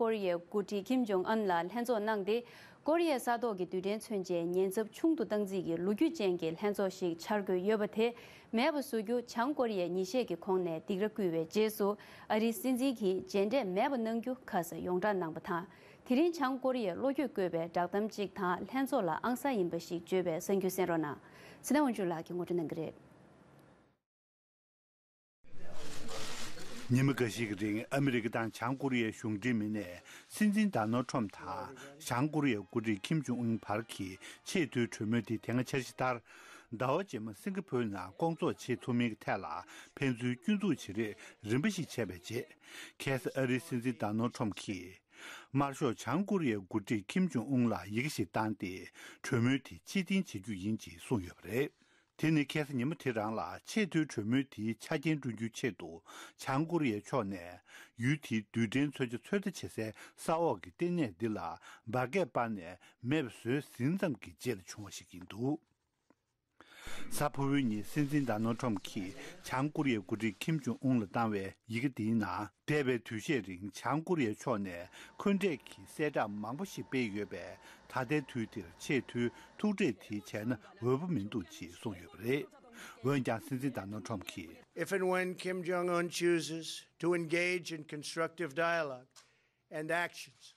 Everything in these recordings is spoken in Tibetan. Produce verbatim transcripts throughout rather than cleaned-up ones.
ཀོ་རི་ཡའི་འགོ་ཁྲིད་ཀིམ་ཇོང་ཨན་ལ་ལྷན་ཚོགས་གནང་སྟེ། ཀོ་རི་ཡའི་ས་ཐོག་གི་རྡུལ་ཕྲན་མཚོན་ཆའི་ཉེན་ཚབས་ཆུང་དུ་གཏང་རྩིས་ཀྱི་ལོ་རྒྱུས་ཅན་གྱི་ལྷན་ཚོགས་ཤིག་འཆར་འགོད་ཡོད་པ་དེ་མེད་པ་བཟོ་རྒྱུ་བྱང་ཀོ་རི་ཡས་ཉིན་ཤས་ཀྱི་གོང་ནས་སྡིགས་ར་བསྐུལ་བའི་རྗེས་སུ། ཨ་རིའི་སྲིད་འཛིན་གྱིས་མཇལ་འཕྲད་མེད་པ་གནང་རྒྱུ་ཁ་ས་ཡོངས་བསྒྲགས་གནང་པ་དང་། དེ་རིང་བྱང་ཀོ་རི་ཡས་བློ་འགྱོད་བསྐོས་པའི་བསྒྲགས་གཏམ་གཅིག་དང་ལྷན་ཚོགས་ལ་ཨང་གསར་ཡིན་པ་ཞིག་བརྗོད་པའི་གསར་འགྱུར་གསན་རོགས་གནང་། ཚེ་བརྟན་དབང་ཕྱུག་ལགས་ཀྱིས་ངོ་སྤྲོད་གནང་གི་རེད། ཉི་མ་འགའ་ཞིག་གི་རིང་ཨ་མི་རི་ཀ་དང་བྱང་ཀོ་རི་ཡའི་གཞུང་འབྲེལ་མི་སྣས་སྲིད་འཛིན་ཌོ་ནལ་ཁྲོམ་དང་བྱང་ཀོ་རི་ཡའི་འགོ་ཁྲིད་ཁིམ་ཇོང་ཨུན་བར་གྱི་ཆེས་མཐོའི་གྲོས་མོལ་དེ་དེ་སྔ་འཆར་གཞི་ལྟར། ཟླ་བ་རྗེས་མ་སིང་ག་ཕོར་ནང་སྐོང་ཚོགས་བྱེད་ཐུབ་མིན་གྱི་ཐད་ལ་ཕན་ཚུན་སྐྱོན་འཛུགས་བྱེད་རེས་རིམ་པ་ཞིག་བྱས་པའི་རྗེས། ཁ་སང་ཨ་རིའི་སྲིད་འཛིན་ཌོ་ནལ་ཁྲོམ་གྱིས། དམར་ཤོག་བྱང་ཀོ་རི་ཡའི་འགོ་ཁྲིད་ཁིམ་ཇོང་ཨུན་ལ་ཡི་གེ་ཞིག་བཏང་སྟེ། གྲོས་མོལ་དེ་ཕྱིར་འཐེན་བྱེད་རྒྱུ་ཡིན་ཅེས་གསུངས་ཡོད་པ་རེད། དེ་ནི་ཁ་སང་ཉིན་མོ་དེ་རང་ལ་ཆེས་མཐོའི་གྲོས་མོལ་དེའི་ཆ་རྐྱེན་བསྐྲུན་རྒྱུའི་ཆེད་དུ། བྱང་ཀོ་རི་ཡའི་ཕྱོགས་ནས་ཡུལ་དེའི་རྡུལ་ཕྲན་མཚོན་ཆ་ཚོད་ལྟ་བྱེད་སའི་ས་འོག་གི་ལྟེ་གནས་འདི་ལ་འབར་གས་སྤར་ནས་མེད་པ་བཟོས་ཟིན་ཙམ་གྱི་རྗེས་ལ་བྱུང་བ་ཞིག་ཡིན་འདུག། གཟའ་ཕུར་བུའི་ཉིན་སྲིད་འཛིན་ཌོ་ནལ་ཁྲོམ་གྱིས་བྱང་ཀོ་རི་ཡའི་འགོ་ཁྲིད་ཁིམ་ཇོང་ཨུན་ལ་བཏང་བའི་ཡི་གེ་འདིའི་ནང་། འདས་པའི་དུས་ཤས་རིང་བྱང་ཀོ་རི་ཡའི་ཕྱོགས་ནས་འཁོན་འགྲས་ཀྱི་གསལ་བསྒྲགས་མང་པོ་ཞིག་སྤེལ་ཡོད་པས། ད་ལྟའི་དུས་འདིར་ཆེས་མཐོའི་ཐུག་འཕྲད་དེ་བྱས་ན་འོས་པ་མི་འདུག་ཅེས་གསུངས་ཡོད་པ་རེད། འོན་ཀྱང་སྲིད་འཛིན་ཌོ་ནལ་ཁྲོམ་གྱིས། If and when Kim Jong Un chooses to engage in constructive dialogue and actions,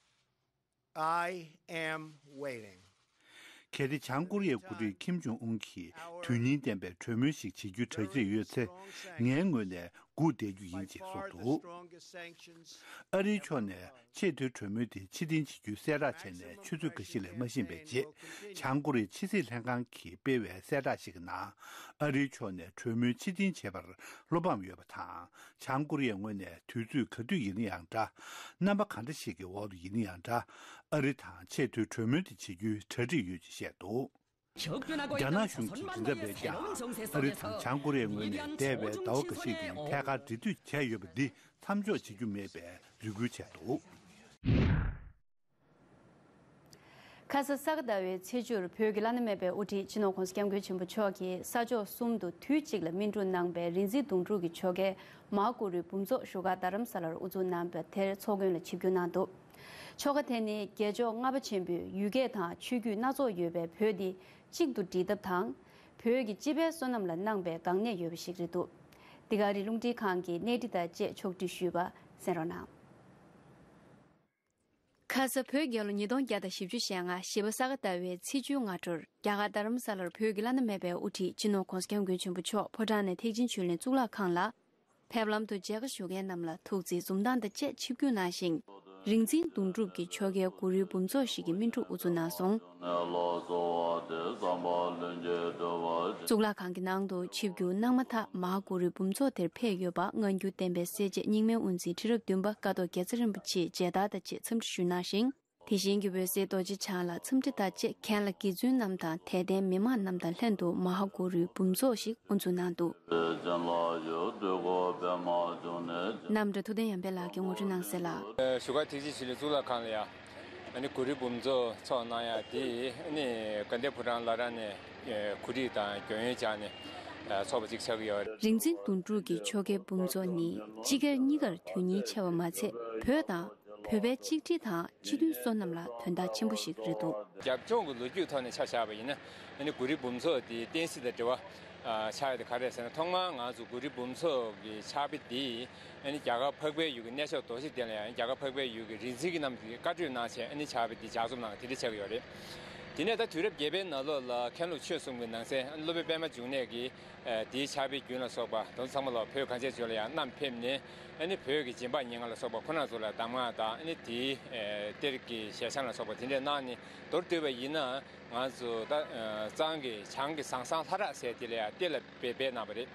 I am waiting. གལ་ཏེ་བྱང་ཀོ་རི་ཡའི་འགོ་ཁྲིད་ཁིམ་ཇོང་ཨུན་གྱིས་དོན་སྙིང་ལྡན་པའི་གྲོས་མོལ་ཞིག་བྱེད་རྒྱུའི་གྲ་སྒྲིག་ཡོད་ཚེ། ངའི་ངོས་ནས་སྒུག་བསྡད་རྒྱུ་ཡིན་ཅེས་གསུངས་འདུག། ཨ་རིའི་ཕྱོགས་ནས་ཆེས་མཐོའི་གྲོས་མོལ་དེ་ཕྱིར་འཐེན་བྱེད་རྒྱུའི་གསལ་བསྒྲགས་བྱས་ནས་ཆུ་ཚོད་འགའ་ཞིག་ལས་མ་ཕྱིན་པའི་རྗེས། བྱང་ཀོ་རི་ཡའི་ཕྱི་སྲིད་ལྷན་ཁང་གིས་སྤེལ་བའི་གསལ་བསྒྲགས་ཤིག་གི་ནང་། ཨ་རིའི་ཕྱོགས་ནས་གྲོས་མོལ་ཕྱིར་འཐེན་བྱས་པར་བློ་ཕམ་ཡོད་པ་དང་། བྱང་ཀོ་རི་ཡའི་ངོས་ནས་དུས་ཚོད་ག་དུས་ཡིན་ན་ཡང་འདྲ། རྣམ་པ་གང་འདྲ་ཞིག་གི་འོག་ཏུ་ཡིན་ན་ཡང་འདྲ། ཨ་རི་དང་ཆེས་མཐོའི་གྲོས་མོལ་དེ་བྱེད་རྒྱུའི་གྲ་སྒྲིག་ཡོད་ཅེས་བཤད་འདུག། རྒྱ་ནག་གཞུང་གིས་དེ་འདྲ་མེད་ཀྱང་། ཨ་རི་དང་བྱང་ཀོ་རི་ཡའི་ངོས་ནས་འདས་པའི་ཟླ་བ་འགའ་ཤས་རིང་ཐད་ཀར་འབྲེལ་མཐུད་བྱས་ཡོད་པ་འདི་མཚམས་འཇོག་བྱེད་རྒྱུ་མེད་པའི་རེ་སྐུལ་བྱས་འདུག། ཁ་ས་ས་ག་ཟླ་བའི་ཚེས་བཅུར་བོད་ཀྱི་བླ་ན་མེད་པའི་དབུ་ཁྲིད་སྤྱི་ནོར་༸གོང་ས་༸སྐྱབས་མགོན་ཆེན་པོ་མཆོག་གིས་ས་ཕྱོགས་གསུམ་དུ་དུས་གཅིག་ལ་སྨིན་སྒྲུབ་གནང་པའི་རིག་འཛིན་གདུང་དྲུག་གི་ཆོ་གའི་མ་ཧཱ་གུ་རུའི་འབུམ་ཚོགས་བཞུགས་སྒར་རྡ་རམ་ས་ལར་དབུ་འཛུགས་གནང་པ་དེར་ཚོགས་མགོན་ལ་ཆིབས་བསྒྱུར་གནང་འདུག། ཆོ་ག་དེ་ནི་རྒྱལ་མཆོག་ལྔ་པ་ཆེན་པོས་ཡུལ་སྐད་དང་ཆོས་བརྒྱུད་སྣ་ཚོགས་ཡོད་པའི་བོད་འདི་གཅིག་ཏུ་སྒྲིལ་ཐབས་དང་། བོད་ཀྱི་སྤྱི་པའི་བསོད་ནམས་ལ་གནང་པའི་འགག་གནད་ཡོད་པ་ཞིག་རེད་འདུག། འདི་ག་རི་རླུང་འཕྲིན་ཁང་གི་གནས་འདྲི་དང་བཅས་ཕྱོགས་བསྒྲིགས་ཞུས་པ་གསན་རོགས་གནང་། ཁ་ས་བོད་རྒྱལ་ལོ་ཉིས་སྟོང་བརྒྱ་དང་བཞི་བཅུ་ཞེ་ལྔ་བཞི་པ་ས་ག་ཟླ་བའི་ཚེས་བཅུའི་སྔ་དྲོར་རྒྱ་གར་རྡ་རམ་ས་ལར་བོད་ཀྱི་བླ་ན་མེད་པའི་དབུ་ཁྲིད་སྤྱི་ནོར་༸གོང་ས་༸སྐྱབས་མགོན་ཆེན་པོ་མཆོག་ཕོ་བྲང་ནས་ཐེག་ཆེན་ཆོས་གླིང་གཙུག་ལག་ཁང་ལ། ཕེབས་ལམ་དུ་མཇལ་ཁ་ཞུ་མཁན་རྣམས་ལ་ཐུགས་རྗེ་འཛུམ་མདངས་དང་བཅས་ཆིབས་བསྒྱུར་གནང་ཞིང་། རིག་འཛིན་གདུང་དྲུག་གི་ཆོ་གའི་གུ་རུའི་འབུམ་ཚོགས་ཤིག་གི་སྨིན་སྒྲུབ་དབུ་འཛུགས་གནང་སོང་། གཙུག་ལག་ཁང་གི་ནང་དུ་ཆིབས་བསྒྱུར་གནང་མ་ཐག་མ་ཧཱ་གུ་རུའི་འབུམ་ཚོགས་དེར་ཕེབས་ཡོད་པ་སྔ་འགྱུར་བསྟན་པའི་སྲས་བཅས་རྙིང་མའི་དབུ་འཛིན་ཁྲི་རབས་བདུན་པ་ཀཿཐོག་རྒྱལ་ཚབ་རིན་པོ་ཆེས་མཇལ་དར་དང་བཅས་འཚམས་འདྲི་ཞུས་གནང་ཞིང་། དེ་བཞིན་གྱི་འོད་ཟེར་རྡོ་རྗེ་འཆང་ལ་འཚམས་འདྲི་དང་བཅས་མཁན་ལ་དགེ་བཙུན་རྣམས་དང་དད་ལྡན་མི་མང་རྣམས་དང་ལྷན་དུ་མ་ཧཱ་གུ་རུའི་འབུམ་ཚོགས་ཤིག་དབུ་འཛུགས་གནང་འདུག། རྣམ་གྲོལ་ཐུབ་བསྟན་ཡར་འཕེལ་ལགས་ཀྱིས་ངོ་སྤྲོད་གནང་གསལ་ལ། བཞུགས་སྒར་ཐེག་ཆེན་ཆོས་གླིང་གཙུག་ལག་ཁང་ལ་ཡ། ཨ་ནི་གུ་རུའི་འབུམ་ཚོགས་ཚོགས་གནང་ཡ་དེ་ཨ་ནི་དགའ་ལྡན་ཕོ་བྲང་བླ་བྲང་ནས་གོ་སྒྲིག་དང་རྒྱུན་ཡོན་སྦྱར་ནས་ཚོགས་པ་ཅིག་ཆགས་ཀྱི་ཡོད་རེད། རིག་འཛིན་གདུང་དྲུག་གི་ཆོ་གའི་འབུམ་ཚོགས་ནི་སྤྱི་སྒེར་གཉིས་ཀར་དོན་སྙིང་ཆེ་བ་མ་ཚད་བོད་དང་། བོད་པའི་གཅིག་སྒྲིལ་དང་སྤྱི་མཐུན་བསོད་ནམས་ལ་དོན་དག་ཆེན་པོ་ཞིག་རེད་འདུག། རྒྱབ་ལྗོངས་ཀྱི་ལོ་རྒྱུས་ཐོག་ནས་ཆ་བཞག་པ་ཡིན་ན། ཨ་ནི་གུ་རུའི་འབུམ་ཚོགས་དེ་བསྟན་སྲིད་དང་འབྲེལ་བ་ཨ་ཆགས་ཡ་དེ་ག་རེ་རེད་ཟེར་ན། ཐོག་མར་ང་ཚོ་གུ་རུའི་འབུམ་ཚོགས་ཀྱི་ཕྱག་དཔེ་དེ་ཨ་ནི་རྒྱ་གར་འཕགས་པའི་ཡུལ་གྱི་གནས་མཆོག་རྡོ་རྗེ་གདན་ལ་ཡང་རྒྱ་གར་འཕགས་པའི་ཡུལ་གྱི་རིག་འཛིན་གྱི་རྣམས་ཀྱིས་བཀའ་གྲོས་གནང་བྱས་ཨ་ནི་ཕྱག་དཔེ་དེ་ལྗགས་རྩོམ་གནང་དེ་འདྲ་ཆགས་ཀྱི་ཡོད་རེད། དེ་ནས་ད་དུས་རབས་བརྒྱད་པའི་ནང་ལོགས་ལ་མཁན་སློབ་ཆོས་གསུམ་གྱི་ནང་གསེས་ཨ་ནི་སློབ་དཔོན་པད་མ་འབྱུང་གནས་ཀྱིས། ཨ་དེའི་ཕྱག་དཔེ་རྒྱུན་ལ་སོགས་པ་དེ་ཚོ་ཚང་མ་ལ་བོད་གངས་ཅན་ལྗོངས་ལ་ཡང་བསྣམས་ཕེབས་ནས། ཨ་ནི་བོད་ཀྱི་སྦྱིན་པ་ཉེར་ལྔ་ལ་སོགས་པ་ཁོང་རྣམ་ཚོ་ལ་གདམས་ངག་དང་། ཨ་ནི་དེའི་ཨེ་གཏེར་གྱི་ཞལ་བྱང་ལ་སོགས་པ་དེ་འདྲས་གནང་ནས། མདོར་བསྡུས་པ་ཡིན་ན་ང་ཚོ་ད་ཨ་གཙང་གི་བྱང་གི་ཟང་ཟང་ལྷ་བྲག་ཟེར་དེ་ལ་ཡང་གཏེར་ལ་སྦས་སྦས་གནང་བ་རེད།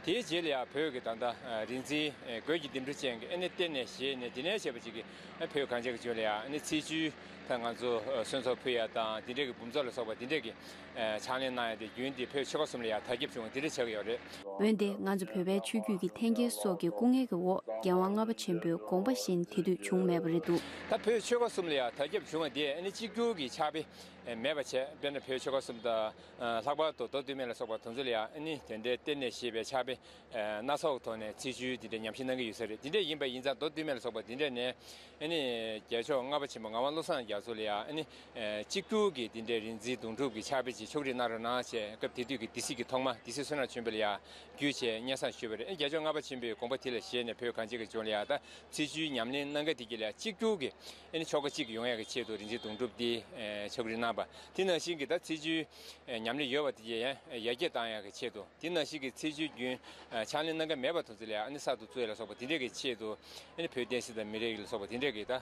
དེའི་རྗེས་ལ་ཡང་བོད་ཀྱི་ད་ལྟ་ཨ་རིག་འཛིན་ཨེ་རྒོད་ཀྱི་ལྡེམ་འཕྲུ་ཅན་གྱི་ཨ་ནི་གཏེར་ནས་བཞེས་ནས་དེ་ནས་བྱས་པ་ཅིག་གིས་ཨ་བོད་གངས་ཅན་གྱི་ལྗོངས་ལ་ཡང་ཨ་ནི་ཚེས་བཅུའི་ད་ང་ཚོ་ཨ་གསོལ་ཚོགས་ཕུལ་ཡ་དང་དེ་འདྲས་ཀྱི་འབུམ་ཚོགས་ལ་སོགས་པ་དེ་འདྲས་ཀྱི་ཨ་ཕྱག་ལེན་གནང་ཡ་དེ་རྒྱུན་དེ་བོད་ཆོལ་ཁ་གསུམ་ལ་ཡང་དར་ཁྱབ་བྱུང་བ་དེ་འདྲས་ཆགས་ཀྱི་ཡོད་རེད། འོན་ཏེ་ང་ཚོ་བོད་པའི་ཆོས་བརྒྱུད་ཀྱི་འཐེན་འཁྱེར་སོགས་ཀྱི་སྐུ་ངལ་གྱི་འོག་རྒྱལ་དབང་ལྔ་པ་ཆེན་པོའི་དགོངས་པ་བཞིན་དེ་དུས་བྱུང་མེད་པ་རེད་འདུག་ད་བོད་ཆོལ་ཁ་གསུམ་ལ་ཡང་དར་ཁྱབ་བྱུང་བ་དེ་ཨ་ནི་གཅིག་གྱུར་གྱི་ཕྱག་དཔེ་མེད་པ་བྱས། དཔེར་ན་བོད་ཆོལ་ཁ་གསུམ་དང་ལྷག་པར་དུ་མདོ་སྟོད་སྨད་ལ་སོགས་པ་དེ་ཚོ་ལ་ཡང་ཨ་ནི་དེ་འདྲའི་གཏེར་ནས་བཞེས་པའི་ཕྱག་དཔེ་སྣ་ཚོགས་ཐོག་ནས་ཚེས་བཅུའི་དེ་འདྲའི་ཉམས་ཞིབ་གནང་གི་ཡོད་ས་རེད། དེ་འདྲ་ཡིན་པ་ཡིན་ཙང་མདོ་སྟོད་སྨད་ལ་སོགས་པ་དེ་འདྲ་ནས་ཨ་ནི་རྒྱལ་མཆོག་ལྔ་པ་ཆེན་པོ་ངག་དབང་བློ་བཟང་རྒྱ་མཚོ་ལ་ཡང་ཨ་ནི་གཅིག་གྱུར་གྱི་དེ་འདྲའི་རིག་འཛིན་དུང་སྒྲུབ་ཀྱི་ཕྱག་དཔེ་ཅིག་ཕྱོགས་སྒྲིག་གནང་རོགས་གནང་ཞེས་སྐབས་དེ་དུས་ཀྱི་སྡེ་སྲིད་ཀྱི་ཐོག་མ་སྡེ་སྲིད་བསོད་ནམས་ཆོས་འཕེལ་ལ་ཡང་བརྒྱུད་བྱས་སྙན་སེང་ཞུས་པ་རེད། རྒྱལ་མཆོག་ལྔ་པ་ཆེན་པོའི་དགོངས་པ་དེ་ལ་བཞེས་ནས་བོད་གངས་ཅན་གྱི་ལྗོངས་ལ་ཡང་ད་ཚེས་བཅུའི་ཉམས་ལེན་གནང་ག་དེ་གྱི་ལ་གཅིག་གྱུར་གྱི་ཨ་ནི་ཆོ་ག་གཅིག་ཡོང་ཡག་གི་ཆེད་དུ་རིག་འཛིན་དུང་སྒྲུབ་དེ་ཕྱོགས་སྒྲིག་གནང་པ། དེ་ནང་བཞིན་གྱི་ད་ཚེས་བཅུའི་ཉམས་ལེན་ཡོད་པ་དེ་ཡང་ཡར་རྒྱས་བཏང་ཡག་གི་ཆེད་དུ། དེ་ནང་བཞིན་གྱི་ཚེས་བཅུའི་རྒྱུན་ཕྱག་ལེན་གནང་ག་མེད་པ་དེ་ཚོ་ལ་ཡང་ཨ་ནི་གསར་དུ་བཙུགས་ཡ་ལ་སོགས་པ་དེ་འདྲས་ཀྱི་ཆེད་དུ་ཨ་ནི་བོད་བསྟན་སྲིད་དང་མི་རིགས་ལ་སོགས་པ་དེ་འདྲས་ཀྱི་ད་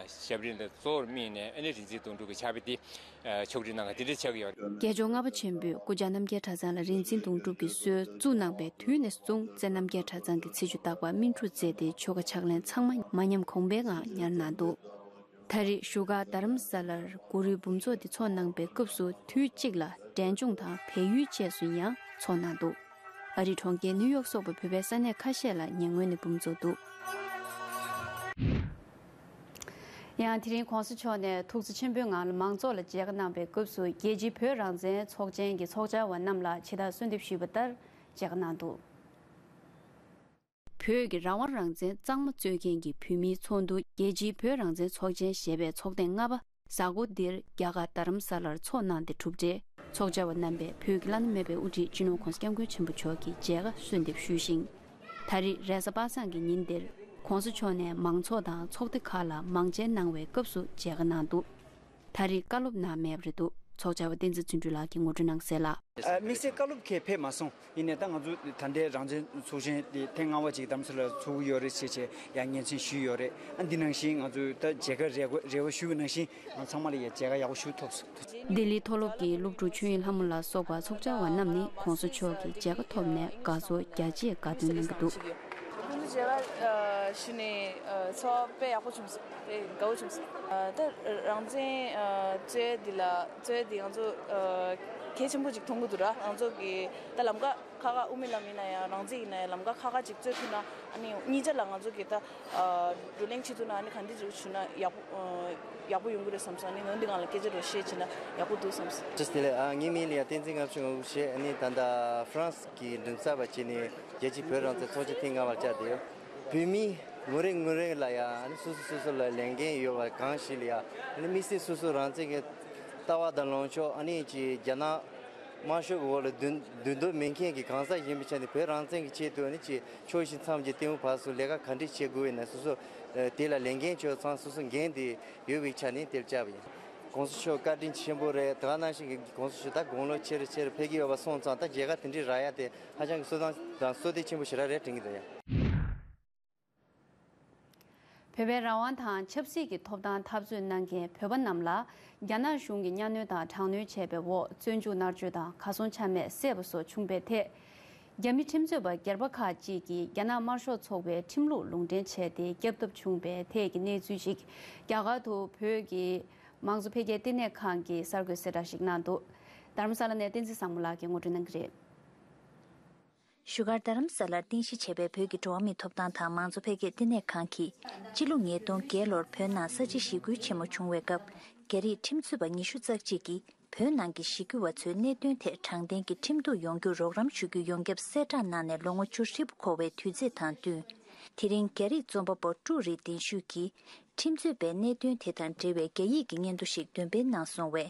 ཞབས་རིམ་ལ་གཙོ་བོར་དམིགས་ནས་ཨ་ནི་རིག་འཛིན་དུང་སྒྲུབ་ཀྱི་ཕྱག་དཔེ་དེ་ཕྱོགས་སྒྲིག་གནང་ག་དེ་འདྲས་ཆགས་ཀྱི་ཡོད་རེད། རྒྱལ་མཆོག་ལྔ་པ་ཆེན་པོས་སྐུ་བཅར་རྣམ་རྒྱལ་གྲྭ་ཚང་ལ་རིག་འཛིན་དུང་སྒྲུབ་ཀྱི་སྲོལ་བཙུགས་གནང་བའི་དུས་ནས་བཟུང་རྩེ་རྣམ་རྒྱལ་གྲྭ་ཚང་གི་ཚེས་བཅུ་རྟག་པར་སྨིན་སྒྲུབ་མཛད་དེ་ཆོ་ག་ཕྱག་ལེན་ཚང་མ་མ་ཉམས་གོང་འཕེལ་ངང་ཉར་གནང་འདུག་ད་རེས་བཞུགས་སྒར་རྡ་རམ་ས་ལར་གུ་རུའི་འབུམ་ཚོགས་འདི་འཚོགས་གནང་པའི་སྐབས་སུ་དུས་གཅིག་ལ་འབྲས་ལྗོངས་དང་བལ་ཡུལ་བཅས་སུ་ཡང་འཚོགས་གནང་འདུག་ཨ་རིའི་གྲོང་ཁྱེར་ནིའུ་ཡོག་སོགས་པའི་བོད་པའི་ས་གནས་ཁ་ཤས་ལ་ཉེ་སྔོན་ནས་འབུམ་ཚོགས་འདུག་ཡང་དེ་རིང་གོང་ས་མཆོག་ནས་ཐུགས་བརྩེ་ཆེན་པོའི་ངང་ལ་མང་ཚོགས་ལ་མཇལ་ཁ་གནང་པའི་སྐབས་སུ་རྒྱལ་སྤྱིའི་བོད་རང་བཙན་ཚོགས་ཆེན་གྱི་ཚོགས་བཅར་བ་རྣམས་ལ་ཇི་ལྟར་གསོལ་འདེབས་ཞུས་པ་ལྟར་མཇལ་ཁ་གནང་འདུག་བོད་ཀྱི་རང་དབང་རང་བཙན་གཙང་མ་རྩོད་མཁན་གྱི་བོད་མིའི་ཚོགས་འདུ་རྒྱལ་སྤྱིའི་བོད་རང་བཙན་ཚོགས་ཆེན་ཞེས་པའི་ཚོགས་ཐེངས་ལྔ་པ་གཟའ་འཁོར་འདིར་རྒྱ་གར་རྡ་རམ་ས་ལར་འཚོགས་གནང་སྟེ་གྲུབ་འབྲས་ཚོགས་བཅར་བ་རྣམ་པས་བོད་ཀྱི་བླ་ན་མེད་པའི་དབུ་ཁྲིད་སྤྱི་ནོར་༧གོང་ས་༧སྐྱབས་མགོན་ཆེན་པོ་མཆོག་གི་མཇལ་ཁ་གསོལ་འདེབས་ཞུས་ཤིང་། ད་རེས་རེས་གཟའ་པ་སངས་ཀྱི་ཉིན་འདིར་༧གོང་ས་མཆོག་ནས་མང་ཚོགས་དང་ཚོགས་སྡེ་ཁག་ལ་མང་མཇལ་གནང་བའི་སྐབས་སུ་མཇལ་ཁ་གནང་འདུག་ད་རེས་བཀའ་སློབ་གནང་མེད་པ་རེད་འདུག་ཚོགས་བཅར་བ་བསྟན་འཛིན་བརྩོན་འགྲུས་ལགས་ཀྱིས་ངོ་སྤྲོད་གནང་གསལ་ལ། ཨ། དམིགས་བསལ་བཀའ་སློབ་ཁྱེད་ཕེབས་མ་སོང་། ཡིན་ནའི་ད་ང་ཚོ་ད་ལྟའི་རང་བཙན་ཚོགས་ཆེན་དེ་ཐེངས་ལྔ་པ་ཅིག་རྡ་རམ་ས་ལར་ཚོགས་ཀྱི་ཡོད་རེད་ཟེར་བྱས་ཡང་སྙན་སེང་ཞུས་ཡོད་རེད། ཨ། འདི་ནང་བཞིན་ང་ཚོས་ད་མཇལ་ཁ་རེ་རེ་བ་ཞུས་པ་ནང་བཞིན་ང་ཚང་མ་ལ་ཡང་མཇལ་ཁ་ཡག་པོ་ཞུ་ཐུབ་སོང་། ལྡི་ལི་མཐོ་སློབ་ཀྱི་སློབ་ཕྲུག་ཆོས་དབྱིངས་ལྷ་མོ་ལ་སོགས་པ་ཚོགས་བཅར་བ་རྣམས་ནི་གོང་ས་མཆོག་གི་མཇལ་ཁ་ཐོབ་ནས་དགའ་ཚོར་རྒྱ་ཆེ་དགའ་སྟོན་གནང་གི་འདུག་སྐུ་མདུན་མཇལ་ཁ་ཞུས་ནས་ཚོར་བ་དཔེ་ཡག་པོ་བྱུང་སོང་། དཔེ་དགའ་བོ་བྱུང་སོང་། ད་རང་བཙན་རྩོད་འདི་ལ་རྩོད་འདི་ང་ཚོ་གལ་ཆེན་པོ་ཅིག་མཐོང་གི་འདུག་ར། ང་ཚོ་གི་ད་ལམ་ཀ་ཁག་ཁག་དབུ་མའི་ལམ་ཡིན་ན་ཡང་རང་བཙན་ཡིན་ན་ཡང་ལམ་ཀ་ཁག་ཁག་ཅིག་རྩོད་ཐུབ་ན་ཨ་ནི་གཉིས་ཆ་ལ་ང་ཚོ་གི་ད་བགྲོ་གླེང་བྱེད་ཐུབ་ན་ཨ་ནི་ག་འདྲ་ཅིག་བྱུང་ན་ཡག་པོ་ཡག་པོ་ཡོང་གི་རེད་བསམ་སོང་། ཨ་ནི་ང་འདི་སྒང་ལ་སྐད་ཆ་རོ་བཤད་བྱས་ན་ཡག་པོ་འདུག་བསམ་སོང་། བཀྲ་ཤིས་བདེ་ལེགས། ཨ། ངའི་མིང་ལ་ཡང་བསྟན་འཛིན་ལྔ་བཅུ་ང་དགུ་ཞེས། ཨ་ནི་ད་ལྟ་ཧྥ་རན་སི་གི་མགྲིན་ཚབ་པ་བྱས་ནས་རྒྱལ་སྤྱིའི་བོད་རང་བཙན་ཚོགས་ཆེན་ཐེངས་ལྔ་པར་བཅར་བསྡད་ཡོད། བོད་མི་ངོ་རེ་ངོ་རེ་ལ་ཡང་ཨ་ནི་སོ་སོ་སོ་སོ་ལ་ལས་འགན་ཡོད་པ་གང་ཞིག་ལ་ཡང་ཨ་ནི་དམིགས་བསལ་སོ་སོ་རང་བཙན་གྱི་ལྟ་བ་དང་ལངས་ཕྱོགས། ཨ་ནི་ཅིག་རྒྱ་ནག་དམར་ཤོག་གི་འོག་ལ་འདུས་འདུས་མདོག་མེད་མཁན་གྱི་གང་ཟག་ཡིན་པའི་ཆ་ནས་བོད་རང་བཙན་གྱི་ཆེད་དུ་ཨ་ནི་ཅིག་ཕྱོགས་བཞི་མཚམས་བརྒྱད་ལྟེ་བ་བར་སུ་ལས་ཀ་ག་འདྲས་བྱེད་དགོས་པའི་ནང་སོ་སོ་དེ་ལ་ལས་འགན་ཆ་ཚང་སོ་སོ་འགན་དེ་ཡོད་པའི་ཆ་ནས་དེར་བཅར་བ་ཡིན། གོང་ས་མཆོག་བཀའ་དྲིན་ཆེན་པོ་རེད། དེ་ག་ནང་བཞིན་གྱི་གོང་ས་མཆོག་ད་དགུང་ལོ་ཆེ་རུ་ཆེ་རུ་ཕེབས་ཀྱི་ཡོད་པ་སོང་ཙང་ད་མཇལ་ཁ་དེ་འདྲས་རག་ཡ་དེ་ཧ་ཅང་གི་གསོལ་སྟངས་དང་བསོད་བདེ་ཆེན་པོ་ཞེ་དྲག་རེད་དྲན་གྱི་འདུག་ཡ། བོད་པའི་རང་དབང་དང་ཆབ་སྲིད་ཀྱི་ཐོབ་ཐང་འཐབ་རྩོད་གནང་མཁན་བོད་པ་རྣམས་ལ་རྒྱ་ནག་གཞུང་གིས་གཉའ་གནོན་དང་དྲག་གནོན་བྱས་པའི་འོག་བཙོན་འཇུག་མནར་གཅོད་དང་གར་སོང་ཆ་མེད་བསད་པ་སོགས་བྱུང་པའི་ཐད། རྒྱ་མི་ཁྲིམས་རྩོད་པ་སྒེར་པ་ཁག་ཅིག་གིས་རྒྱ་ནག་དམར་ཤོག་ཚོགས་པའི་ཁྲིམས་ལུགས་ལུང་འདྲེན་བྱས་ཏེ་སྐྱབས་ཐབས་བྱུང་པའི་ཐད་ཀྱི་གནས་ཚུལ་ཞིག་རྒྱ་གར་དུ་བོད་ཀྱི་མང་གཙོ་འཕེལ་རྒྱས་ལྟེ་གནས་ཁང་གིས་གསར་འགོད་གསལ་བསྒྲགས་ཤིག་གནང་འདུག་རྡ་རམ་ས་ལ་ནས་བསྟན་འཛིན་བཟང་མོ་ལགས་ཀྱིས་ངོ་སྤྲོད་གནང་གི་རེད། བཞུགས་སྒར་རྡ་རམ་ས་ལར་རྟེན་གཞི་བྱས་པའི་བོད་ཀྱི་འགྲོ་བ་མིའི་ཐོབ་ཐང་དང་མང་གཙོ་འཕེལ་རྒྱས་ལྟེ་གནས་ཁང་གིས་སྤྱི་ལོ་ཉིས་སྟོང་བརྒྱད་ལོར་བོད་ནང་ས་བྱི་ཞི་རྒོལ་ཆེན་མོ་བྱུང་བའི་སྐབས་རྒྱ་རིགས་ཁྲིམས་རྩོད་པ་ཉི་ཤུ་རྩ་གཅིག་གིས་བོད་ནང་གི་ཞི་རྒོལ་བ་ཚོའི་གནད་དོན་ཐད་དྲང་བདེན་གྱི་ཁྲིམས་གཏུག་ཡོང་རྒྱུར་རོགས་རམ་ཞུ་རྒྱུ་ཡོང་ཁྱབ་གསལ་བསྒྲགས་གནང་ནས་ལོ་ངོ་བཅུ་ཧྲིལ་པོ་འཁོར་བའི་དུས་ཚོད་དང་བསྟུན། དེ་རིང་རྒྱ་རིགས་རྩོམ་པ་པོ་ཀྲུའུ་རི་ཏིན་ཤུས་ཀྱིས་ཁྲིམས་རྩོད་པའི་གནད་དོན་དེ་དང་འབྲེལ་བའི་རྒྱ་ཡིག་གི་སྙན་ཐོ་ཞིག་འདོན་སྤེལ་གནང་སོང་བས།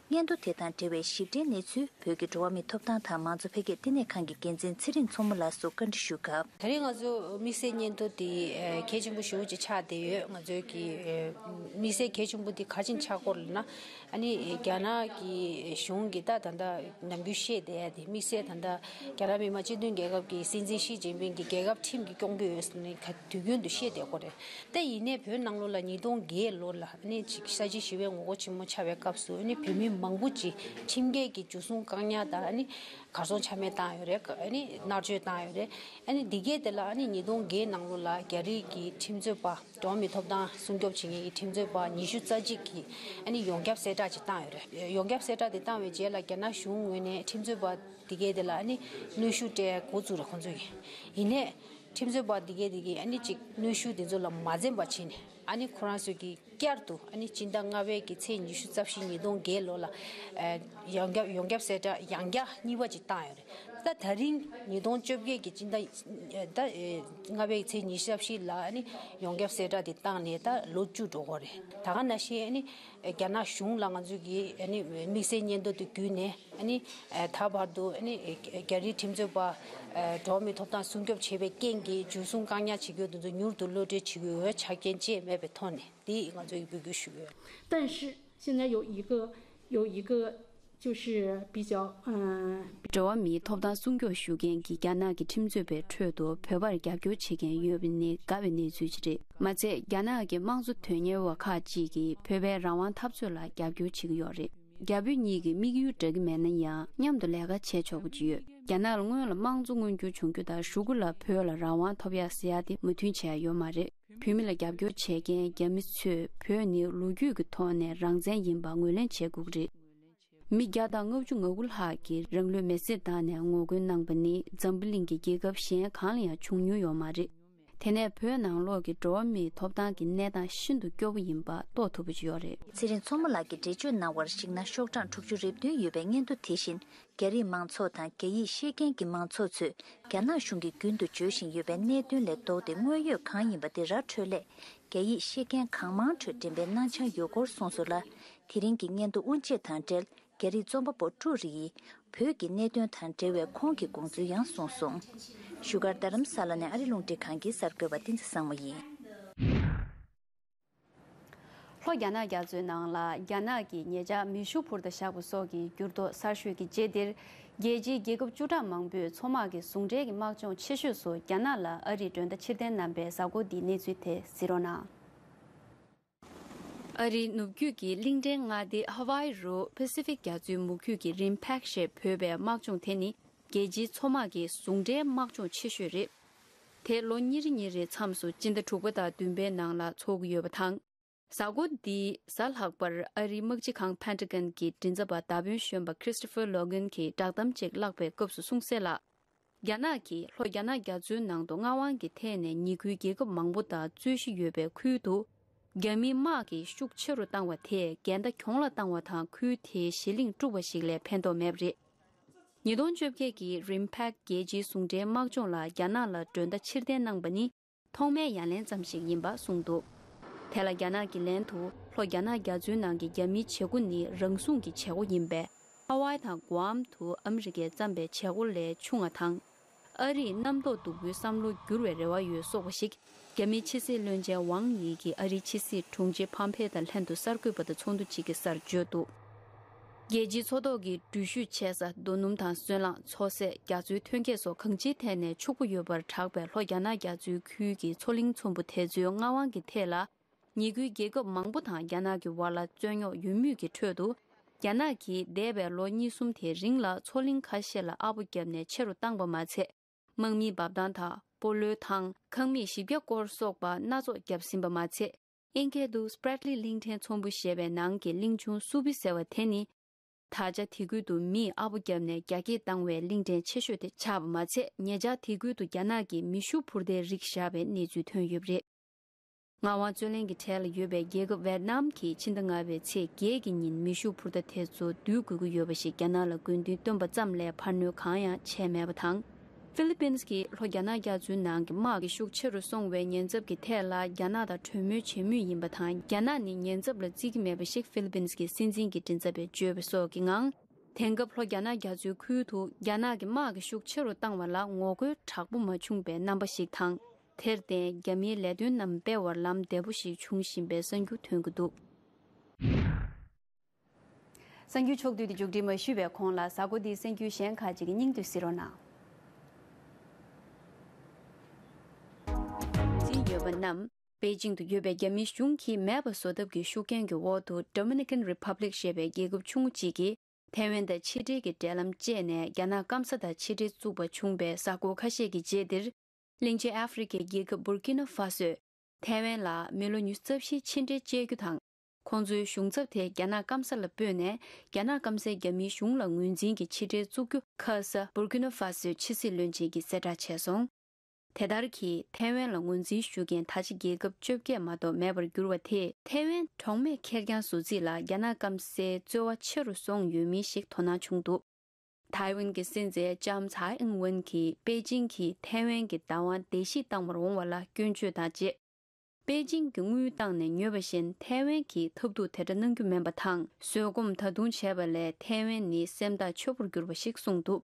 སྙན་ཐོ་དེ་དང་འབྲེལ་བའི་ཞིབ་ཕྲའི་གནས་ཚུལ་བོད་ཀྱི་འགྲོ་བ་མིའི་ཐོབ་ཐང་དང་མང་གཙོ་འཕེལ་རྒྱས་ལྟེ་གནས་ཁང་གི་འགན་འཛིན་ཚེ་རིང་མཚོ་མོ་ལགས་སུ་བཀའ་འདྲི་ཞུ་སྐབས། ད་རེས་ང་ཚོ་དམིགས་བསལ་སྙན་ཐོ་དེ་གལ་ཆེན་པོ་ཞེ་པོ་ཅིག་ཆགས་བསྡད་ཡོད། ང་ཚོའི་གི་དམིགས་བསལ་གལ་ཆེན་པོ་དེ་ག་རེ་བྱས་ནས་ཆགས་ཀྱི་ཡོད་ལབ་ན། ཨ་ནི་རྒྱ་ནག་གི་གཞུང་གིས་ད་ད་ལྟ་ནམ་རྒྱུན་བཤད་བསྡད་ཡ་དེ་དམིགས་བསལ་ད་ལྟ་རྒྱ་ནག་མི་དམངས་སྤྱི་མཐུན་རྒྱལ་ཁབ་ཀྱི་སྲིད་འཛིན་ཞི་ཅིན་ཕིང་གིས་རྒྱལ་ཁབ་ཁྲིམས་ཀྱིས་སྐྱོང་གི་ཡོད་ཟེར་ནས་ག་དུས་རྒྱུན་དུ་བཤད་བསྡད་ཀྱི་ཡོད་རེད། ད་ཡིན་ནའི་བོད་ནང་ལོགས་ལ་ཉིས་སྟོང་བརྒྱད་ལོ་ལ་ཨ་ནི་ཅིག་ས་བྱི་ཞི་བའི་ངོ་རྒོལ་ཆེན་མོ་ཆགས་པའི་སྐབས་སུ་ཨ་ནི་བོད་ མི་མང་པོ་ཅིག་ཁྲིམས་འགལ་གྱི་འཇུ་བཟུང་བཀག་ཉར་དང་ཨ་ནི་གར་སོང་ཆ་མེད་བཏང་ཡོད་རེད། ཨ་ནི་མནར་གཅོད་བཏང་ཡོད་རེད། ཨ་ནི་འདི་གའི་དེ་ལ་ཨ་ནི་ཉིས་སྟོང་བརྒྱད་ནང་ལོ་ལ་རྒྱ་རིགས་ཀྱི་ཁྲིམས་རྩོད་པ། འགྲོ་བ་མིའི་ཐོབ་ཐང་སྲུང་སྐྱོབ་བྱེད་མཁན་གྱི་ཁྲིམས་རྩོད་པ་ཉི་ཤུ་རྩ་གཅིག་གིས་ཨ་ནི་ཡོངས་ཁྱབ་གསལ་བསྒྲགས་ཅིག་བཏང་ཡོད་རེད། ཡོངས་ཁྱབ་གསལ་བསྒྲགས་དེ་བཏང་བའི་རྗེས་ལ་རྒྱ་ནག་གཞུང་ངོས་ནས་ཁྲིམས་རྩོད་པ་འདི་གའི་དེ་ལ་ཨ་ནི་གནོན་ཤུགས་སྤྲད་འགོ་བཙུགས་རེད་ཁོང་ཚོས་ཀྱིས། ཡིན་ནའི་ཁྲིམས་རྩོད་པ་འདི་གའི་དེ་གིས་ཨ་ནི་ཅིག་གནོན་ཤུགས་དེ་ཚོ་ལ་མ་འཛེམ་པ་བྱས་ནས་ཨ་ནི་ཁོ་རང་ཚོས་ཀྱིས་བསྐྱར་དུ་ཨ་ནི་སྤྱི་ཟླ་ལྔ་པའི་གི་ཚེས་ཉི་ཤུ་རྩ་བཞི་ཉིས་སྟོང་བརྒྱད་ལོ་ལ་ཨ་ཡོངས་ཁྱབ་ཡོངས་ཁྱབ་གསལ་བསྒྲགས་ཡང་བསྐྱར་གཉིས་པ་ཅིག་བཏང་ཡོད་རེད། ད་ད་རིང་ཉིས་སྟོང་བཅོ་བརྒྱད་ཀྱི་སྤྱི་ཟླ་ད་ཨེ་ལྔ་པའི་ཚེས་ཉི་ཤུ་རྩ་བཞི་ལ་ཨ་ནི་ཡོངས་ཁྱབ་གསལ་བསྒྲགས་དེ་བཏང་ནས་ད་ལོ་བཅུ་འགྲོ་གི་རེད། ད་ག་ནང་བཞིན་ཨ་ནི་རྒྱ་ནག་གཞུང་ལ་ང་ཚོས་ཀྱིས་ཨ་ནི་དམིགས་བསལ་སྙན་ཐོ་དེ་བརྒྱུད་ནས་ཨ་ནི་ད་བར་དུ་ཨ་ནི་རྒྱ་རིགས་ཁྲིམས་རྩོད་པ་འགྲོ་བ་མིའི་ཐོབ་ཐང་སྲུང་སྐྱོབ་བྱེད་པའི་རྐྱེན་གྱིས་འཇུ་བཟུང་བཀག་ཉར་བྱེད་རྒྱུ་དེ་ཚོ་མྱུར་དུ་གློད་གྲོལ་བྱེད་དགོས་པའི་ཆ་རྐྱེན་ཅིག་མེད་པའི་ཐོག་ནས་དེ་ང་ཚོས་འབོད་སྐུལ་ཞུ་གི་ཡོད། 但是现在有一个有一个就是比较嗯。 འགྲོ་བ་མིའི་ཐོབ་ཐང་སྲུང་སྐྱོབ་ཞུ་མཁན་གྱི་རྒྱ་ནག་གི་ཁྲིམས་རྩོད་པའི་ཁྲོད་དུ་བོད་པར་རྒྱབ་སྐྱོར་བྱེད་མཁན་ཡོད་པ་ནི་དགའ་བའི་གནས་ཚུལ་ཞིག་རེད། མ་ཚད་རྒྱ་ནག་གི་དམངས་གཙོ་དོན་གཉེར་བ་ཁག་ཅིག་གིས་བོད་པའི་རང་དབང་འཐབ་རྩོད་ལ་རྒྱབ་སྐྱོར་བྱེད་ཀྱི་ཡོད་རེད། རྒྱ་བོད་གཉིས་ཀྱི་དམིགས་ཡུལ་འདྲ་གི་མེད་ན་ཡང་མཉམ་དུ་ལས་ཀ་བྱེད་ཆོག་པ་ཅིག་ཡོད། རྒྱ་ནག་ལ་སྔོན་ལ་དམངས་གཙོ་མངོན་འགྱུར་བྱུང་རྒྱུ་དང་གཞུག་གུ་ལ་བོད་ལ་རང་དབང་ཐོབ་ཡག་ཟེར་ཡག་དེ་མོས་མཐུན་བྱས་ཡོད་མ་རེད། བོད་མི་ལ་རྒྱབ་སྐྱོར་བྱེད་མཁན་རྒྱ་མི་ཚོས་བོད་ནི་ལོ་རྒྱུས་ཀྱི་ཐོག་ནས་རང་བཙན་ཡིན་པ་ངོས་ལེན་བྱེད་དགོས་ཀྱི་རེད། མི་བརྒྱ་དང་ལྔ་བཅུ་ང་དགུ་ལྷག་གིས་རང་ལུས་མེར་སྲེག་བཏང་ནས་ངོ་རྒོལ་གནང་པ་ནི་འཛམ་བུ་གླིང་གི་རྒྱལ་ཁབ་གཞན་གང་ལ་ཡང་བྱུང་མྱོང་ཡོད་མ་རེད། དེ་ནས་བོད་ནང་ལོགས་ཀྱི་འགྲོ་བ་མིའི་ཐོབ་ཐང་གི་གནས་སྟངས་ཤིན་ཏུ་སྐྱོ་པོ་ཡིན་པ་རྟོགས་ཐུབ་པ་ཞིག་ཡོད་རེད། ཚེ་རིང་མཚོ་མོ་ལགས་ཀྱིས་འགྲེལ་བརྗོད་གནང་བར་གཞིགས་ན། ཤོག་གྲངས་དྲུག་ཅུ་རེ་བདུན་ཡོད་པའི་སྙན་ཐོ་དེ་བཞིན། རྒྱ་རིགས་མང་ཚོགས་དང་རྒྱ་ཡིག་ཤེས་མཁན་གྱི་མང་ཚོགས་ཚོས་རྒྱ་ནག་གཞུང་གིས་རྒྱུན་དུ་བརྗོད་བཞིན་ཡོད་པའི་གནད་དོན་ལས་ལྡོག་སྟེ་དངོས་ཡོད་གང་ཡིན་པ་དེ་ར་འཕྲོད་སླད། རྒྱ་ཡིག་ཤེས་མཁན་གང་མང་ཁྲོད་འགྲེམས་སྤེལ་གནང་འཆར་ཡོད་སྐོར་གསུངས་སོང་ལ། དེ་རིང་གི་སྙན་ཐོ་དབུ་འབྱེད་དང་འབྲེལ། རྒྱ་རིགས་རྩོམ་པ་པོ་ཀྲུའུ་རི་ཡིས་བོད་ཀྱི་གནད་དོན་དང་འབྲེལ་བའི་ཁོང་གི་དགོངས་ཚུལ་ཡང་གསུངས་སོང་། བཞུགས་སྒར་རྡ་རམ་ས་ལ་ནས་ཨ་རི་རླུང་འཕྲིན་ཁང་གི་གསར་འགོད་པ་བསྟན་འཛིན་བཟང་མོ་ཡིན། ལྷོ་རྒྱ་ནག་རྒྱ་མཚོའི་ནང་ལ་རྒྱ་ནག་གིས་ཉེ་ཆར་མེ་ཤུགས་འཕུར་མདའ་བཞག་པ་སོགས་ཀྱི་འགྱུར་ལྡོག་གསར་ཤོས་ཀྱི་རྗེས་འདིར། རྒྱལ་སྤྱིའི་རྒྱལ་ཁབ་བཅུ་ཕྲག་མང་པོས་མཚོ་དམག་གི་ཟུང་འབྲེལ་གྱི་དམག་སྦྱོང་ཆེ་ཤོས་སུ་རྒྱ་ནག་ལ་ཨ་རིས་མགྲོན་བརྡ་ཕྱིར་འཐེན་གནང་པའི་གཟའ་འཁོར་འདིའི་གནས་ཚུལ་དེ་གཟིགས་རོགས་གནང་། ཨ་རིའི་ནུབ་རྒྱུད་ཀྱི་གླིང་ཕྲན་མངའ་སྡེ་ཧ་ཝའི་རུ་པེ་སི་ཕིག་རྒྱ་མཚོའི་མུ་ཁྱུད་ཀྱི་རིམ་ཕེག་ཞེས་འབོད་པའི་དམག་སྦྱོང་དེ་ནི། རྒྱལ་སྤྱིའི་མཚོ་དམག་གི་ཟུང་འབྲེལ་དམག་སྦྱོང་ཆེ་ཤོས་རེད། དེ་ལོ་ཉེར་གཉིས་རེའི་མཚམས་སུ་སྤྱི་ཟླ་དྲུག་པ་དང་བདུན་པའི་ནང་ལ་འཚོགས་ཀྱི་ཡོད་པ་དང་། གཟའ་འཁོར་འདིའི་གཟའ་ལྷག་པར་ཨ་རིའི་དམག་སྤྱི་ཁང་Pentagon གྱི་མགྲིན་ཚབ་པ་མདའ་དཔོན་གཞོན་པ་Christopher Logan གྱིས་བསྒྲགས་གཏམ་ཅིག་བཀླགས་པའི་སྐབས་སུ་གསུངས་གསལ་ལ། རྒྱ་ནག་གིས་ལྷོ་རྒྱ་ནག་རྒྱ་མཚོའི་ནང་དུ་མངའ་དབང་གི་ཐད་ནས་ཉེ་ཁུལ་རྒྱལ་ཁབ་མང་པོ་དང་རྩོད་གཞི་ཡོད་པའི་ཁུལ་དུ། རྒྱ་མིའི་དམག་གི་ཤུགས་ཆེ་རུ་བཏང་བ་དེས་འགལ་ཟླ་གྱོང་ལ་བཏང་བ་དང་ཁུལ་དེའི་གཞི་གླིང་དཀྲུགས་པ་ཞིག་ལས་ཕན་ཐོགས་མེད་པ་རེད། ཉིས་སྟོང་བཅོ་བརྒྱད་ཀྱི་རིམ་ཕེག་རྒྱལ་སྤྱིའི་ཟུང་འབྲེལ་དམག་སྦྱོང་ལ་རྒྱ་ནག་ལ་མགྲོན་བརྡ་ཕྱིར་འཐེན་གནང་པ་ནི་ཐོག་མའི་ཡ་ལན་ཙམ་ཞིག་ཡིན་པ་གསུངས་འདུག་དེ་ལ་རྒྱ་ནག་གི་ལན་དུ་ལྷོ་རྒྱ་ནག་རྒྱ་མཚོའི་ནང་གི་རྒྱ་མིའི་བྱེད་སྒོ་ནི་རང་སྲུང་གི་བྱེད་སྒོ་ཡིན་པས། ཧ་ཝའི་དང་གུའམ་དུ་ཨ་མི་རི་ཀས་བརྩམས་པའི་བྱེད་སྒོ་ལས་ཆུང་བ་དང་། ཨ་རིས་གནམ་ཐོག་སྡུག་པོའི་བསམ་བློ་བསྒྱུར་བའི་རེ་བ་ཡོད་སོགས་པ་ཞིག་རྒྱ་མིའི་ཕྱི་སྲིད་བློན་ཆེན་ཝང་ཡི་གིས་ཨ་རིའི་ཕྱི་སྲིད་དྲུང་ཆེ་ཕམ་ཕེ་དང་ལྷན་དུ་གསར་འགོད་པ་དང་ཚོགས་འདུ་གཅིག་གི་སར་བརྗོད་འདུག་རྒྱལ་སྤྱིའི་མཚོ་ཐོག་གི་འགྲུལ་བཞུད་བྱེད་ས། རྡོ་སྣུམ་དང་སོལ་རླངས། མཚོ་ཟས། རྒྱ་མཚོའི་ཐོན་སྐྱེད་སོགས་གང་ཅིའི་ཐད་ནས་ཕྱུག་པོ་ཡོད་པར་གྲགས་པའི་ལྷོ་རྒྱ་ནག་རྒྱ་མཚོའི་ཁུལ་གྱི་མཚོ་གླིང་ཚོམ་བུ་དེ་ཚོའི་མངའ་དབང་གི་ཐད་ལ། ཉེ་ཁུལ་རྒྱལ་ཁབ་མང་པོ་དང་རྒྱ་ནག་གི་བར་ལ་རྩོད་རྙོག་ཡོད་མུས་ཀྱི་ཁྲོད་དུ། རྒྱ་ནག་གིས་འདས་པའི་ལོ་གཉིས་གསུམ་དེའི་རིང་ལ་མཚོ་གླིང་ཁ་ཤས་ལ་ཨ་སྦོ་བརྒྱབ་ནས་ཆེ་རུ་བཏང་པ་མ་ཚད། དམག་མིའི་འབབ་ཐང་དང་། སྤོ་ལོའི་ཐང་། ཁང་མིག་བཞི་བརྒྱ་སྐོར་སོགས་པ་སྣ་ཚོགས་བརྒྱབ་ཟིན་པ་མ་ཚད། དབྱིན་སྐད་དུ་Spratly གླིང་ཕྲན་ཚོམ་བུ་ཞེས་པའི་ནང་གི་གླིང་ཆུང་སུ་བི་ཟེར་བ་དེ་ནི། ད་ཆ་དེ་ཁུལ་དུ་མིས་ཨ་སྦོ་བརྒྱབ་ནས་རྒྱ་སྐྱེད་བཏང་བའི་གླིང་ཕྲན་ཆེ་ཤོས་དེ་ཆགས་པ་མ་ཚད། ཉེ་ཆར་དེ་ཁུལ་དུ་རྒྱ་ནག་གིས་མེ་ཤུགས་འཕུར་མདའི་རིགས་བཞག་པའི་གནས་ཚུལ་ཐོན་ཡོད་པ་རེད། མངའ་དབང་རྩོད་གླེང་གི་གྲས་ལ་ཡོད་པའི་རྒྱལ་ཁབ་ཝེད་ནམ་གྱིས་ཕྱི་ཟླ་ལྔ་པའི་ཚེས་བརྒྱད་ཀྱི་ཉིན་མེ་ཤུགས་འཕུར་མདའ་དེ་ཚོ་བསྡུ་དགོས་ཀྱི་ཡོད་པ་ཞིག་རྒྱ་ནག་ལ་དགོས་འདུན་བཏོན་པ་ཙམ་ལས་འཕར་སྣོན་གང་ཡང་བྱས་མེད་པ་དང་། ཧྥི་ལི་པིན་གྱིས་ལྷོ་རྒྱ་ནག་རྒྱ་མཚོའི་ནང་གི་དམག་གི་ཤུགས་ཆེ་རུ་སོང་བའི་ཉེན་ཚབས་ཀྱི་ཐད་ལ་རྒྱ་ནག་དང་གྲོས་མོལ་བྱེད་མུས་ཡིན་པ་དང་། རྒྱ་ནག་ནི་ཉེན་ཚབས་ལ་བརྩི་གི་མེད་པ་ཞིག་ཧྥི་ལི་པིན་གྱི་སྲིད་འཛིན་གྱི་མགྲིན་ཚབ་པས་བརྗོད་པ་སོགས་ཀྱི་ངང་། དེང་སྐབས་ལྷོ་རྒྱ་ནག་རྒྱ་མཚོའི་ཁུལ་དུ་རྒྱ་ནག་གི་དམག་གི་ཤུགས་ཆེ་རུ་བཏང་བ་ལ་ངོ་རྒོལ་དྲག་པོ་མ་བྱུང་པའི་རྣམ་པ་ཞིག་དང་། དེར་བརྟེན་རྒྱ་མིའི་ལས་དོན་རྣམས་སྤེལ་བར་ལམ་བདེ་པོ་ཞིག་འབྱུང་བཞིན་པའི་གསར་འགྱུར་ཐོན་གྱི་འདུག་གསར་འགྱུར་ཕྱོགས་བསྡུས་དེ་མཇུག་སྒྲིལ་མ་ཞུས་པའི་གོང་ལ་གཟའ་འཁོར་འདིའི་གསར་འགྱུར་གཞན་ཁག་ཅིག་གི་སྙིང་བསྡུས་གཟིགས་རོགས་གནང་། ཅི་ཡོད་པ་རྣམས། པེ་ཅིང་དུ་ཡོད་པའི་རྒྱ་མིའི་གཞུང་གིས་མེད་པ་བཟོ་ཐབས་ཀྱི་ཤུགས་རྐྱེན་གྱི་འོག་ཏུ་Dominican Republic་ཞེས་པའི་རྒྱལ་ཁབ་ཆུང་ངུ་གཅིག་གིས་ཐའེ་ཝན་དང་ཕྱི་འབྲེལ་གྱི་འབྲེལ་ལམ་བཅད་ནས་རྒྱ་ནག་སྐམ་ས་དང་ཕྱི་འབྲེལ་བཙུགས་པ་བྱུང་བའི་གཟའ་འཁོར་ཁ་ཤས་ཀྱི་རྗེས་འདིར། གླིང་ཆེན་ཨ་ཧྥེ་རི་ཁའི་རྒྱལ་ཁབ་Burkina Faso་ཡིས་ཐའེ་ཝན་ལ་མི་ལོ་ཉི་ཤུ་རྩ་བཞིའི་ཕྱི་འབྲེལ་བཅད་རྒྱུ་དང་། ཁོང་ཚོའི་གཞུང་ཚབ་དེ་རྒྱ་ནག་སྐམ་ས་ལ་སྤོས་ནས། རྒྱ་ནག་སྐམ་སའི་རྒྱ་མིའི་གཞུང་ལ་ངོས་འཛིན་གྱི་ཕྱི་འབྲེལ་བཙུགས་རྒྱུ་ཁ་ས་Burkina Faso་ཕྱི་སྲིད་བློན་ཆེན་གྱིས་གསལ་བསྒྲགས་བྱས་སོང་། དེ་ལྟར་གྱིས་ཐའེ་ཝན་ལ་ངོས་འཛིན་ཞུ་མཁན་ད་ཆ་རྒྱལ་ཁབ་བཅོ་བརྒྱད་མ་གཏོགས་མེད་པར་གྱུར་བ་དེས་ཐའེ་ཝན་གྲོགས་མེད་ཁེར་རྐྱང་བཟོ་རྩིས་ལ་རྒྱ་ནག་སྐམ་སའི་རྩོལ་བ་ཆེ་རུ་སོང་ཡོད་མིན་ཞིག་དོ་སྣང་བྱུང་འདུག་ཐའེ་ཝན་གྱི་སྲིད་འཛིན་ལྕམ་ཚའེ་ཨིང་ཝེན་གྱིས་པེ་ཅིང་གིས་ཐའེ་ཝན་གྱི་བདག་དབང་བརྡལ་བཤིག་བཏང་བར་འོང་བ་ལ་སྐྱོན་བརྗོད་དང་བཅས། པེ་ཅིང་གིས་དངུལ་བཏང་ནས་ཉོས་པ་བཞིན་ཐའེ་ཝན་གྱིས་ཐབས་སྡུག་དེ་འདྲ་གནང་རྒྱུ་མིན་པ་དང་བཟོད་སྒོམ་ད་དུང་བྱས་པ་ལས་ཐའེ་ཝན་ནི་སེམས་ཐག་ཆོད་པོར་གྱུར་པ་ཞིག་གསུངས་འདུག་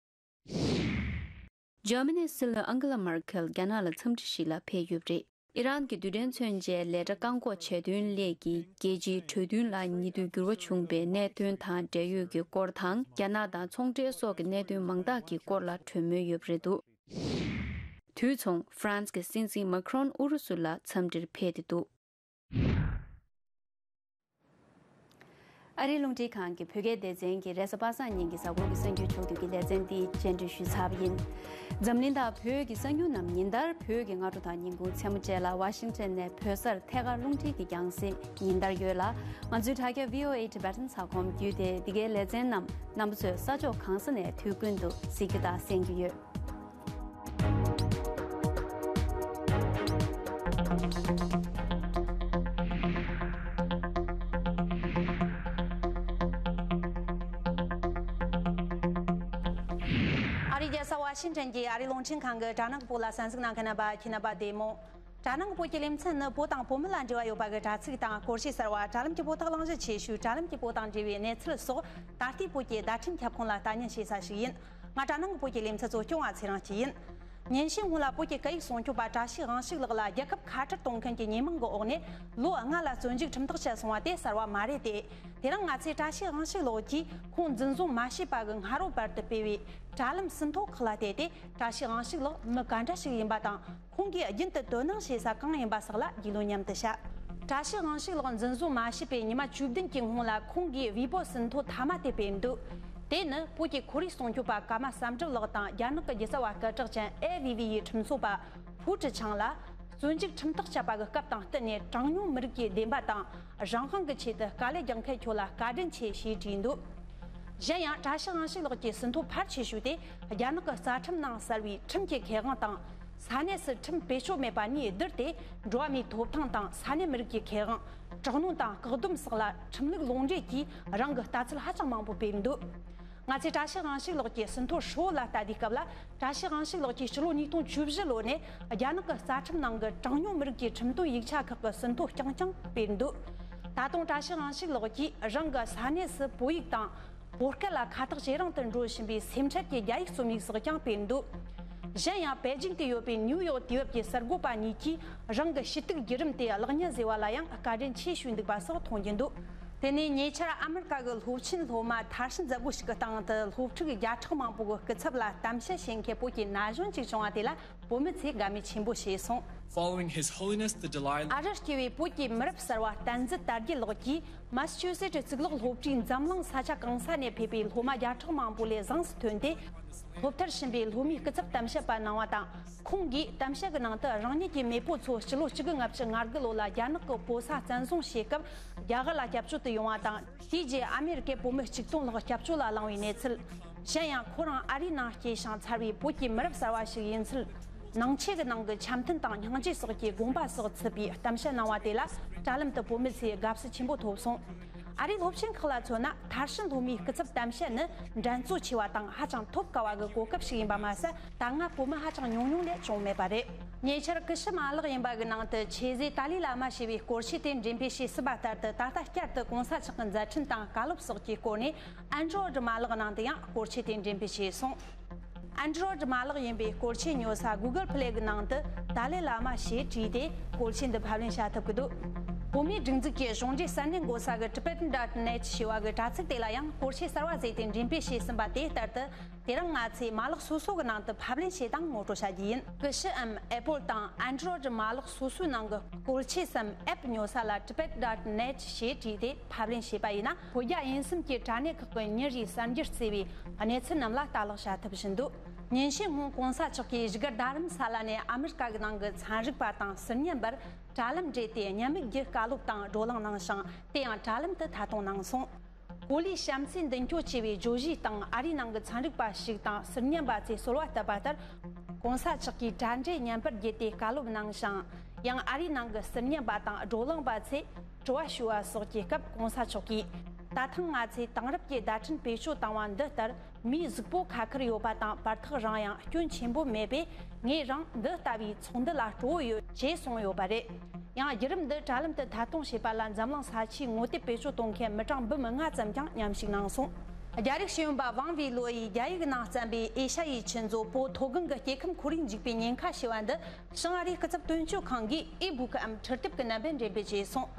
འཇར་མ་ནིའི་སྲིད་བློན་ཨང་གེ་ལ་མར་ཁེལ་རྒྱ་ནག་ལ་འཚམས་འདྲི་ཞིག་ལ་ཕེབས་ཡོད་པ་རེད། ཨི་རན་གྱི་རྡུལ་ཕྲན་མཚོན་ཆའི་ལས་གྲྭ་བཀག་འགོག་བྱས་དོན་སླད་ཀྱི་རྒྱལ་སྤྱིའི་གྲོས་མཐུན་ལ་ཉེ་དུས་འགྱུར་བ་བྱུང་བའི་གནད་དོན་དང་འབྲེལ་ཡོད་ཀྱི་སྐོར་དང་། རྒྱ་ནག་དང་ཚོང་འབྲེལ་སོགས་ཀྱི་གནད་དོན་མང་དག་གི་སྐོར་ལ་གྲོས་མོལ་ཡོད་པ་རེད་འདུག་དུས་མཚུངས་ཧྥ་རན་སི་གི་སྲིད་འཛིན་མཱ་ཁི་རོན་ཨུ་རུ་སུ་ལ་འཚམས་འདྲིར་ཕེབས་ཏེ་འདུག་ཨ་རིའི་རླུང་འཕྲིན་ཁང་གི་བོད་སྐད་སྡེ་ཚན་གྱིས་རེས་གཟའ་པ་སངས་ཉིན་གྱི་གཟའ་འཁོར་གྱི་གསར་འགྱུར་ཕྱོགས་བསྡུས་ཀྱི་ལེ་ཚན་འདི་རྒྱས་འབྲིང་ཞུས་ཚར་བ་ཡིན། འཛམ་གླིང་དང་བོད་ཀྱི་གསར་འགྱུར་རྣམས་ཉིན་ལྟར་བོད་ཀྱི་སྔ་དྲོ་དང་ཉིན་གུང་མཚན་མོ་བཅས་ལ་ཝ་ཤིང་ཊོན་ནས་བོད་སར་ཐད་ཀར་རླུང་འཕྲིན་གྱི་རྒྱང་སྲིང་ཉིན་ལྟར་ཡོད་ལ། ང་ཚོའི་དྲ་རྒྱ་V O A Tibetan ཚ་ཁོམ་བརྒྱུད་དེ་འདི་གའི་ལེ་ཚན་རྣམས་རྣམ་པ་ཚོས་ས་ཕྱོགས་གང་ས་ནས་དུས་ཀུན་ཏུ་གཟིགས་རྒྱུ་དང་གསན་རྒྱུ་ཡོད། ཨ་རིའི་རྒྱལ་ས་ཝ་ཤིང་ཊོན་གྱི་ཨ་རིའི་རླུང་འཕྲིན་ཁང་གི་དྲ་ནང་གི་བོད་ལ་གསན་གཟིགས་གནང་མཁན་རྣམ་པ་ཁྱེད་རྣམ་པ་བདེ་མོ། དྲ་ནང་གི་བོད་ཀྱི་ལེ་ཚན་ནི་བོད་དང་བོད་མི་ལ་འབྲེལ་བ་ཡོད་པ་གི་དྲ་ཚིགས་དང་སྐོར་ཞིབ་གསར་བ། དྲ་ལམ་གྱི་བོད་ཐོག་གླེང་གཞི་ཆེ་ཤོས། དྲ་ལམ་གྱི་བོད་དང་འབྲེལ་བའི་གནས་ཚུལ་སོགས་ད་ལྟའི་བོད་ཀྱི་བརྡ་འཕྲིན་ཁྱབ་ཁོངས་ལ་ལྟ་ཉན་བྱེད་ས་ཞིག་ཡིན། ང་དྲ་ནང་གི་བོད་ཀྱི་ལེ་ཚན་གཙོ་སྐྱོང་བ་ཚེ་རིང་སྐྱིད་ཡིན། ཉིན་ཤས་སྔོན་ལ་བོད་ཀྱི་སྐད་ཡིག་སྲུང་སྐྱོབ་པ་བཀྲ་ཤིས་དབང་ཕྱུག་ལགས་ལ་རྒྱལ་ཁབ་ཁ་བྲལ་གཏོང་མཁན་གྱི་ཉེས་མིང་གི་འོག་ནས་ལོ་ལྔ་ལ་བཙོན་འཇུག་ཁྲིམས་ཐག་བཅད་སོང་བ་དེ་གསར་བ་མ་རེད་དེ། དེ་རིང་ང་ཚོས་བཀྲ་ཤིས་དབང་ཕྱུག་ལགས་ཀྱིས་ཁོང་འཛིན་བཟུང་མ་བྱས་པ་གི་སྔ་དྲོ་བར་དུ་སྤེལ་བའི་དྲ་ལམ་ཟིན་ཐོ་ཁག་ལ་བལྟས་ཏེ། བཀྲ་ཤིས་དབང་ཕྱུག་ལགས་མི་ག་འདྲ་ཞིག་ཡིན་པ་དང་། ཁོང་གིས་རྒྱུན་དུ་དོ་སྣང་བྱེད་ས་གང་ཡིན་པ་སོགས་ལ་རྒྱུས་ལོན་མཉམ་དུ་བྱ། བཀྲ་ཤིས་དབང་ཕྱུག་ལགས་འཛིན་བཟུང་མ་བྱས་པའི་ཉི་མ་བཅུ་བདུན་གྱི་སྔོན་ལ་ཁོང་གིས་ཝི་པོ་ཟིན་ཐོ་མཐའ་མ་དེ་སྤེལ་འདུག་དེ་ནི་བོད་ཀྱི་ཁོར་ཡུག་སྲུང་སྐྱོབ་པ་ཀརྨ་བསམ་གྲུབ་ལགས་དང་རྒྱ་ནག་གི་རྒྱལ་ས་བ་སྐད་གྲགས་ཅན་ཨེ་ཝི་ཝི་ཡི་ཁྲིམས་རྩོད་པ་ཧུའུ་ཀྲི་ཆང་ལ་བཙོན་འཇུག་ཁྲིམས་ཐག་བཅད་པ་གི་སྐབས་དང་བསྟུན་ནས། གྲངས་ཉུང་མི་རིགས་ཀྱི་བདེན་པ་དང་རང་དབང་གི་ཆེད་དུ་དཀའ་ལས་རྒྱག་མཁན་ཁྱོད་ལ་བཀའ་དྲིན་ཆེ་ཞེས་བྲིས་འདུག་གཞན་ཡང་། བཀྲ་ཤིས་དབང་ཕྱུག་ལགས་ཀྱི་ཟིན་ཐོ་ཕལ་ཆེ་ཤོས་དེ་རྒྱ་ནག་གི་རྩ་ཁྲིམས་ནང་གསལ་བའི་ཁྲིམས་ཀྱི་ཁེ་དབང་དང་། ས་གནས་སུ་ཁྲིམས་བེད་སྤྱོད་མེད་པ་གཉིས་བསྡུར་ཏེ། འགྲོ་བ་མིའི་ཐོབ་ཐང་དང་ས་གནས་མི་རིགས་ཀྱི་ཁེ་དབང་། དྲག་གནོན་དང་བཀག་སྡོམ་སོགས་ལ་ཁྲིམས་ལུགས་ལུང་འདྲེན་གྱིས་རང་གི་ལྟ་ཚུལ་ཧ་ཅང་མང་པོ་སྤེལ་འདུག་ང་ཚོས་བཀྲ་ཤིས་དབང་ཕྱུག་ལགས་ཀྱི་ཟིན་ཐོ་ཧྲིལ་བོ་ལ་ལྟ་དུས་སྐབས་ལ། བཀྲ་ཤིས་དབང་ཕྱུག་ལགས་ཀྱིས་སྤྱི་ལོ་ཉིས་སྟོང་བཅུ་བཞི་ལོ་ནས་རྒྱ་ནག་གི་རྩ་ཁྲིམས་ནང་གི་གྲངས་ཉུང་མི་རིགས་ཀྱི་ཁྲིམས་དོན་ཡིག་ཆ་ཁག་གི་ཟིན་ཐོ་རྐྱང་རྐྱང་སྤེལ་འདུག་ད་དུང་བཀྲ་ཤིས་དབང་ཕྱུག་ལགས་ཀྱིས་རང་གི་ས་གནས་སུ་བོད་ཡིག་དང་། བོད་སྐད་ལ་ཁ་ཐག་ཇེ་རིང་དུ་འགྲོ་བཞིན་པའི་སེམས་ཁྲལ་གྱི་རྒྱ་ཡིག་རྩོམ་ཡིག་སོགས་ཀྱང་སྤེལ་འདུག་གཞན་ཡང་། པེ་ཅིང་དུ་ཡོད་པའི་ནིའུ་ཡོག་དུས་བབ་ཀྱི་གསར་འགོད་པ་གཉིས་ཀྱིས་རང་གི་ཞུ་གཏུག་བརྒྱུད་རིམ་དེ་གློག་བརྙན་བཟོས་པ་ལ་ཡང་བཀའ་དྲིན་ཆེ་ཞུས་འདུག་པ་སོགས་མཐོང་རྒྱུ་འདུག་དེ་ནས་ཉེ་ཆར་ཨ་མི་རི་ཀ་གི་སློབ་ཆེན་སློབ་མ་མཐར་ཕྱིན་མཛད་སྒོ་ཞིག་གི་སྟེང་དུ། སློབ་ཕྲུག་བརྒྱ་ཕྲག་མང་པོ་གི་སྐུ་ཚབ་ལ་གཏམ་བཤད་བྱེད་མཁན་བོད་ཀྱི་ན་གཞོན་ཅིག་བྱུང་བ་དེ་ལ་བོད་མི་ཚོས་དགའ་མོས་ཆེན་པོ་བྱས་སོང་། Following His Holiness the Dalai Lama ཨ་རིར་སྐྱེས་པའི་བོད་ཀྱི་མི་རབས་གསར་བ་བསྟན་འཛིན་དར་རྒྱས་ལགས་ཀྱིས་མ་སི་ཆུ་སེ་ཊི་གཙུག་ལག་སློབ་གྲྭའི་འཛམ་གླིང་ས་ཆ་གང་ས་ནས་ཕེབས་པའི་སློབ་མ་བརྒྱ་ཕྲག་མང་པོ་ལས་བཟང་དུ་ཐོན་ཏེ། སློབ་མཐར་ཕྱིན་པའི་སློབ་མའི་སྐུ་ཚབ་གཏམ་བཤད་པ་གནང་བ་དང་། ཁོང་གིས་གཏམ་བཤད་ཀྱི་ནང་དུ་རང་ཉིད་ཀྱི་མེས་པོ་ཚོ་སྤྱི་ལོ་གཅིག་དགུ་ལྔ་བཅུ་ང་དགུ་ལོ་ལ་རྒྱ་ནག་གི་བོད་ས་བཙན་བཟུང་བྱེད་སྐབས་རྒྱ་གར་ལ་སྐྱབས་བཅོལ་དུ་ཡོང་བ་དང་། དེའི་རྗེས་ཨ་མེ་རི་ཀའི་བོད་མི་གཅིག་སྟོང་ལྷག་སྐྱབས་བཅོལ་ལ་བླངས་པའི་གནས་ཚུལ། གཞན་ཡང་། ཁོ་རང་ཨ་རིའི་ནང་སྐྱེས་ཤིང་འཚར་བའི་བོད་ཀྱི་མི་རབས་གསར་བ་ཞིག་ཡིན་ཚུལ། ནང་ཆོས་ཀྱི་ནང་གི་འཆམ་མཐུན་དང་སྙིང་རྗེ་སོགས་ཀྱི་དགོངས་པ་སོགས་ཚུད་པའི་གཏམ་བཤད་གནང་བ་དེ་ལ་དྲ་ལམ་དུ་བོད་མི་ཚོས་དགའ་བསུ་ཆེན་པོ་ཐོབ་སོང་། ཨ་རིའི་སློབ་ཆེན་ཁག་ལ་མཚོན་ན། མཐར་ཕྱིན་སློབ་མའི་སྐུ་ཚབ་གཏམ་བཤད་ནི་འགྲན་རྩོད་ཆེ་བ་དང་ཧ་ཅང་ཐོབ་དཀའ་བ་གི་གོ་སྐབས་ཤིག་ཡིན་པ་མ་ཟད། ད་སྔ་བོད་མི་ཧ་ཅང་ཉུང་ཉུང་ལས་བྱུང་མེད་པ་རེད། ཉེ་ཆར་ཀི་ཤི་མ་ལག་ཡིན་པ་གི་ནང་དུ་ཆོས་མཛད་ཏཱ་ལའི་བླ་མ་ཞེས་པའི་སྐོར་ཆས་དེ་འགྲེམས་སྤེལ་བྱས་ཟིན་པ་ལྟར་དུ། ད་ལྟ་བསྐྱར་དུ་གོང་ས་མཆོག་གི་མཛད་འཕྲིན་དང་བཀའ་སློབ་སོགས་ཀྱི་སྐོར་ནས་ཨན་ཌྲོ་ཡིཌ་མ་ལག་ནང་དུ་ཡང་སྐོར་ཆས་དེ་འགྲེམས་སྤེལ་བྱས་སོང་། ཨན་ཌྲོ་ཡིཌ་མ་ལག་ཡིན་པའི་སྐོར་ཆས་ཉོ་ས་Google Play གི་ནང་དུ་ཏཱ་ལའི་བླ་མ་ཞེས་བྲིས་ཏེ་སྐོར་ཆས་འདི་ཕབ་ལེན་བྱ་ཐུབ་ཀྱི་འདུག་བོད་མིའི་སྒྲིག་འཛུགས་ཀྱི་གཞུང་འབྲེལ་གསར་འགྱུར་འགོད་ས་གི་Tibetan dot net ཞེས་པ་གི་དྲ་ཚིགས་དེ་ལ་ཡང་སྐོར་ཆས་གསར་བ་བཟོས་ཏེ་འགྲེམས་སྤེལ་བྱས་ཟིན་པ་དེ་ལྟར་དུ། དེ་རིང་ང་ཚོས་མ་ལག་སོ་སོ་གི་ནང་དུ་ཕབ་ལེན་བྱེད་སྟངས་ངོ་སྤྲོད་བྱ་རྒྱུ་ཡིན། ཀུ་ཤུ་འམ་Apple་དང་Android་མ་ལག་སོ་སོའི་ནང་གི་སྐོར་ཆས་སམ་app་ཉོ་ས་ལ་Tibet dot net་ཞེས་བྲིས་ཏེ་ཕབ་ལེན་བྱས་པ་ཡིན་ན། བོད་རྒྱ་དབྱིན་གསུམ་གྱི་དྲ་གནས་ཁག་གི་ཉིན་རེའི་གསར་འགྱུར་བརྩིས་པའི་གནས་ཚུལ་རྣམས་ལ་ལྟ་ཀློག་བྱ་ཐབས་བྱིན་འདུག་ཉིན་ཤས་སྔོན་༸གོང་ས་མཆོག་གིས་བཞུགས་སྒར་རྡ་རམ་ས་ལ་ནས་ཨ་མི་རི་ཀ་གི་ནང་གི་ཚན་རིག་པ་དང་ཟུར་ཉན་པར་དྲ་ལམ་འབྲེལ་ཏེ་ཉན་མིག་བརྒྱུད་བཀའ་སློབ་དང་བགྲོ་གླེང་གནང་ཞིང་། དེ་ཡང་དྲ་ལམ་དུ་ཐད་གཏོང་གནང་སོང་། གོ་ལའི་བྱམས་བརྩེའི་མདུན་སྐྱོད་ཅེས་པའི་བརྗོད་གཞིའི་སྟེང་ཨ་རིའི་ནང་གི་ཚན་རིག་པ་ཞིག་དང་ཟུར་ཉན་པ་ཚོས་གསོལ་བ་བཏབ་པ་ལྟར།༸གོང་ས་མཆོག་གིས་དྲ་འབྲེལ་བརྙན་པར་བརྒྱུད་དེ་བཀའ་སློབ་གནང་ཞིང་། ཡང་ཨ་རིའི་ནང་གི་ཟུར་ཉན་པ་དང་བགྲོ་གླེང་པ་ཚོས་དྲི་བ་ཞུ་བ་སོགས་ཀྱི་སྐབས་༸གོང་ས་མཆོག་གིས། ད་ཐེངས་ང་ཚོས་དེང་རབས་ཀྱི་བརྡ་འཕྲིན་བེད་སྤྱོད་བཏང་བ་འདི་ལྟར། མིའི་གཟུགས་པོ་ཁ་ཁར་ཡོད་པ་དང་བར་ཐག་རིང་ཡང་སྐྱོན་ཆེན་པོ་མེད་པས། ངས་རང་འདི་ལྟ་བུའི་ཚོགས་འདུ་ལ་སྤྲོ་བོ་ཡོད་ཅེས་གསུངས་ཡོད་པ་རེད། ཡང་བརྒྱུད་རིམ་འདི་དྲ་ལམ་དུ་ཐད་གཏོང་བྱས་པ་ལ་འཛམ་གླིང་ས་ཆའི་ངོ་དེབ་བེད་སྤྱོད་གཏོང་མཁན་མི་གྲངས་འབུམ་ལྔ་ཙམ་ཀྱང་མཉམ་ཞུགས་གནང་སོང་། རྒྱ་རིགས་ཤེས་ཡོན་པ་ཝང་ཝེ་ལོ་ཡིས་རྒྱ་ཡིག་ནང་བརྩམས་པའི་ཨེ་ཤ་ཡའི་ཆུ་མཛོད་པོ་མཐོ་སྒང་གི་སྐྱེ་ཁམས་ཁོར་ཡུག་འཇིག་པའི་ཉེན་ཁ་ཞེས་པ་འདི་ཞིང་ཨ་རིའི་སྐུ་ཚབ་དོན་གཅོད་ཁང་གིས་ཨི་བྷུ་ཀ་འམ་འཕྲུལ་དེབ་ཀྱི་རྣམ་པར་འགྲེམས་སྤེལ་བྱས་སོང་།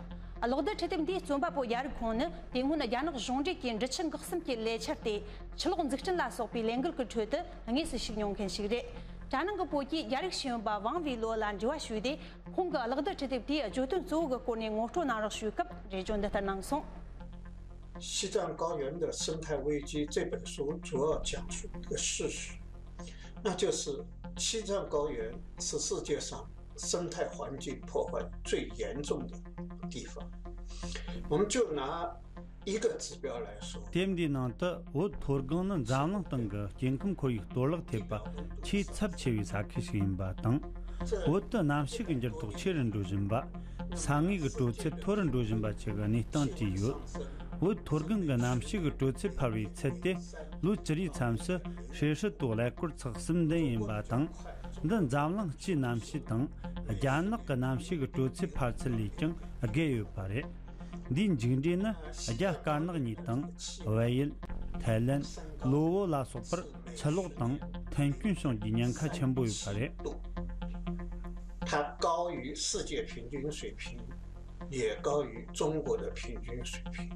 གློག་རྡུལ་འཕྲུལ་དེབ་འདིའི་རྩོམ་པ་པོ་རྒྱ་རིག་ཁོང་ནི་དེ་སྔོན་རྒྱ་ནག་གཞུང་འབྲེལ་གྱི་འབྲི་ཆུ་འགག་གསུམ་གྱི་ལས་འཆར་ཏེ། ཆུ་གློག་འཛུགས་སྐྲུན་ལ་སོགས་པའི་ལས་འགུལ་གྱི་ཁྲོད་དུ་དངོས་སུ་ཞུགས་མྱོང་མཁན་ཞིག་རེད། དྲ་ནང་གི་བོད་ཀྱི་རྒྱ་རིགས་ཤེས་ཡོན་པ་ཝང་ཝེ་ལོ་ལ་འབྲེལ་བ་ཞུས་ཏེ། ཁོང་གི་གློག་རྡུལ་འཕྲུལ་དེབ་དེའི་བརྗོད་དོན་གཙོ་བོ་གི་སྐོར་ནས་ངོ་སྤྲོད་གནང་རོགས་ཞུས་སྐབས་འགྲེལ་བརྗོད་འདི་ལྟར་གནང་སོང་། 西藏高原的生态危机》这本书主要讲述的是，那就是西藏高原是世界上生态环境破坏最严重的地方。我们就拿一个指标来说， དེབ་འདིའི་ནང་དུ་བོད་མཐོ་སྒང་ནི་འཛམ་གླིང་སྟེང་གི་སྐྱེ་ཁམས་ཁོར་ཡུག་གཏོར་བརླག་ཐེབས་པ་ཆེས་ཚབས་ཆེ་བའི་ས་ཁུལ་ཞིག་ཡིན་པ་དང་། བོད་དུ་གནམ་གཤིས་ཀྱི་འགྱུར་ལྡོག་ཆེ་རུ་འགྲོ་བཞིན་པ། ས་ངོས་ཀྱི་དྲོད་ཚད་མཐོ་རུ་འགྲོ་བཞིན་པ་བཅས་ཀྱི་གནས་སྟངས་བྲིས་ཡོད། བོད་མཐོ་སྒང་གི་གནམ་གཤིས་ཀྱི་དྲོད་ཚད་འཕར་བའི་ཚད་དེ་ལོ་བཅུ་རེའི་མཚམས་སུ་ཧྲེ་ཧྲི་ཏོ་ཀླད་ཀོར་ཚེག་གསུམ་ལྡན་ཡིན་པ་དང་། འདི་འཛམ་གླིང་སྤྱིའི་གནམ་གཤིས་དང་རྒྱ་ནག་གི་གནམ་གཤིས་ཀྱི་དྲོད་ཚད་འཕར་ཚད་ལས་ཀྱང་བརྒལ་ཡོད་པ་རེད། འདིའི་མཇུག་འབྲས་ནི་རྒྱ་དཀར་ནག་གཉིས་དང་བལ་ཡུལ། ཐའི་ལེན། ལའོ་ལ་སོགས་པར་ཆུ་ལོག་དང་ཐན་སྐྱོན་བྱུང་རྒྱུའི་ཉེན་ཁ་ཆེན་པོ་ཡོད་པ་རེད། 它高于世界平均水平，也高于中国的平均水平。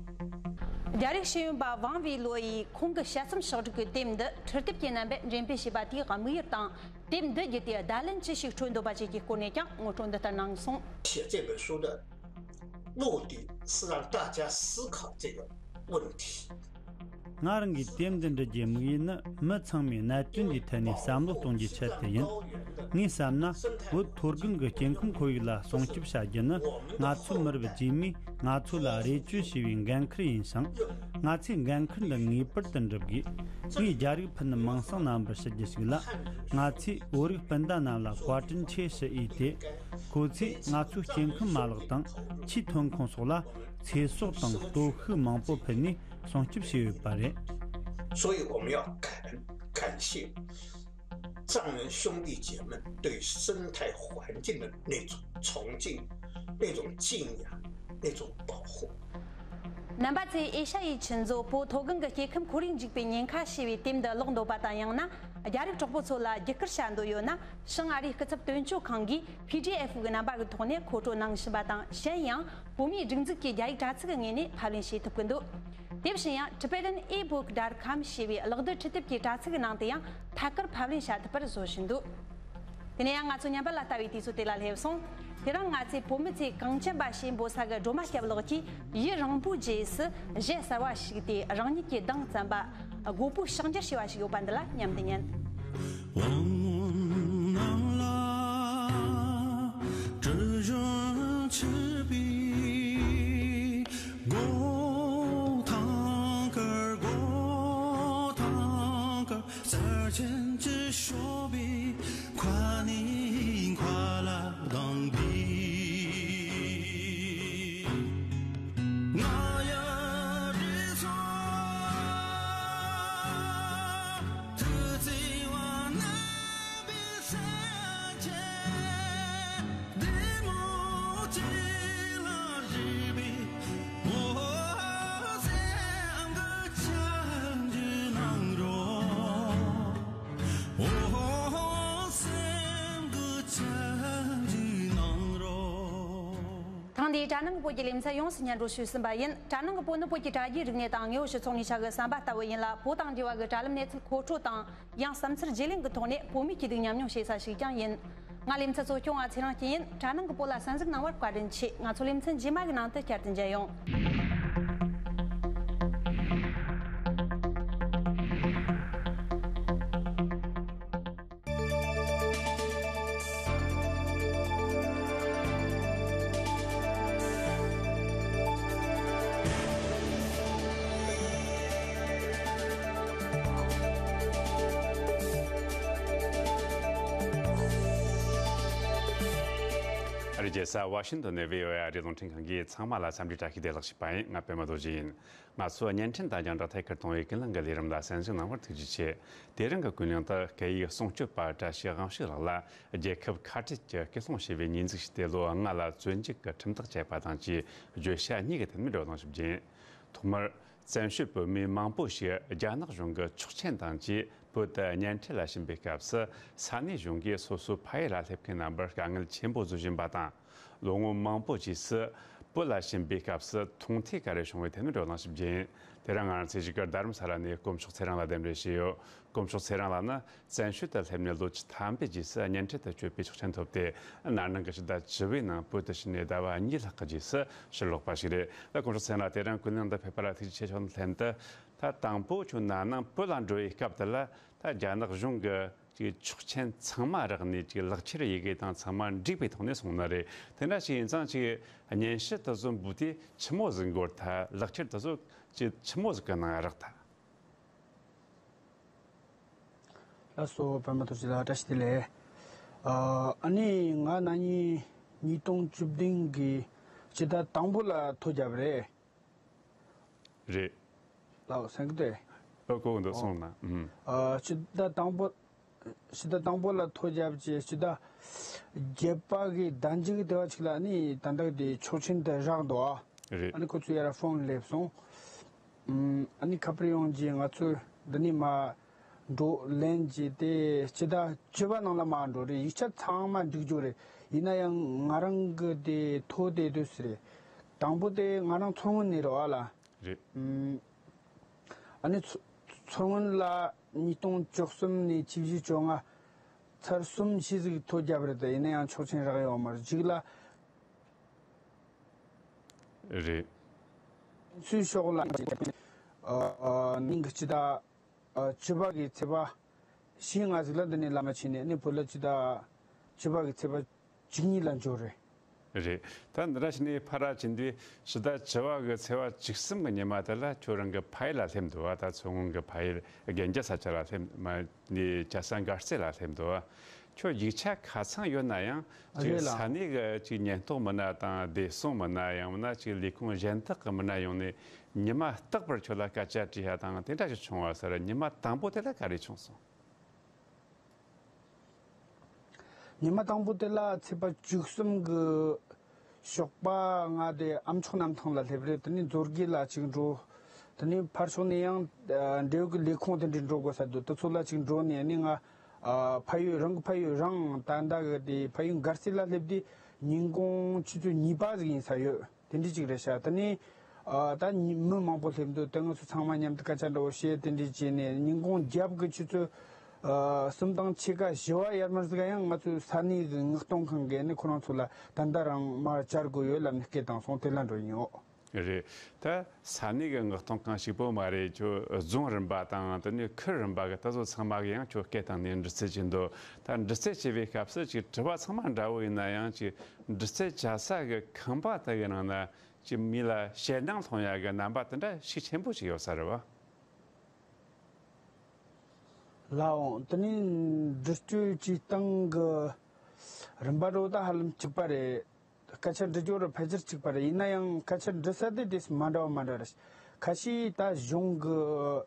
རྒྱ་རིགས་ཤེས་ཡོན་པ་ཝང་ཝེ་ལོ་ཡིས་ཁོང་གི་དཔྱད་རྩོམ་ཕྱོགས་སྒྲིག་གི་དེབ་འདི་འཕྲུལ་དེབ་ཀྱི་རྣམ་པར་འགྲེམས་སྤེལ་བྱས་པ་དེའི་དམིགས་ཡུལ་དང་། དེབ་འདི་བརྒྱུད་དེ་བརྡ་ལན་ཅི་ཞིག་འཕྲོད་འདོད་པ་བཅས་ཀྱི་སྐོར་ནས་ཀྱང་ངོ་སྤྲོད་འདི་ལྟར་གནང་སོང་། 写这本书的目的是让大家思考这个问题。 ང་རང་གིས་དེབ་འདི་འབྲི་རྒྱུའི་དམིགས་ཡུལ་ནི་མི་ཚང་མས་གནད་དོན་འདིའི་ཐད་ནས་བསམ་བློ་གཏོང་རྒྱུའི་ཆེད་དུ་ཡིན། ངས་བསམ་ན། བོད་མཐོ་སྒང་གི་སྐྱེ་ཁམས་ཁོར་ཡུག་ལ་སྲུང་སྐྱོབ་བྱ་རྒྱུ་ནི་ང་ཚོ་མི་རབས་རྗེས་མས་ང་ཚོ་ལ་རེ་བཅོལ་བྱས་པའི་འགན་ཁུར་ཡིན་ཞིང་། ང་ཚོས་འགན་ཁུར་འདི་ངེས་པར་དུ་འགྲུབ་དགོས། ངས་རྒྱ་རིགས་ཕུ་ནུ་མིང་སྲིང་རྣམ་པར་ཞུ་རྒྱུ་ཞིག་ལ། ང་ཚོས་བོད་རིགས་སྤུན་ཟླ་རྣམས་ལ་བཀའ་དྲིན་ཆེ་ཞུ་འོས་ཏེ། ཁོ་ཚོས་ང་ཚོའི་སྐྱེ་ཁམས་མ་ལག་དང་ཆུའི་ཐོན་ཁུངས་སོགས་ལ་ཚེ་སྲོག་དང་སྟོབས་ཤུགས་མང་པོ་ཕུལ་ནས་སྲུང་སྐྱོབ་བྱས་ཡོད་པ་རེད། 所以我们要感感谢藏人兄弟姐妹对生态环境的那种崇敬、那种敬仰、那种保护。 རྣམ་པ་ཚོས་ཨེ་ཤ་ཡའི་ཆུ་མཛོད་པོ་མཐོ་སྒང་གི་སྐྱེ་ཁམས་ཁོར་ཡུག་འཇིག་པའི་ཉེན་ཁ་ཞེས་པའི་དེབ་འདི་ཀློག་འདོད་པ་དང་། ཡང་ན་རྒྱ་རིགས་གྲོགས་པོ་ཚོ་ལ་བརྒྱུད་སྐུར་བྱ་འདོད་ཡོད་ན། ཤང་ཨ་རིའི་སྐུ་ཚབ་དོན་གཅོད་ཁང་གིས་པི་ཌི་ཨེཕ་གི་རྣམ་པ་གི་ཐོག་ནས་མཁོ་སྤྲོད་གནང་བཞིན་པ་དང་། གཞན་ཡང་བོད་མིའི་སྒྲིག་འཛུགས་ཀྱི་རྒྱ་ཡིག་དྲ་ཚིགས་ཀྱི་ངོས་ནས་ཕབ་ལེན་བྱེད་ཐུབ་ཀྱི་འདུག་དེ་བཞིན་ཡང་Tibetan ebook dot com ཞེས་པའི་གློག་རྡུལ་འཕྲུལ་དེབ་ཀྱི་དྲ་ཚིགས་ཀྱི་ནང་དུ་ཡང་ཐད་ཀར་ཕབ་ལེན་བྱ་ཐུབ་པར་བཟོ་བཞིན་འདུག་དེ་ནས་ཡང་ང་ཚོ་ཉམས་པ་ལ་ལྟ་བའི་དུས་ཚོད་དེ་ལ་སླེབས་སོང་། དེ་རིང་ང་ཚོས་བོད་མི་ཚོས་གངས་ཅན་པ་ཞེས་འབོད་ས་གི་སྒྲོལ་མ་སྐྱབས་ལགས་ཀྱིས་ཡུན་རིང་པོའི་རྗེས་སུ་གཞས་གསར་བ་ཞིག་སྟེ། རང་ཉིད་ཀྱི་གདངས་བརྩམས་པ། སྒོ་པོའི་ཕྱག་འགྱུར་ཞེས་པ་ཞིག་ཡོད་པ་འདི་ལ་མཉམ་དུ་ཉན། གྲ་ནང་གི་བོད་ཀྱི་ལེ་ཚན་ཡོངས་སུ་སྙན་སྒྲོན་ཞུས་ཟིན་པ་ཡིན། གྲ་ནང་གི་བོད་ནི་བོད་ཀྱི་དྲ་རྒྱའི་རིག་གནས་དང་དངོས་པོ་སྤྱི་ཚོགས་གཉིས་ཆ་གི་ཟམ་པ་ལྟ་བུ་ཡིན་ལ། བོད་དང་འབྲེལ་བ་གི་དྲ་ལམ་གནས་ཚུལ་མཁོ་སྤྲོད་དང་། ཡང་བསམ་འཆར་བརྗེ་ལེན་གྱི་ཐོག་ནས་བོད་མིའི་སྐྱིད་སྡུག་མཉམ་མྱོང་བྱེད་ས་ཞིག་ཀྱང་ཡིན། ང་ལེ་ཚན་གཙོ་སྐྱོང་བ་ཚེ་རིང་སྐྱིད་ཡིན། གྲ་ནང་གི་བོད་ལ་གསན་གཟིགས་གནང་བར་བཀའ་དྲིན་ཆེ། ང་ཚོ་ལེ་ཚན་རྗེས་མ་གི་ནང་དུ་བསྐྱར་དུ་མཇལ་ཡོང་། ཨ་རིའི་རྒྱལ་ས་ཝ་ཤིང་ཏོན་ནས་བྷི་ཨོ་ཨེ་ཨ་རིའི་རླུང་འཕྲིན་ཁང་གིས་ཚང་མ་ལ་འཚམས་འདྲི་བཀྲ་ཤིས་བདེ་ལེགས་ཞུས་པ་ཡིན། ང་པད་མ་རྡོ་རྗེ་ཡིན། ང་ཚོ་བརྙན་འཕྲིན་དང་རྒྱང་བསྒྲགས་ཐད་ཀར་གཏོང་བའི་ཀུན་གླེང་གི་ལས་རིམ་ལ་གསན་གཟིགས་གནང་བར་ཐུགས་རྗེ་ཆེ། དེ་རིང་གི་ཀུན་གླེང་དུ་སྐད་ཡིག་སྲུང་སྐྱོབ་པ་བཀྲ་ཤིས་དབང་ཕྱུག་ལགས་ལ་རྒྱལ་ཁབ་ཁ་བྲལ་གྱི་སྐུལ་སློང་བྱས་པའི་ཉེས་འཛུགས་ཤིག་སྟེ་ལོ་ལྔ་ལ་བཙོན་འཇུག་གི་ཁྲིམས་ཐག་བཅད་པ་དང་བཅས་བརྗོད་བྱ་གཉིས་ཀྱི་ཐད་ནས་བགྲོ་གླེང་ཞིག་བྱས། ཐོག་མར་བཙན་བྱོལ་བོད་མི་མང་པོ་ཞིག་རྒྱ་ནག་གཞུང་གི་ཆོག་མཆན་དང་བཅས་བོད་དུ་གཉེན་འཕྲད་ལ་ཕྱིན་པའི་སྐབས་སུ། ས་གནས་གཞུང་གིས་སོ་སོའི་ཕ་ཡུལ་ལ་སླེབས་མཁན་རྣམ་པར་དཀའ་ངལ་ཆེན་པོ་བཟོ་བཞིན་པ་དང་། ལོ་ངོ་མང་པོའི་རྗེས་སུ་བོད་ལ་ཕྱིན་པའི་སྐབས་སུ་མཐོང་ཐོས་ག་རེ་བྱུང་བའི་ཐད་ནས་བགྲོ་གླེང་ཞིག་བྱས། དེ་རིང་ང་རང་ཚོས་གཞིས་སྒར་རྡ་རམ་ས་ལ་ནས་དཀོན་མཆོག་ཚེ་རིང་ལ་གདན་འདྲེན་བྱས་ཡོད། དཀོན་མཆོག་ཚེ་རིང་ལགས་ནི་བཙན་བྱོལ་དུ་སླེབས་ནས་ལོ་བཅུ་ཐམ་པའི་རྗེས་སུ་གཉེན་འཕྲད་དུ་བསྐྱོད་པའི་ཆོག་མཆན་ཐོབ་སྟེ། ན་ནིང་གི་ཕྱི་ཟླ་བཅུ་པའི་ནང་བོད་དུ་ཕྱིན་ནས་ཟླ་བ་གཉིས་ལྷག་གི་རྗེས་སུ་ཕྱིར་ལོག་པ་ཞིག་རེད། ད་དཀོན་མཆོག་ཚེ་རིང་ལགས་དེ་རིང་ཀུན་གླེང་འདི་ཕེབས་པ་ལ་ཐུགས་རྗེ་ཆེ་ཞུ་ལན་དུ། ད་དང་པོ་ཁྱོད་ན་ནིང་བོད་ལ་འགྲོ་བའི་སྐབས་དེ་ལ་ད་རྒྱ་ནག་གཞུང་གི་ཅིག་ཆོག་མཆན་ཚང་མ་རག་ནས་ཅིག་ལག་ཁྱེར་ཡི་གེ་དང་ཚང་མ་འགྲིག་པའི་ཐོག་ནས་སོང་ནི་རེད། དེ་འདྲ་ཞིག་ཡིན་ཙང་ཅིག་སྙན་ཞུ་དེ་ཚོ་འབུལ་དུས་ཆི་མོ་ཟིག་འགོར་ཐལ། ལག་ཁྱེར་དེ་ཚོ་ཅིག་ཆི་མོ་ཟིག་གི་ནང་རག་ཐལ། ལགས་སོ། པད་མ་རྡོ་རྗེ་ལགས་བཀྲ་ཤིས་བདེ་ལེགས། ཨ་ནི་ང་ན་ནིང་ཉིས་སྟོང་བཅུ་བདུན་གི་སྤྱི་ཟླ་དང་པོ་ལ་ཐོ་བརྒྱབ་རེད། རེད། ལགས་སོ། གསན་གི་འདུག་ཨོ་གོ་གི་འདུག་ཨོ། སོང་ན། ཨུམ། ཨ་སྤྱི་ཟླ་དང་པོ། སྤྱི་ཟླ་དང་པོ་ལ་ཐོ་བརྒྱབ་རྗེས་སྤྱི་ཟླ་བརྒྱད་པ་གི་ཟླ་མཇུག་གི་དེ་བ་ཅིག་ལ་ནི་ད་ལྟ་དེ་ཆོག་མཆན་དེ་རག་འདུག་ཨ། རེད། ཨ་ནི་ཁོ་ཚོས་ཡར་ཕོན་སླེབས་སོང་། ཨུམ། ཨ་ནི་ཁ་པར་ཡོང་རྗེས་ང་ཚོས་འདི་ནས་མར་འགྲོ་ལེན་བྱས་ཏེ་སྤྱི་ཟླ་བཅུ་པ་ནང་ལ་མར་འགྲོ་རེད། ཡིག་ཆ་ཚང་མ་འགྲིག་རྒྱུ་རེད། ཡིན་ན་ཡང་ང་རང་གི་དེ་ཐོ་དེ་དུས་སུ་རེད། དང་པོ་དེ་ང་རང་མཚོ་སྔོན་ནས་རེད་བ་ལ། རེད། ཨུམ། ཨ་ནི་མཚོ་མཚོ་སྔོན་ལ་ཉིས་སྟོང་བཅུ་གསུམ་ནས་ཆིག་བཞི་བཅོ་ལྔ་ཚར་གསུམ་བཞི་ཟིག་ཐོ་བརྒྱབ་རེད་དེ། ཡིན་ན་ཡང་ཆོག་མཆན་རག་ཡོད་མ་རེད། གཅིག་ལ། རེད། སུའི་ཕྱོགས་ལ། ཨ་ཨ་ནིང་གི་སྤྱི་ཟླ་ཨ་བཅུ་པ་གི་ཚེས་པ་བཞི་ལྔ་ཟིག་ལ་འདི་ནས་ལམ་མ་ཕྱིན་ནས་ནི་བོད་ལ་སྤྱི་ཟླ་བཅུ་པ་གི་ཚེས་པ་བཅུ་གཉིས་ལ་འབྱོར་རེད། རེད། ད་འདི་འདྲ་བྱས་ནས་ཕར་ར་ཕྱིན་དུས་ཕྱི་ཟླ་བཅུ་པ་གི་ཚེས་པ་བཅུ་གསུམ་གི་ཉི་མ་དེ་ལ་ཁྱོད་རང་གི་ཕ་ཡུལ་ལ་སླེབས་འདུག་བ། ད་མཚོ་སྔོན་གི་ཕ་ཡུལ་གན་རྒྱ་ས་ཆ་ལ་སླེབས་མ་ནས་རྒྱལ་ས་མགར་རྩེ་ལ་སླེབས་འདུག་བ། ཁྱོད་ཡིག་ཆ་ཁ་ཚང་ཡོད་ན་ཡང་ཅིག་རེད་ལ། ས་གནས་གི་ཅིག་ཉེན་རྟོག་མི་སྣ་དང་བདེ་སྲུང་མི་སྣ་ཡང་མིན་ན་ཅིག་ལས་ཁུངས་གཞན་དག་གི་མི་སྣ་ཡོང་ནས་ཉི་མ་རྟག་པར་ཁྱོད་ལ་སྐད་ཆ་དྲིས་ཡ་དང་དེ་འདྲ་ཞིག་བྱུང་བ་ཟེར། ཉི་མ་དང་པོ་དེ་ལ་ག་རེ་བྱུང་སོང་། ཉི་མ་དང་པོ་དེ་ལ་ཚེས་པ་བཅུ་གསུམ་གི་ཞོགས་པ་ང་དེ་ཨ་མཆོག་གནམ་ཐང་ལ་སླེབས་རེད། དེ་ནས་མཛོད་དགེ་ལ་ཅིག་འགྲོ། དེ་ནས་ཕར་ཕྱོགས་ནས་ཡང་ཨ་འབྲེལ་ཡོད་ཀྱི་ལས་ཁུངས་དེ་འདྲ་འགྲོ་དགོས་ས་འདུག་དེ་ཚོ་ལ་ཅིག་འགྲོ་ནས་ནི་ང་ཨ་ཕ་ཡུལ་རང་གི་ཕ་ཡུལ་རང་ད་ལྟ་གི་དེ་ཕ་ཡུལ་མགར་རྩེ་ལ་སླེབས་དུས་ཉིན་གུང་ཆུ་ཚོད་གཉིས་པ་ཟིག་ཡིན་ས་ཡོད། དེ་འདྲ་ཅིག་རེད་ཤག་དེ་ནས་ཨ་ད་ཉི་མི་མང་པོ་སླེབས་འདུག་དེ་ང་ཚོ་ཚང་མ་མཉམ་དུ་སྐད་ཆ་འདྲ་བོ་བཤད། དེ་འདྲ་བྱས་ནས་ཉིན་གུང་རྒྱབ་ཀྱི་ཆུ་ཚོད་ཨ་གསུམ་དང་ཕྱེད་ཀ་བཞི་པ་ཡར་མར་ཟིག་ཡང་ང་ཚོའི་ས་གནས་ཀྱི་མངགས་གཏོང་ཁང་གིས་ནི་ཁོ་རང་ཚོ་ལ་ད་ལྟ་རང་མར་བཅར་དགོས་ཡོད་ལབ་ནས་སྐད་བཏང་སོང་། དེ་ལ་འགྲོ་ཡིན་འོ། རེད། ད་ས་གནས་ཀྱི་མངགས་གཏོང་ཁང་གཅིག་པོ་མ་རེད། ཁྱོད་རྫོང་རིམ་པ་དང་དེ་ནས་ཁུལ་རིམ་པ་གི་ད་ཚོ་ཚང་མ་གི་ཡང་ཁྱོད་སྐད་བཏང་ནས་འདྲི་རྩད་བྱེད་འདུག་ད་འདྲི་རྩད་བྱེད་པའི་སྐབས་སུ་ཅིག་དྲི་བ་ཚང་མ་འདྲ་བོ་ཡིན་ན་ཡང་ཅིག་འདྲི་རྩད་བྱ་ས་གི་ཁང་པ་དེ་གི་ནང་ན་ཅིག་མི་ལ་ཞེད་སྣང་སློང་ཡ་གི་རྣམ་པ་དེ་འདྲ་ཤུགས་ཆེན་པོ་ཞིག་ཡོད་ས་རེད་བ། ལགས་འོང་། དེ་ནས་འདྲི་གཅོད་བྱེད་སྟངས་ཀྱི་རིམ་པ་འདྲ་བོ་ད་ཧ་ལམ་གཅིག་པ་རེད། སྐད་ཆ་འདྲི་རྒྱུ་རུ་ཕལ་ཆེར་གཅིག་པ་རེད། ཡིན་ན་ཡང་སྐད་ཆ་འདྲི་ས་དེ་དེ་མ་འདྲ་བ་མ་འདྲ་རེད། ཁ་ཤས་ད་གཞུང་གི་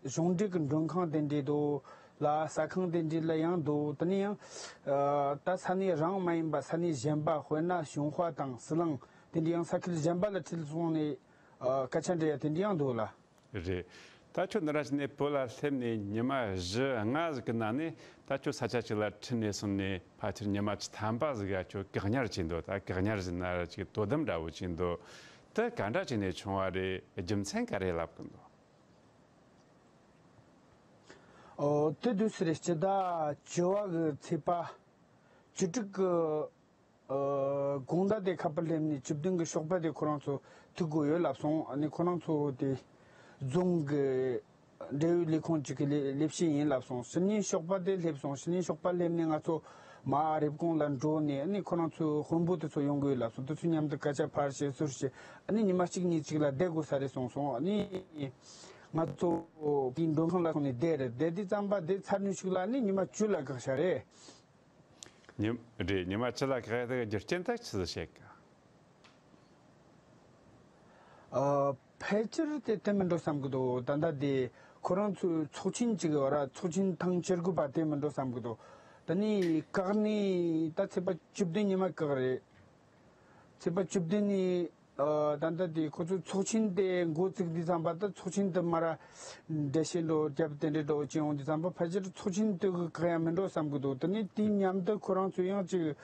གཞུང་འབྲེལ་གྱི་མགྲོན་ཁང་དེ་འདྲས་འདུག་ལ། ཟ་ཁང་དེ་འདྲས་ལ་ཡང་འདུག་དེ་ནས་ཡང་ཨ་ད་ས་གནས་རང་མ་ཡིན་པ་ས་གནས་གཞན་པ། དཔེར་ན་ཞུན་ཧྭ་དང་ཟི་ལིང་དེ་འདྲས་ཡང་ས་ཁུལ་གཞན་པ་ལ་ཁྲིད་སོང་ནས་ཨ་སྐད་ཆ་འདྲི་ཡ་དེ་འདྲས་ཡང་འདུག་ལ། རེད། ད་ཁྱོད་འདི་འདྲ་བྱས་ནས་བོད་ལ་སླེབས་ནས་ཉི་མ་བཞི་ལྔ་ཟིག་གི་ནང་ནས། ད་ཁྱོད་ས་ཆ་གཅིག་ལ་ཁྲིད་ནས་སོང་ནས་ཕལ་ཆེར་ཉི་མ་བཅུ་ཐམ་པ་ཟིག་ག་ཁྱོད་བཀག་ཉར་བྱས་འདུག་ད་བཀག་ཉར་ཟེར་ན་ར་ཅིག་དོ་དམ་འདྲ་བོ་བྱས་འདུག་དེ་ག་འདྲ་བྱས་ནས་བྱུང་བ་རེད། རྒྱུ་མཚན་ག་རེ་ལབ་གི་འདུག་ཨོ། དེ་དུས་སུ་རེད། སྤྱི་ཟླ་བཅུ་པ་གི་ཚེས་པ་བཅུ་དྲུག་གི་ཨ། དགོང་དག་དེ་ཁ་པར་སླེབས་ནས་བཅུ་བདུན་གི་ཞོགས་པ་དེ་ཁོ་རང་ཚོ་ཐུག་དགོས་ཡོད་ལབ་སོང་། ཨ་ནི་ཁོ་རང་ཚོ་དེ་རྫོང་གི་འབྲེལ་ཡོད་ལས་ཁུངས་གཅིག་གི་ལས་ལས་བྱེད་ཡིན་ལབ་སོང་། ཕྱི་ཉིན་ཞོགས་པ་དེ་སླེབས་སོང་། ཕྱི་ཉིན་ཞོགས་པ་སླེབས་ནས་ང་ཚོ་མར་རེབ་གོང་ལ་འགྲོ་ནས། ཨ་ནི་ཁོ་རང་ཚོའི་དཔོན་པོ་དེ་ཚོ་ཡོང་གི་ཡོད་ལབ་སོང་། དེ་ཚོ་མཉམ་དུ་སྐད་ཆ་ཕར་བཤད་ཚུར་བཤད། ཨ་ནི་ཉི་མ་གཅིག་གཉིས་གཅིག་ལ་བསྡད་དགོས་ས་རེད་གསུངས་སོང་། ཨ་ནི་ང་ཚོ་དེའི་མགྲོན་ཁང་ལ་སོང་ནས་བསྡད་རེད། བསྡད་དུས་ཙམ་པ་དེ་ཚར་ནུས་ཤིག་ལ་ཨ་ནི་ཉི་མ་བཅུ་ལ་བཀག་བཞག་རེད། ཉི་རེད། ཉི་མ་བཅུ་ལ་བཀག་ཡ་དེ་རྒྱུ་རྐྱེན་དེ་ཆི་ཟིག་བཤད་གི། ཨ། ཕལ་ཆེར་དེ་དེ་མིན་འགྲོ་བསམ་གི་འདུག་ད་ལྟ་དེ་ཁོ་རང་ཚོའི་ཚོགས་ཆེན་གཅིག་ཡོད་ར། ཚོགས་ཆེན་ཐེངས་བཅུ་དགུ་པ་དེ་མིན་འགྲོ་བསམ་གི་འདུག་ད་ནི་བཀག་ནས་ད་ཚེས་པ་བཅུ་བདུན་ཉི་མ་བཀག་རེད། ཚེས་པ་བཅུ་བདུན་ནས། ཨ། ད་ལྟ་དེ་ཁོ་ཚོའི་ཚོགས་ཆེན་དེ་འགོ་བཙུགས་དུས་ཙམ་པ། ད་ཚོགས་ཆེན་དེ་མར་འགྲེལ་བཤད་འདྲ་བོ་བརྒྱབ། དེ་འདྲ་འདྲ་བོ་བྱས་ཡོང་དུས་ཙམ་པ། ཕལ་ཆེར་ཚོགས་ཆེན་དེ་གི་བཀག་ཡ་མིན་འགྲོ་བསམ་གི་འདུག་དེ་ནས་དེའི་མཉམ་དུ་ཁོ་རང་ཚོ་ཡང་ཅིག་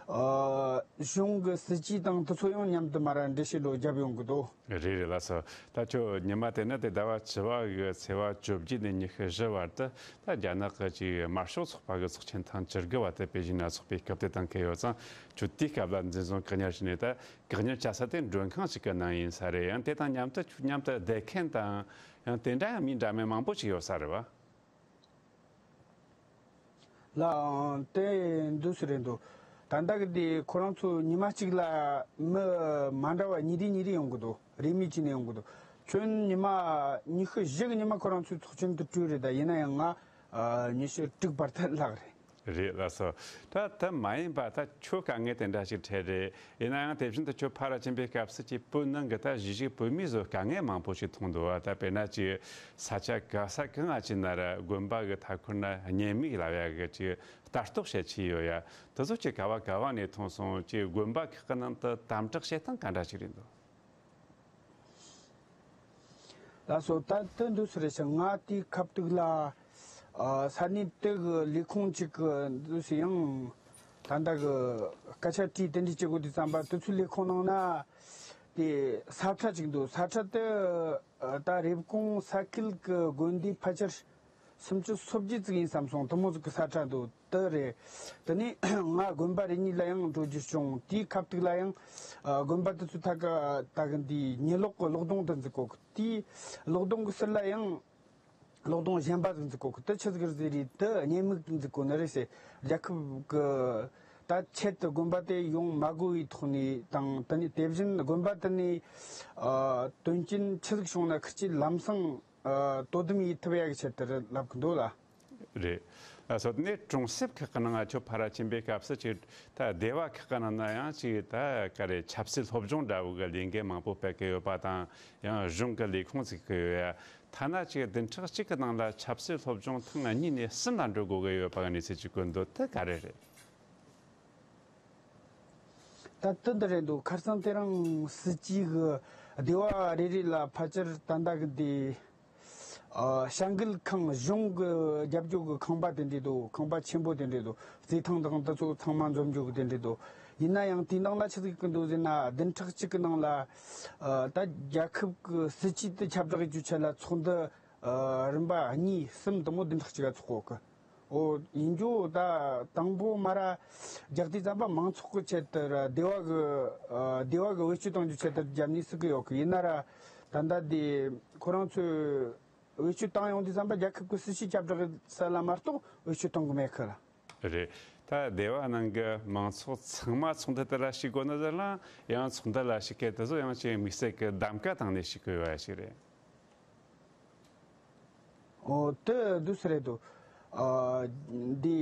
ཨ། གཞུང་གི་སྲིད་ཇུས་དང་དེ་ཚོ་ཡང་མཉམ་དུ་མར་འགྲེལ་བཤད་འདྲ་བོ་བརྒྱབ་ཡོང་གི་འདུག་རེད་རེད། ལགས་སོ། ད་ཁྱོད་ཉི་མ་དེ་ནི་དེ་ཟླ་བ་བཅུ་པ་གི་ཚེས་པ་བཅོ་བརྒྱད་ནས་ཉི་ཤུ་བཞི་བར་དུ། ད་རྒྱ་ནག་གི་ཅིག་དམར་ཤོག་ཚོགས་པ་གི་ཚོགས་ཆེན་ཐེངས་བཅུ་དགུ་བ་དེ་པེ་ཅིན་ན་ཚོགས་པའི་སྐབས་དེ་དང་འཁེལ་ཡོད་ཙང་། ཁྱོད་དེའི་སྐབས་ལ་འཛིན་བཟུང་བཀག་ཉར་བྱས་ནས། ད་བཀག་ཉར་བྱ་ས་དེ་མགྲོན་ཁང་ཞིག་གི་ནང་ཡིན་ས་རེད། ཡང་དེ་དང་མཉམ་དུ་ཁྱོད་མཉམ་དུ་བསྡད་མཁན་དང་། ཡང་དེ་འདྲ་ཡང་མི་འདྲ་མིན་མང་པོ་ཞིག་ཡོད་ས་རེད་བ། ལགས་འོང་། དེ་འདུག་སེ་རེད་འདུག་ད་ལྟ་གི་དེ་ཁོ་རང་ཚོ་ཉི་མ་གཅིག་ལ་མི་མ་འདྲ་བ་ཉིས་རེ་ཉིས་རེ་ཡོང་གི་འདུག་རེས་མོས་བྱས་ནས་ཡོང་གི་འདུག་ཁྱོད་ཉི་མ་ཉི་ཤུ་བཞི་གི་ཉི་མ་ཁོ་རང་ཚོའི་ཚོགས་ཆེན་དུ་བྲོས་རེད། ད་ཡིན་ན་ཡང་ང་ཉི་ཤུ་དྲུག་བར་དུ་ལྷག་རེད། རེད། ལགས་སོ། ད་དེ་མ་ཡིན་པ་ད་ཁྱོད་དཀའ་ངལ་དེ་འདྲ་ཞིག་འཕྲད་རེད། ཡིན་ན་ཡང་དེ་བཞིན་དུ་ཁྱོད་ཕར་ར་ཕྱིན་པའི་སྐབས་སུ་ཅིག་བོད་ནང་གི་ད་གཞིས་བྱེས་བོད་མི་ཚོ་དཀའ་ངལ་མང་པོ་ཞིག་མཐོང་འདུག་བ། ད་དཔེར་ན་ཅིག་ས་ཆ་ག་ས་གང་ང་ཅིག་ན་ར་དགོན་པ་གི་མཐའ་འཁོར་ན་ཉེས་དམིགས་ལབ་ཡ་གི་ཅིག་ལྟ་རྟོག་བྱེད་ཀྱི་ཡོད་ཡ། དེ་ཚོ་ཅིག་ག་བ་ག་བ་ནས་མཐོང་སོང་། ཅིག་དགོན་པ་ཁག་གི་ནང་དུ་དམ་དྲག་བྱེད་སྟངས་ག་འདྲ་ཞིག་རེད་འདུག་ལགས་སོ། ད་དེ་འདུག་སེ་རེད་ཤག་ང་དེའི་ཁ་ཐུག་ལ། ཨ། ས་གནས་དེ་གི་ལས་ཁུངས་གཅིག་གི་འདུག་སེ་ཡང་ད་ལྟ་གི་སྐད་ཆ་དྲིས་དེ་འདྲ་བྱེད་དགོས་དུས་ཙམ་པ། དེ་ཚོའི་ལས་ཁུངས་ནང་ན་དེ་ས་ཁྲ་གཅིག་འདུག་ས་ཁྲ་དེ་ད་རེབ་གོང་ས་ཁུལ་གི་དགོན་སྡེ་ཕལ་ཆེར་སུམ་ཅུ་སོ་བརྒྱད་ཙམ་ཡིན་བསམ་སོང་། དེ་མོ་ཟིག་གི་ས་ཁྲ་འདུག་དེ་རེད། དེ་ནས་ང་དགོན་པ་རེ་གཉིས་ལ་ཡང་འགྲོ་རྒྱུ་བྱུང་། དེའི་ཁ་ཐུག་ལ་ཡང་ཨ་དགོན་པ་དེ་ཚོའི་ཐད་ཀ་ད་གི་འདི་ཉི་གློག་གི་གློག་སྡོང་དེ་འཛུགས་གོ་གི། དེའི་གློག་སྡོང་གི་ཟུར་ལ་ཡང་གློག་སྡོང་གཞན་པ་ཟིག་འཛུགས་གོ་གི། དེ་ཆི་ཟིག་རེད་ཟེར་རེད། དེ་ཉེས་དམིགས་འཛུགས་གོ་ནི་རེད་ཟེར། རྒྱལ་ཁབ་གི་ད་ཆེད་དུ་དགོན་པ་དེ་ཡོང་མ་དགོས་པའི་ཐོག་ནས་དང་། དེ་ནས་དེ་བཞིན་དགོན་པ་དེ་ནས་ཨ་དོན་རྐྱེན་ཆི་ཟིག་བྱུང་ན་ཁི་ཆོས་ལམ་སང་ཨ་དོ་དམ་ཡེད་ཐུབ་ཡག་གི་ཆེད་དུ་རེད་ལབ་གི་འདུག་ལ། རེད། ལགས་སོ། དེ་ནས་གྲོང་གསེབ་ཁག་གི་ནང་ང་ཁྱོད་ཕར་ར་ཕྱིན་པའི་སྐབས་སུ་ཅིག་ད་སྡེ་བ་ཁག་གི་ནང་ན་ཡང་ཅིག་ད་ག་རེ་ཆབ་སྲིད་སློབ་སྦྱོང་འདྲ་བོ་གི་ལས་འགན་མང་པོ་སྤེལ་གི་ཡོད་པ་དང་། ཡང་གཞུང་གི་ལས་ཁུངས་བཙུགས་གི་ཡོད་ཡ། ཐ་ན་ཅིག་བདུན་ཕྲག་གཅིག་གི་ནང་ལ་ཆབ་སྲིད་སློབ་སྦྱོང་ཐེངས་གཉིས་ནས་གསུམ་ལ་འགྲོ་དགོས་གི་ཡོད་པ་གི་གནས་ཚུལ་ཅིག་གོ་འདུག་དེ་ག་རེ་རེད། ད་དེ་འདི་རེད་འདུག་ཁ་སང་དེ་རིང་སྲིད་སྤྱི་གི་སྡེ་བ་རེ་རེ་ལ་ཕལ་ཆེར་ད་ལྟ་གི་འདི་ཨ་བྱ་འགུལ་ཁང་། གཞུང་གི་རྒྱབ་སྐྱོར་གི་ཁང་པ་དེ་འདྲས་འདུག་ཁང་པ་ཆེན་པོ་དེ་འདྲས་འདུག་རྩེད་ཐང་དང་དེ་ཚོ་ཚང་མ་འཛོམས་འཇུག་གི་དེ་འདྲས་འདུག་ཡིན་ན་ཡང་དེའི་ནང་ལ་ཆི་ཟིག་གི་འདུག་ཟེར་ན། བདུན་ཕྲག་གཅིག་གི་ནང་ལ་ཨ་ད་རྒྱལ་ཁབ་གི་སྲིད་སྤྱི་དེ་ཁྱབ་བསྒྲགས་ཡེད་རྒྱུའི་ཆེད་ལ་ཚོགས་འདུ་ཨ་རིམ་པ་གཉིས་གསུམ་དེ་མོ་བདུན་ཕྲག་གཅིག་ག་ཚོགས་གོ་གི། ཨོ། ཡིན་རྒྱུ་ད་དང་པོ་མར་རྒྱག་དུས་ཙམ་པ་མང་ཚོགས་ཀྱི་ཆེད་དུ་ར་སྡེ་བ་གི་ཨ་སྡེ་བ་གི་བེད་སྤྱོད་གཏོང་རྒྱུའི་ཆེད་དུ་རྒྱབ་ནས་ཟེར་གི་ཡོད་གི། ཡིན་ན་ར་ད་ལྟ་དེ་ཁོ་རང་ཚོས་བེད་སྤྱོད་བཏང་ཡོང་དུས་ཙམ་པ་རྒྱལ་ཁབ་ཀྱི་སྲིད་ཇུས་ཁྱབ་བསྒྲགས་ས་ལ་མ་གཏོགས་བེད་སྤྱོད་གཏོང་གི་མེད་གི་ལ། རེད། ད་སྡེ་བ་ནང་གི་མང་ཚོགས་ཚང་མ་ཚོགས་འདུ་དེ་ལ་ཞུགས་དགོས་ནི་ཟེར་ན། ཡང་ཚོགས་འདུ་ལ་ཞུགས་མཁན་དེ་ཚོ་ཡང་ཅིག་དམིགས་བསལ་གྱི་གདམ་ག་བཏང་ནས་ཞུགས་དགོས་ཡོད་ཞིག་རེད། ཨོ། དེ་འདུག་སེ་རེད་འདུག་ཨ་འདི་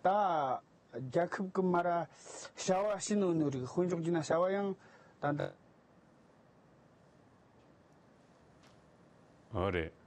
ད་རྒྱལ་ཁབ་ཀྱི་མར་བྱ་བ་བྱིན་ནོ་ནོ་རིགས་དཔེ་འཇོག་རྒྱུ་ན་བྱ་བ་ཡང་ད་ལྟ། ཨོ་རེད།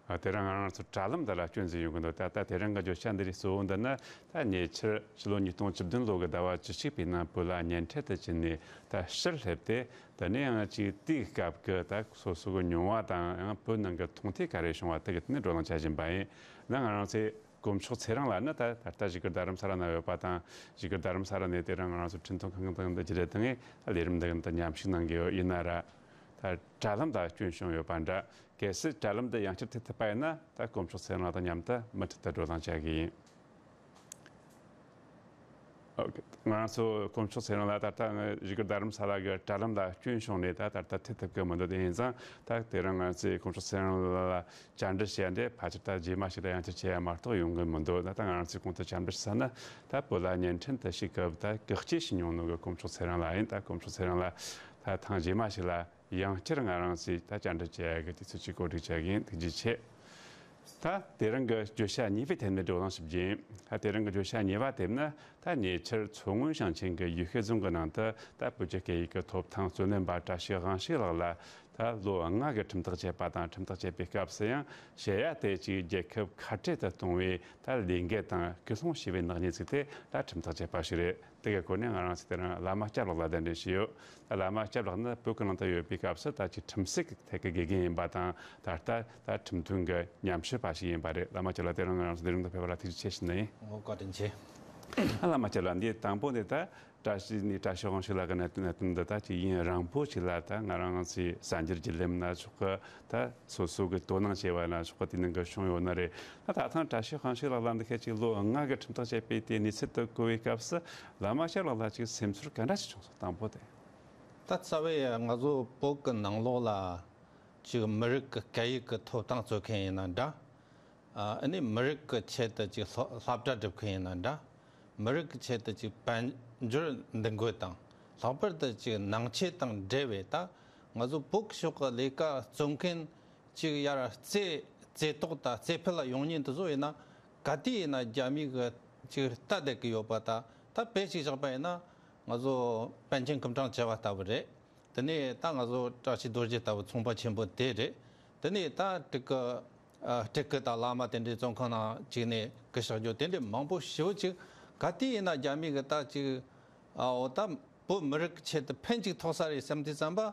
ཨ། དེ་རིང་ང་རང་ཚོ་དྲ་ལམ་འདི་ལ་སྐྱོན་ཟིག་ཡོང་གི་འདུག་ད་ལྟ་དེ་རིང་གི་བརྗོད་བྱ་འདི་རིགས་གཙོ་བོ་འདི་ནི། ད་ཉེ་ཆར་ཕྱི་ལོ་ཉིས་སྟོང་བཅུ་བདུན་ལོ་གི་ཟླ་བ་བཅུ་གཅིག་པའི་ནང་བོད་ལ་གཉེན་འཕྲད་དུ་ཕྱིན་ནས། ད་ཕྱིར་སླེབས་ཏེ། དེ་ནས་ཡང་ཅིག་དེའི་སྐབས་ཀྱི་ད་སོ་སོ་གི་མྱོང་བ་དང་། ཡང་བོད་ནང་གི་མཐོང་ཐོས་ག་རེ་བྱུང་བ་དེ་གི་ཐད་ནས་བགྲོ་གླེང་བྱ་བཞིན་པ་ཡིན། ད་ང་རང་ཚོའི་དཀོན་མཆོག་ཚེ་རིང་ལགས་ནི་ད་ད་ལྟ་བཞུགས་སྒར་རྡ་རམ་ས་ལ་ན་ཡོད་པ་དང་། བཞུགས་སྒར་རྡ་རམ་ས་ལ་ནས་དེ་རིང་ང་རང་ཚོ་འཕྲིན་ཐུང་ཁང་དང་འདི་བརྒྱུད་དེ་ལས་རིམ་འདི་གི་མཉམ་ཞུགས་གནང་གི་ཡོད། ཡིན་ན་ར། ད་དྲ་ལམ་ལ་སྐྱོན་བྱུང་ཡོད་པ་འདྲ། གལ་སྲིད་དྲ་ལམ་འདི་ཡང་བསྐྱར་ཐེབས་ཐུབ་པ་ཡིན་ན། ད་དཀོན་མཆོག་ཚེ་རིང་ལགས་དང་མཉམ་དུ་མུ་མཐུད་དུ་བགྲོ་གླེང་བྱ་གི་ཡིན། ཨོ་ཁེ། ང་རང་ཚོ་དཀོན་མཆོག་ཚེ་རིང་ལགས་ད་ལྟ་ང་བཞུགས་སྒར་རྡ་རམ་ས་ལ་གི་དྲ་ལམ་ལ་སྐྱོན་བྱུང་ནས་ད་ད་ལྟ་ཐེབས་ཐུབ་ཀྱི་མི་འདུག་དེ་ཡིན་ཙང་ད་དེ་རིང་ང་ཚོས་དཀོན་མཆོག་ཚེ་རིང་ལགས་ལ་བཅར་འདྲི་བྱས་ཏེ་ཕལ་ཆེར་ད་རྗེས་མ་ཞིག་ལ་ཡང་བསྐྱར་བྱེད་ཡ་མ་གཏོགས་ཡོང་གི་མི་འདུག་ད་ལྟ་ང་རང་ཚོས་གོང་དུ་བཅར་འདྲི་ཞུ་ས་ནི། ད་བོད་ལ་གཉེན་འཕྲད་དུ་ཕྱིན་སྐབས་ད་གེགས་སྐྱེལ་བྱས་མྱོང་ནོ་གི་དཀོན་མཆོག་ཚེ་རིང་ལགས་ཡིན། ད་དཀོན་མཆོག་ཚེ་རིང་ལགས་ད་ཐེངས་རྗེས་མ་ཞིག་ལ་ཡང་བསྐྱར་ང་རང་ཚོས་ད་བཅར་འདྲི་བྱེད་ཡ་གི་དུས་ཚོད་ཅིག་གོ་སྒྲིག་བྱ་གི་ཡིན། ཐུགས་རྗེ་ཆེ། ད་དེ་རིང་གི་བརྗོད་བྱ་གཉིས་པའི་ཐད་ནས་བགྲོ་གླེང་ཞུ་རྒྱུ་ཡིན། ད་དེ་རིང་གི་བརྗོད་བྱ་གཉིས་པ་དེ་ནི། ད་ཉེ་ཆར་མཚོ་སྔོན་ཞིང་ཆེན་གྱི་ཡུལ་ཤུལ་རྫོང་གི་ནང་དུ་ད་བོད་ཀྱི་སྐད་ཡིག་གི་ཐོབ་ཐང་རྩོད་ལེན་པ་བཀྲ་ཤིས་དབང་ཕྱུག་ལགས་ལ་ད་ལོ་ལྔ་གི་ཁྲིམས་ཐག་བཅད་པ་དང་། ཁྲིམས་ཐག་བཅད་པའི་སྐབས་སུ་ཡང་ཞུ་ཡ་དེ་ཅིག་རྒྱལ་ཁབ་ཁ་བྲལ་དུ་གཏོང་བའི་ད་ལས་འགུལ་དང་སྐུལ་སློང་བྱས་པའི་ནག་ཉེས་བཙུགས་ཏེ་ད་ཁྲིམས་ཐག་བཅད་པ་ཞིག་རེད། དེ་གའི་སྐོར་ནས་ང་རང་ཚོས་དེ་རིང་བླ་མ་སྐྱབས་ལགས་ལ་གདན་འདྲེན་ཞུས་ཡོད། ད་བླ་མ་སྐྱབས་ལགས་ནི་བོད་ཀྱི་ནང་དུ་ཡོད་པའི་སྐབས་སུ་ད་ཅིག་ཁྲིམས་སྲིད་ཀྱི་ཐད་ཀྱི་དགེ་རྒན་ཡིན་པ་དང་། ད་ལྟ་ད་ཁྲིམས་དོན་གྱི་ཉམས་ཞིབ་པ་ཞིག་ཡིན་པ་རེད། བླ་མ་སྐྱབས་ལགས་དེ་རིང་ང་རང་ཚོ་འདི་རིང་དུ་ཕེབས་པ་ལ་ཐུགས་རྗེ་ཆེ་ཞུ་ནི་ཡིན། ཨོ། བཀའ་དྲིན་ཆེ། ཨ། བླ་མ་སྐྱབས་ལགས། འདི་དང་པོ་ནས་ད་བཀྲ་ཤིས་ནས་བཀྲ་ཤིས་དབང་ཕྱུག་ལགས་ཀྱི་གནད་དོན། གནད་དོན་འདི་ད་ཅིག་ཡུན་རིང་པོ་ཞིག་ལ་ད་ང་རང་ཚོའི་གསར་འགྱུར་བརྒྱུད་ལམ་ན་ཆོག་གི། ད་སོ་སོ་གི་དོ་སྣང་བྱས་པ་ན་ཆོག་གི། དེ་ནང་གི་བྱུང་ཡོད་ནི་རེད། ད་ད་ཐེངས་བཀྲ་ཤིས་དབང་ཕྱུག་ལགས་ལ་འདི་ག་ཅིག་ལོ་ལྔ་གི་ཁྲིམས་ཐག་བཅད་པའི་དེ་གནས་ཚུལ་དེ་གོ་བའི་སྐབས་སུ་བླ་མ་སྐྱབས་ལགས་ལ་ཅིག་སེམས་ཚོར་ག་འདྲ་ཞིག་བྱུང་སོང་། དང་པོ་དེ། ད་རྩ་བའི་ང་ཚོ་བོད་ཀྱི་ནང་ལོགས་ལ་ཅིག་མི་རིགས་ཀྱི་སྐད་ཡིག་གི་ཐོབ་ཐང་རྩོད་མཁན་ཡིན་ན་འདྲ། ཨ་ནི་མི་རིགས་ཀྱི་ཆེད་དུ་ཅིག་སློ་སློབ་གྲྭ་སྒྲུབ་མཁན་ཡིན་ན་འདྲ། མི་རིགས་ཀྱི་ཆེད་དུ་ཅིག་དཔལ་འབྱོར་འདུ་འགོད་དང་། ལྷག་པར་དུ་ཅིག་ནང་ཆོས་དང་འབྲེལ་བའི་ད་ང་ཚོ་བོད་ཀྱི་ཕྱོགས་ཀྱི་ལས་ཀ་རྩོམ་མཁན་ཅིག་ཡར་རྩེ་རྩེ་ཏོག་དང་རྩེ་ཕུད་ལ་ཡོང་མཁན་དེ་ཚོ་ཡིན་ན། ག་དུས་ཡིན་ན་རྒྱ་མི་གིས་ཅིག་ལྟ་བསྡད་ཀྱི་ཡོད་པ། ད་ད་དཔེ་ཅིག་བཞག་པ་ཡིན་ན་ང་ཚོ་པཎ་ཆེན་སྐུ་ཕྲེང་བཅུ་བ་ལྟ་བུ་རེད། དེ་ནས་ད་ང་ཚོ་བཀྲ་ཤིས་རྡོ་རྗེ་ལྟ་བུ་ཚོང་པ་ཆེན་པོ་དེ་རེད། དེ་ནས་ད་ཀྲིག་གི། ཨ། ཀྲིག་གི་ད་བླ་མ་དེ་འདྲའི་བཙོན་ཁང་ནང་བཅུག་ནས་སྐུ་གཤེགས་རྒྱུ་དེ་འདྲའི་མང་པོ་ཞེ་པོ་ཅིག་ག་དུས་ཡིན་ན་རྒྱ་མི་གིས་ད་ཅིག་ཨ། འོ། ད་བོད་མི་རིགས་ཆེད་དུ་ཕན་ཅིག་ཐོགས་ས་རེད་བསམ་དུས་ཙམ་པ།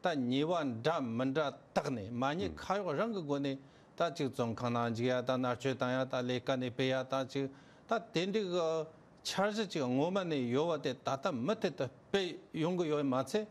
ད་ཉེས་པ་འདྲ་མི་འདྲ་བཏགས་ནས། མ་ཉེས་ཁ་གཡོག་རང་གི་སྒོ་ནས་ད་ཅིག་བཙོན་ཁང་ནང་འཇུག་ཡ་དང་། མནར་གཅོད་བཏང་ཡ་དང་། ལས་ཀ་ནས་སྤེལ་ཡ་དང་། ཅིག་ད་དེ་འདྲའི་གི་འཆར་གཞི་ཅིག་སྔོན་མ་ནས་ཡོད་པ་དེ་ད་ལྟ་མུ་མཐུད་དུ་སྤེལ་ཡོང་གི་ཡོད་མ་ཚད།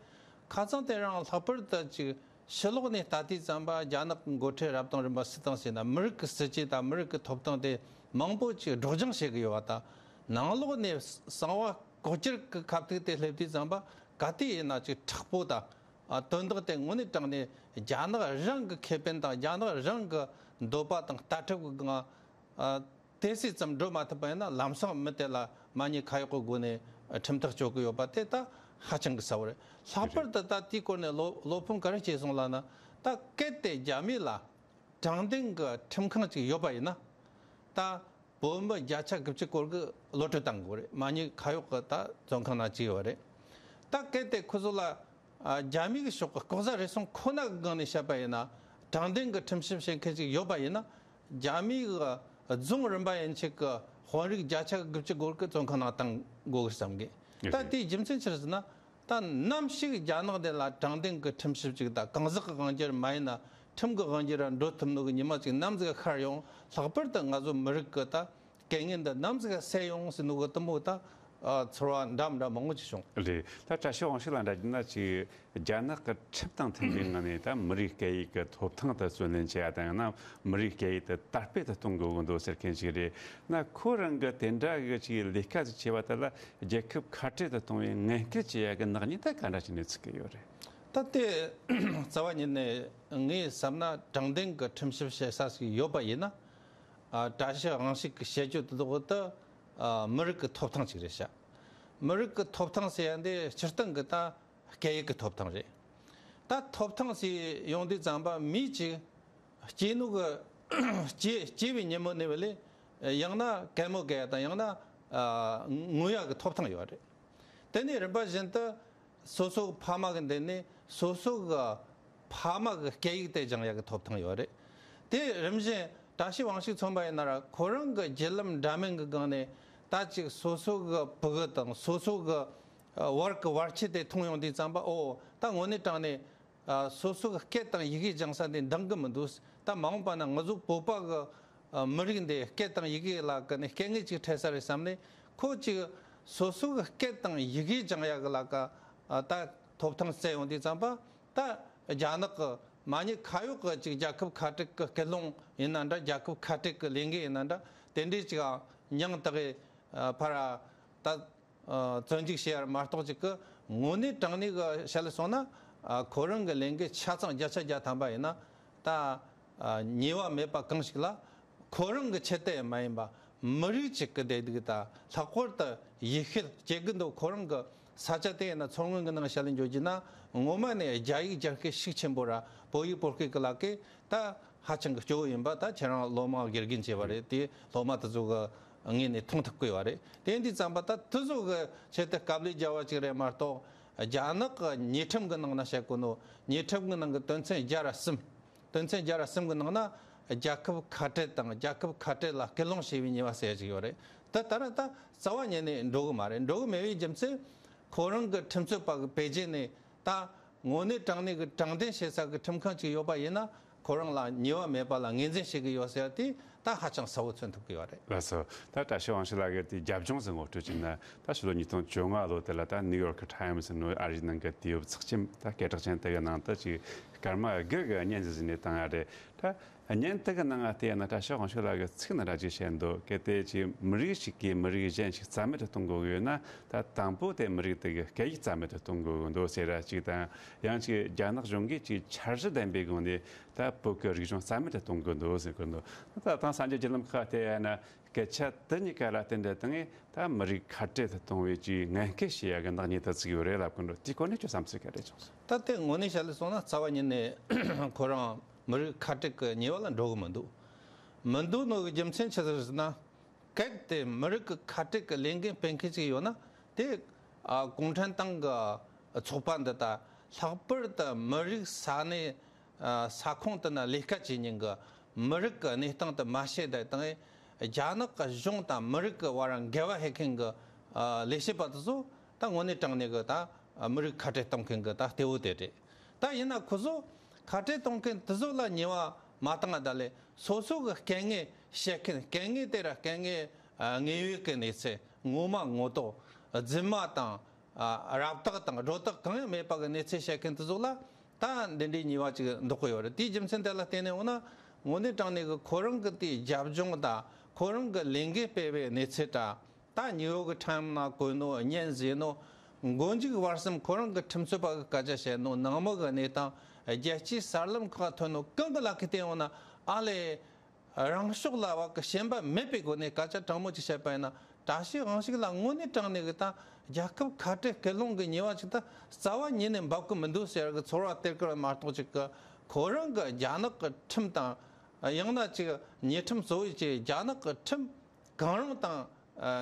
ཁ་རྩང་དེ་རིང་ལྷག་པར་དུ་ཅིག་ཕྱི་ལོགས་ནས་ལྟ་དུས་ཙམ་པ་རྒྱ་ནག་གི་འགོ་ཁྲིད་རབ་དང་རིམ་པ་སུ་དང་ཟེར་ན། མི་རིགས་ཀྱི་སྲིད་ཇུས་དང་མི་རིགས་ཀྱི་ཐོབ་ཐང་དེ་མང་པོ་ཅིག་སྒྲོག་སྦྱང་བྱེད་ཀྱི་ཡོད་པ་དང་། ནང་ལོགས་ནས་གསང་བ་ལྐོག་གྱུར་གྱི་ཁ་ཐུག་དེ་སླེབས་དུས་ཙམ་པ་ག་དུས་ཡིན་ན་ཅིག་མཁྲེགས་པོ་དང་། ཨ། དོན་དག་དེ་དངོས་གནས་དྲང་གནས་རྒྱ་ནག་རང་གི་ཁེ་ཕན་དང་། རྒྱ་ནག་རང་གི་འདོད་པ་དང་ལྟ་གྲུབ་ཀྱི་སྒང་། ཨ། དེ་སྲིད་ཙམ་འགྲོ་མ་ཐུབ་པ་ཡིན་ན། ལམ་སང་མི་དེ་ལ་མ་ཉེས་ཁ་གཡོག་གི་སྒོ་ནས་ཁྲིམས་ཐག་གཅོད་ཀྱི་ཡོད་པ་དེ་ད་ཧ་ཅང་གི་གསལ་བོ་རེད། ལྷག་པར་དུ་ད་དེའི་སྐོར་ནས་བློ་བློ་ཕམ་ག་རེ་སྐྱེས་སོང་ལབ་ན། ད་གལ་ཏེ་རྒྱ་མི་ལ་དྲང་བདེན་གྱི་ཁྲིམས་ཁང་ཅིག་ཡོད་པ་ཡིན་ན། ད་བོད་མི་བརྒྱ་ཆ་དགུ་བཅུ་སྐོར་གྱིས་གློད་གྲོལ་བཏང་དགོས་རེད། མ་ཉེས་ཁ་གཡོག་གིས་ད་བཙོན་ཁང་ནང་བཅུག་ཡོད་རེད། ད་གལ་ཏེ་ཁོ་ཚོ་ལ། ཨ། རྒྱ་མི་གི་ཕྱོགས་ཀྱི་ལྐོག་ཟ་རུལ་སུངས་ཁོ་ན་གི་སྒང་ནས་བཤད་པ་ཡིན་ན། དྲང་བདེན་གྱི་ཁྲིམས་ཞིབ་བྱེད་མཁན་ཅིག་ཡོད་པ་ཡིན་ན། རྒྱ་མི་གི་རྫོང་རིམ་པ་ཡན་ཆད་ཀྱི་དཔོན་རིགས་བརྒྱ་ཆ་དགུ་བཅུ་སྐོར་གྱིས་བཙོན་ཁང་ནང་བཏང་དགོས་གི་བསམ་གི། ད་དེའི་རྒྱུ་མཚན་ཅི་རེད་ཟེར་ན། ད་ནམ་ཞིག་རྒྱ་ནག་དེ་ལ་དྲང་བདེན་གྱི་ཁྲིམས་ཞིབ་ཅིག་དང་། གང་ཟག་གི་དབང་སྒྱུར་མ་ཡིན་ན་ཁྲིམས་ཀྱི་དབང་སྒྱུར་ར་འགྲོ་ཐུབ་ནོ་གི་ཉི་མ་ཅིག་ནམ་ཟིག་ཤར་ཡོང་། ལྷག་པར་དུ་ང་ཚོ་མི་རིགས་ཀྱི་ད་གད་སྙིགས་འདི་ནམ་ཟིག་སེལ་ཡོང་ཟེར་ནོ་གི་དེ་མོ་ད། ཨ། ཚོར་བ་འདྲ་མི་འདྲ་མང་པོ་ཅིག་བྱུང་། རེད། ད་བཀྲ་ཤིས་དབང་ཕྱུག་ལགས་འདྲ་བྱས་ན། ཅིག་རྒྱ་ནག་གི་ཁྲིམས་དང་མཐུན་པའི་ངང་ནས་ད་མི་རིགས་སྐད་ཡིག་གི་ཐོབ་ཐང་དེ་རྩོད་ལེན་བྱེད་ཡ་དང་། ཡང་ན་མི་རིགས་སྐད་ཡིག་དེ་དར་སྤེལ་དུ་གཏོང་དགོས་ཀྱི་འདུག་ཟེར་མཁན་ཞིག་རེད། ན་ཁོ་རང་གི་དེ་འདྲ་གི་ཅིག་ལས་ཀ་ཅིག་བྱེད་པ་དེ་ལ་རྒྱལ་ཁབ་ཁ་བྲལ་དུ་གཏོང་བའི་ངན་སྐུལ་བྱེད་ཡ་གི་ནག་ཉེས་ད་ག་འདྲ་ཞིག་གནས་ཚུལ་གི་ཡོད་རེད། ད་དེ་རྩ་བ་ཉིད་ནས་ངས་བསམ་ན། དྲང་བདེན་གྱི་ཁྲིམས་ཞིབ་བྱེད་ས་ཞིག་ཡོད་པ་ཡིན་ན། ཨ། བཀྲ་ཤིས་དབང་ཕྱུག་གིས་བཤད་རྒྱུ་དེ་དག་དེ། ཨ། མི་རིགས་ཀྱི་ཐོབ་ཐང་ཅིག་རེད་ཤག་མི་རིགས་ཀྱི་ཐོབ་ཐང་ཟེར་ཡ་འདི་སྤྱིར་བཏང་གི་ད་སྐད་ཡིག་གི་ཐོབ་ཐང་རེད། ད་ཐོབ་ཐང་ཟེར་ཡོང་དུས་ཙམ་པ། མི་གཅིག་སྐྱེས་ནོ་གི་སྐྱེས་སྐྱེས་པའི་ཉིན་མོ་ནས་བ་ལས། ཡང་ན་གད་མོ་བགད་ཡ་དང་། ཡང་ན། ཨ། ངུ་ཡ་གི་ཐོབ་ཐང་ཡོད་རེད། དེ་ནས་རིམ་པ་བཞིན་དུ། སོ་སོ་གི་ཕ་མ་གི་མདུན་ནས་སོ་སོ་གི་ཕ་མ་གི་སྐད་ཡིག་དེ་སྦྱང་ཡ་གི་ཐོབ་ཐང་ཡོད་རེད། དེ་རིམ་བཞིན་བཀྲ་ཤིས་དབང་ཕྱུག་མཚོན་པ་ཡིན་ན་ར་ཁོ་རང་གི་བརྒྱུད་ལམ་འདྲ་མིན་གྱི་སྒང་ནས་ད་ཅིག་སོ་སོ་གི་ཕྲུ་གུ་དང་སོ་སོ་གི་ཨ་བར་གྱི་བར་ཆད་དེ་མཐོང་ཡོང་དུས་ཙམ་པ་ཨོ་ད་དངོས་གནས་དྲང་ནས་ཨ་སོ་སོ་གི་སྐད་དང་ཡི་གེ་སྦྱང་ས་དེ་འདང་གི་མི་འདུག་ད་མ་འོངས་པ་ན་ང་ཚོ་བོད་པ་གི་ཨ་མི་རིགས་འདི་སྐད་དང་ཡི་གེ་ལ་ཀ་ནས་སྐད་ངན་ཅིག་འཕྲད་ས་རེད་བསམ་ནས་ཁོ་ཅིག་སོ་སོ་གི་སྐད་དང་ཡི་གེ་སྦྱང་ཡག་གི་ལ་ཀ་ཨ་ད་ཐོབ་ཐང་བཙལ་ཡོང་དུས་ཙམ་པ། ད་རྒྱ་ནག་གི་མ་ཉེས་ཁ་གཡོག་གི་ཅིག་རྒྱལ་ཁབ་ཁ་བྲལ་གི་སྐུལ་སློང་ཡིན་ན་འདྲ། རྒྱལ་ཁབ་ཁ་བྲལ་གི་ལས་འགུལ་ཡིན་ན་འདྲ། དེ་འདྲའི་ཅིག་མྱིང་དག་གི་ཕར་ད་བཙན་འཇུག་བྱས་ཡར་མ་གཏོགས་ཅིག་གི་དངོས་གནས་དྲང་གནས་གི་བཤད་ལ་སོང་ན་ཁོ་རང་གི་ལས་འགུལ་ཆ་ཚང་བརྒྱ་ཆ་བརྒྱ་ཐམ་པ་ཡིན་ན་ད་ཉེས་པ་མེད་པ་གང་ཞིག་ལ། ཁོ་རང་གི་ཆེད་དུ་མ་ཡིན་པ་མི་རིགས་གཅིག་གི་བདེ་སྡུག་དང་ལྷག་པར་དུ་ཡུལ་ཤུལ་སྐྱེ་རྒུ་མདོ་ཁོ་རང་གི་ས་ཆ་དེ་ཡིན་ན་མཚོ་སྔོན་གྱི་ནང་བཤད་ལ་འཇོག་རྒྱུ་ན་ངོ་མ་ནས་རྒྱ་ཡིག་རྒྱ་སྐད་ཤུགས་ཆེན་པོ་ར་བོད་ཡིག་བོད་སྐད་ཀྱི་ལག་གི་ད་ཧ་ཅང་གི་སྐྱོ་བོ་ཡིན་པ་ད་ཁྱེད་རང་སློབ་མ་དགེ་རྒན་བྱས་པ་རེད། དེ་སློབ་མ་དེ་ཚོ་གི་ངོས་ནས་མཐོང་ཐུབ་དགོས་པ་རེད། དེ་འདི་ཙམ་པ་ད་དེ་ཚོ་གི་ཆེད་དུ་དཀའ་ལས་རྒྱག་པ་ཅིག་རེད་མ་གཏོགས་རྒྱ་ནག་གི་ཉེས་ཁྲིམས་ཀྱི་ནང་ན་བཤད་གོ་ནོ་ཉེས་ཁྲིམས་ཀྱི་ནང་གི་དོན་ཚན་བརྒྱ་ར་གསུམ། དོན་ཚན་བརྒྱ་ར་གསུམ་གྱི་ནང་ན་རྒྱལ་ཁབ་ཁ་བྲལ་དང་རྒྱལ་ཁབ་ཁ་བྲལ་ལ་སྐུལ་སློང་བྱས་པའི་ཉེས་པ་ཟེར་ཡ་ཅིག་ཡོད་རེད། ད་ད་ར་ད་རྩ་བ་ཉིད་ནས་འགྲོ་གི་མ་རེད། འགྲོ་གི་མེད་པའི་རྒྱུ་མཚན་ཁོ་རང་གི་ཁྲིམས་རྩོད་པ་གི་བེ་ཅིན་ནས་ད་དངོས་གནས་དྲང་གནས་ཀྱི་དྲང་བདེན་བྱེད་ས་གི་ཁྲིམས་ཁང་ཅིག་ཡོད་པ་ཡིན་ན་ཁོ་རང་ལ་ཉེས་པ་མེད་པ་ལ་ངོས་འཛིན་བྱེད་ཀྱི་ཡོད་ཟེར་ཡ་དེ་ད་ཧ་ཅང་གསལ་བོ་མཚོན་ཐུབ་ཀྱི་ཡོད་རེད། ལགས་སོ། ད་བཀྲ་ཤིས་དབང་ཕྱུག་ལགས་ཀྱི་དེ་རྒྱབ་ལྗོངས་སུ་ངོ་སྤྲོད་བྱས་ན་ད་ཕྱི་ལོ་ཉིས་སྟོང་བཅོ་ལྔ་ལོ་དེ་ལ་ད་ནིའུ་ཡོར་ཁི་ཊའིམ་སི་ནོ་ཨ་རིའི་ནང་གི་དུས་བབ་ཚགས་ཆེན་ད་སྐད་གྲགས་ཅན་དེ་གི་ནང་དུ་ཅིག་སྐར་མ་དགུ་གི་བརྙན་ཟིག་བཟོས་ནས་བཏང་ཡ་རེད། ད་བརྙན་དེ་གི་ནང་ང་བལྟས་ན་བཀྲ་ཤིས་དབང་ཕྱུག་ལགས་ཀྱི་ཚིག་ནང་འདྲ་ཅིག་བཤད་འདུག་གལ་ཏེ་ཅིག་མི་རིགས་ཤིག་གིས་མི་རིགས་གཞན་ཞིག་རྩ་མེད་དུ་གཏོང་དགོས་ཡོད་ན་ད་དང་པོ་དེ་མི་རིགས་དེ་གི་སྐད་ཡིག་རྩ་མེད་དུ་གཏོང་དགོས་འདུག་ཟེར་ར་ཅིག་དང་། ཡང་ཅིག་རྒྱ་ནག་གཞུང་གིས་ཅིག་འཆར་གཞི་ལྡན་པའི་སྒོ་ནས་ད་བོད་ཀྱི་རིག་གཞུང་རྩ་མེད་དུ་གཏོང་དགོས་འདུག་ཟེར་གི་འདུག་ད་དེང་སང་རྒྱལ་ལམ་ཁག་བལྟས་ཡ་ན་སྐད་ཆ་དེ་གཉིས་ཀ་ལ་བརྟེན་ཏེ་དང་ད་མི་རིགས་ཁ་བྲལ་དུ་གཏོང་བའི་ཅིག་ངན་སྐུལ་བྱེད་ཡ་གི་ནག་ཉེས་དེ་བཙུགས་ཡོད་རེད་ལབ་གི་འདུག་དེའི་སྐོར་ནས་ཁྱོད་བསམ་ཚུལ་ག་རེ་བྱུང་སོང་། ད་དེ་དངོས་གནས་བཤད་ལ་སོང་ན་རྩ་བ་ཉིད་ནས་ཁོ་རང་མི་རིགས་ཁ་བྲལ་གི་ཉེས་པ་ལ་འགྲོ་གི་མི་འདུག་མི་འདུག་ནོ་གི་རྒྱུ་མཚན་ཆི་ཟིག་ཟེར་ན། གལ་ཏེ་མི་རིགས་ཀྱི་ཁ་བྲལ་གྱི་ལས་འགན་སྤེལ་མཁན་ཅིག་ཡོད་ན་དེ་ཨ་གུང་ཁྲན་ཏང་གི་ཚོགས་པ་འདི་དང་ལྷག་པར་དུ་མི་རིགས་ས་གནས་ཨ་ས་ཁོངས་དེ་ན་ལས་ཀ་བྱེད་མཁན་གྱི་མི་རིགས་ཀྱི་གནས་སྟངས་དེ་མ་ཤེས་དེ་དང་རྒྱ་ནག་གི་གཞུང་དང་མི་རིགས་ཀྱི་བར་འགལ་བ་ཧེ་མཁན་གྱི་ཨ་ལས་བྱེད་པ་དེ་ཚོ་ད་དངོས་གནས་དྲང་གནས་ཀྱི་ད་མི་རིགས་ཁ་བྲལ་གཏོང་མཁན་གྱི་ད་གཏེ་བོ་དེ་རེད། ད་ཡིན་ན་ཁོ་ཚོ་ཁ་བྲལ་གཏོང་མཁན་དེ་ཚོ་ལ་ཉེས་པ་མ་བཏང་ང་ད་ལས། སོ་སོ་གི་སྐད་ངན་བཤད་མཁན་སྐད་ངན་དེ་ར་སྐད་ངན་ཨ་ངན་གཡོ་གི་གནས་ཚུལ་ངོ་མ་ངོ་ཐོག་རྫུན་མ་དང་ཨ་རབ་བཏགས་དང་སྒྲོ་བཏགས་གང་ཡང་མེད་པ་གི་གནས་ཚུལ་བཤད་མཁན་དེ་ཚོ་ལ་ད་འདི་འདྲའི་ཉེས་པ་ཅིག་འདོགས་གི་ཡོད་རེད། དེའི་རྒྱུ་མཚན་དེ་ལ་བརྟེན་ནས་འོང་ན་དངོས་གནས་དྲང་གནས་གི་ཁོ་རང་གི་དེའི་རྒྱབ་ལྗོངས་དང་ཁོ་རང་གི་ལས་འགན་སྤེལ་བའི་གནས་ཚུལ་དང་། ད་ནིའུ་ཡོག་གི་ཊའིམ་ནང་བཀོད་ནོ་བརྙན་བཟོས་ནོ། མགོ་མཇུག་བར་གསུམ་ཁོ་རང་གི་ཁྲིམས་རྩོད་པ་གི་སྐད་ཆ་བཤད་ནོ། ནང་མི་གི་གནས་སྟངས་རྒྱལ་སྤྱིའི་གསར་ལམ་ཁག་ཐོན་ནོ་གང་གི་ལག་གི་བལྟས་ཡོང་ན་ཨ་ལས། རང་ཕྱོགས་ལ་བ་གི་ཞེན་པ་མེད་པའི་སྒོ་ནས་སྐད་ཆ་དྲང་མོ་ཅིག་བཤད་པ་ཡིན་ན་བཀྲ་ཤིས་དབང་ཕྱུག་ལ་དངོས་གནས་དྲང་གནས་གི་ད་རྒྱལ་ཁབ་ཁ་བྲལ་སྐུལ་སློང་གི་ཉེས་པ་ཅིག་ད་རྩ་བ་ཉིད་ནས་འབབ་གི་མི་འདུག་ཟེར་གི་ཚོར་བ་སྟེར་གི་མ་གཏོགས་ཅིག་གི་ཁོ་རང་གི་རྒྱ་ནག་གི་ཁྲིམས་དང་ཡང་ན་ཅིག་ཉེས་ཁྲིམས་གཙོ་བོ་ཅིག་རྒྱ་ནག་གི་ཁྲིམས། གང་རུང་དང་ཨ་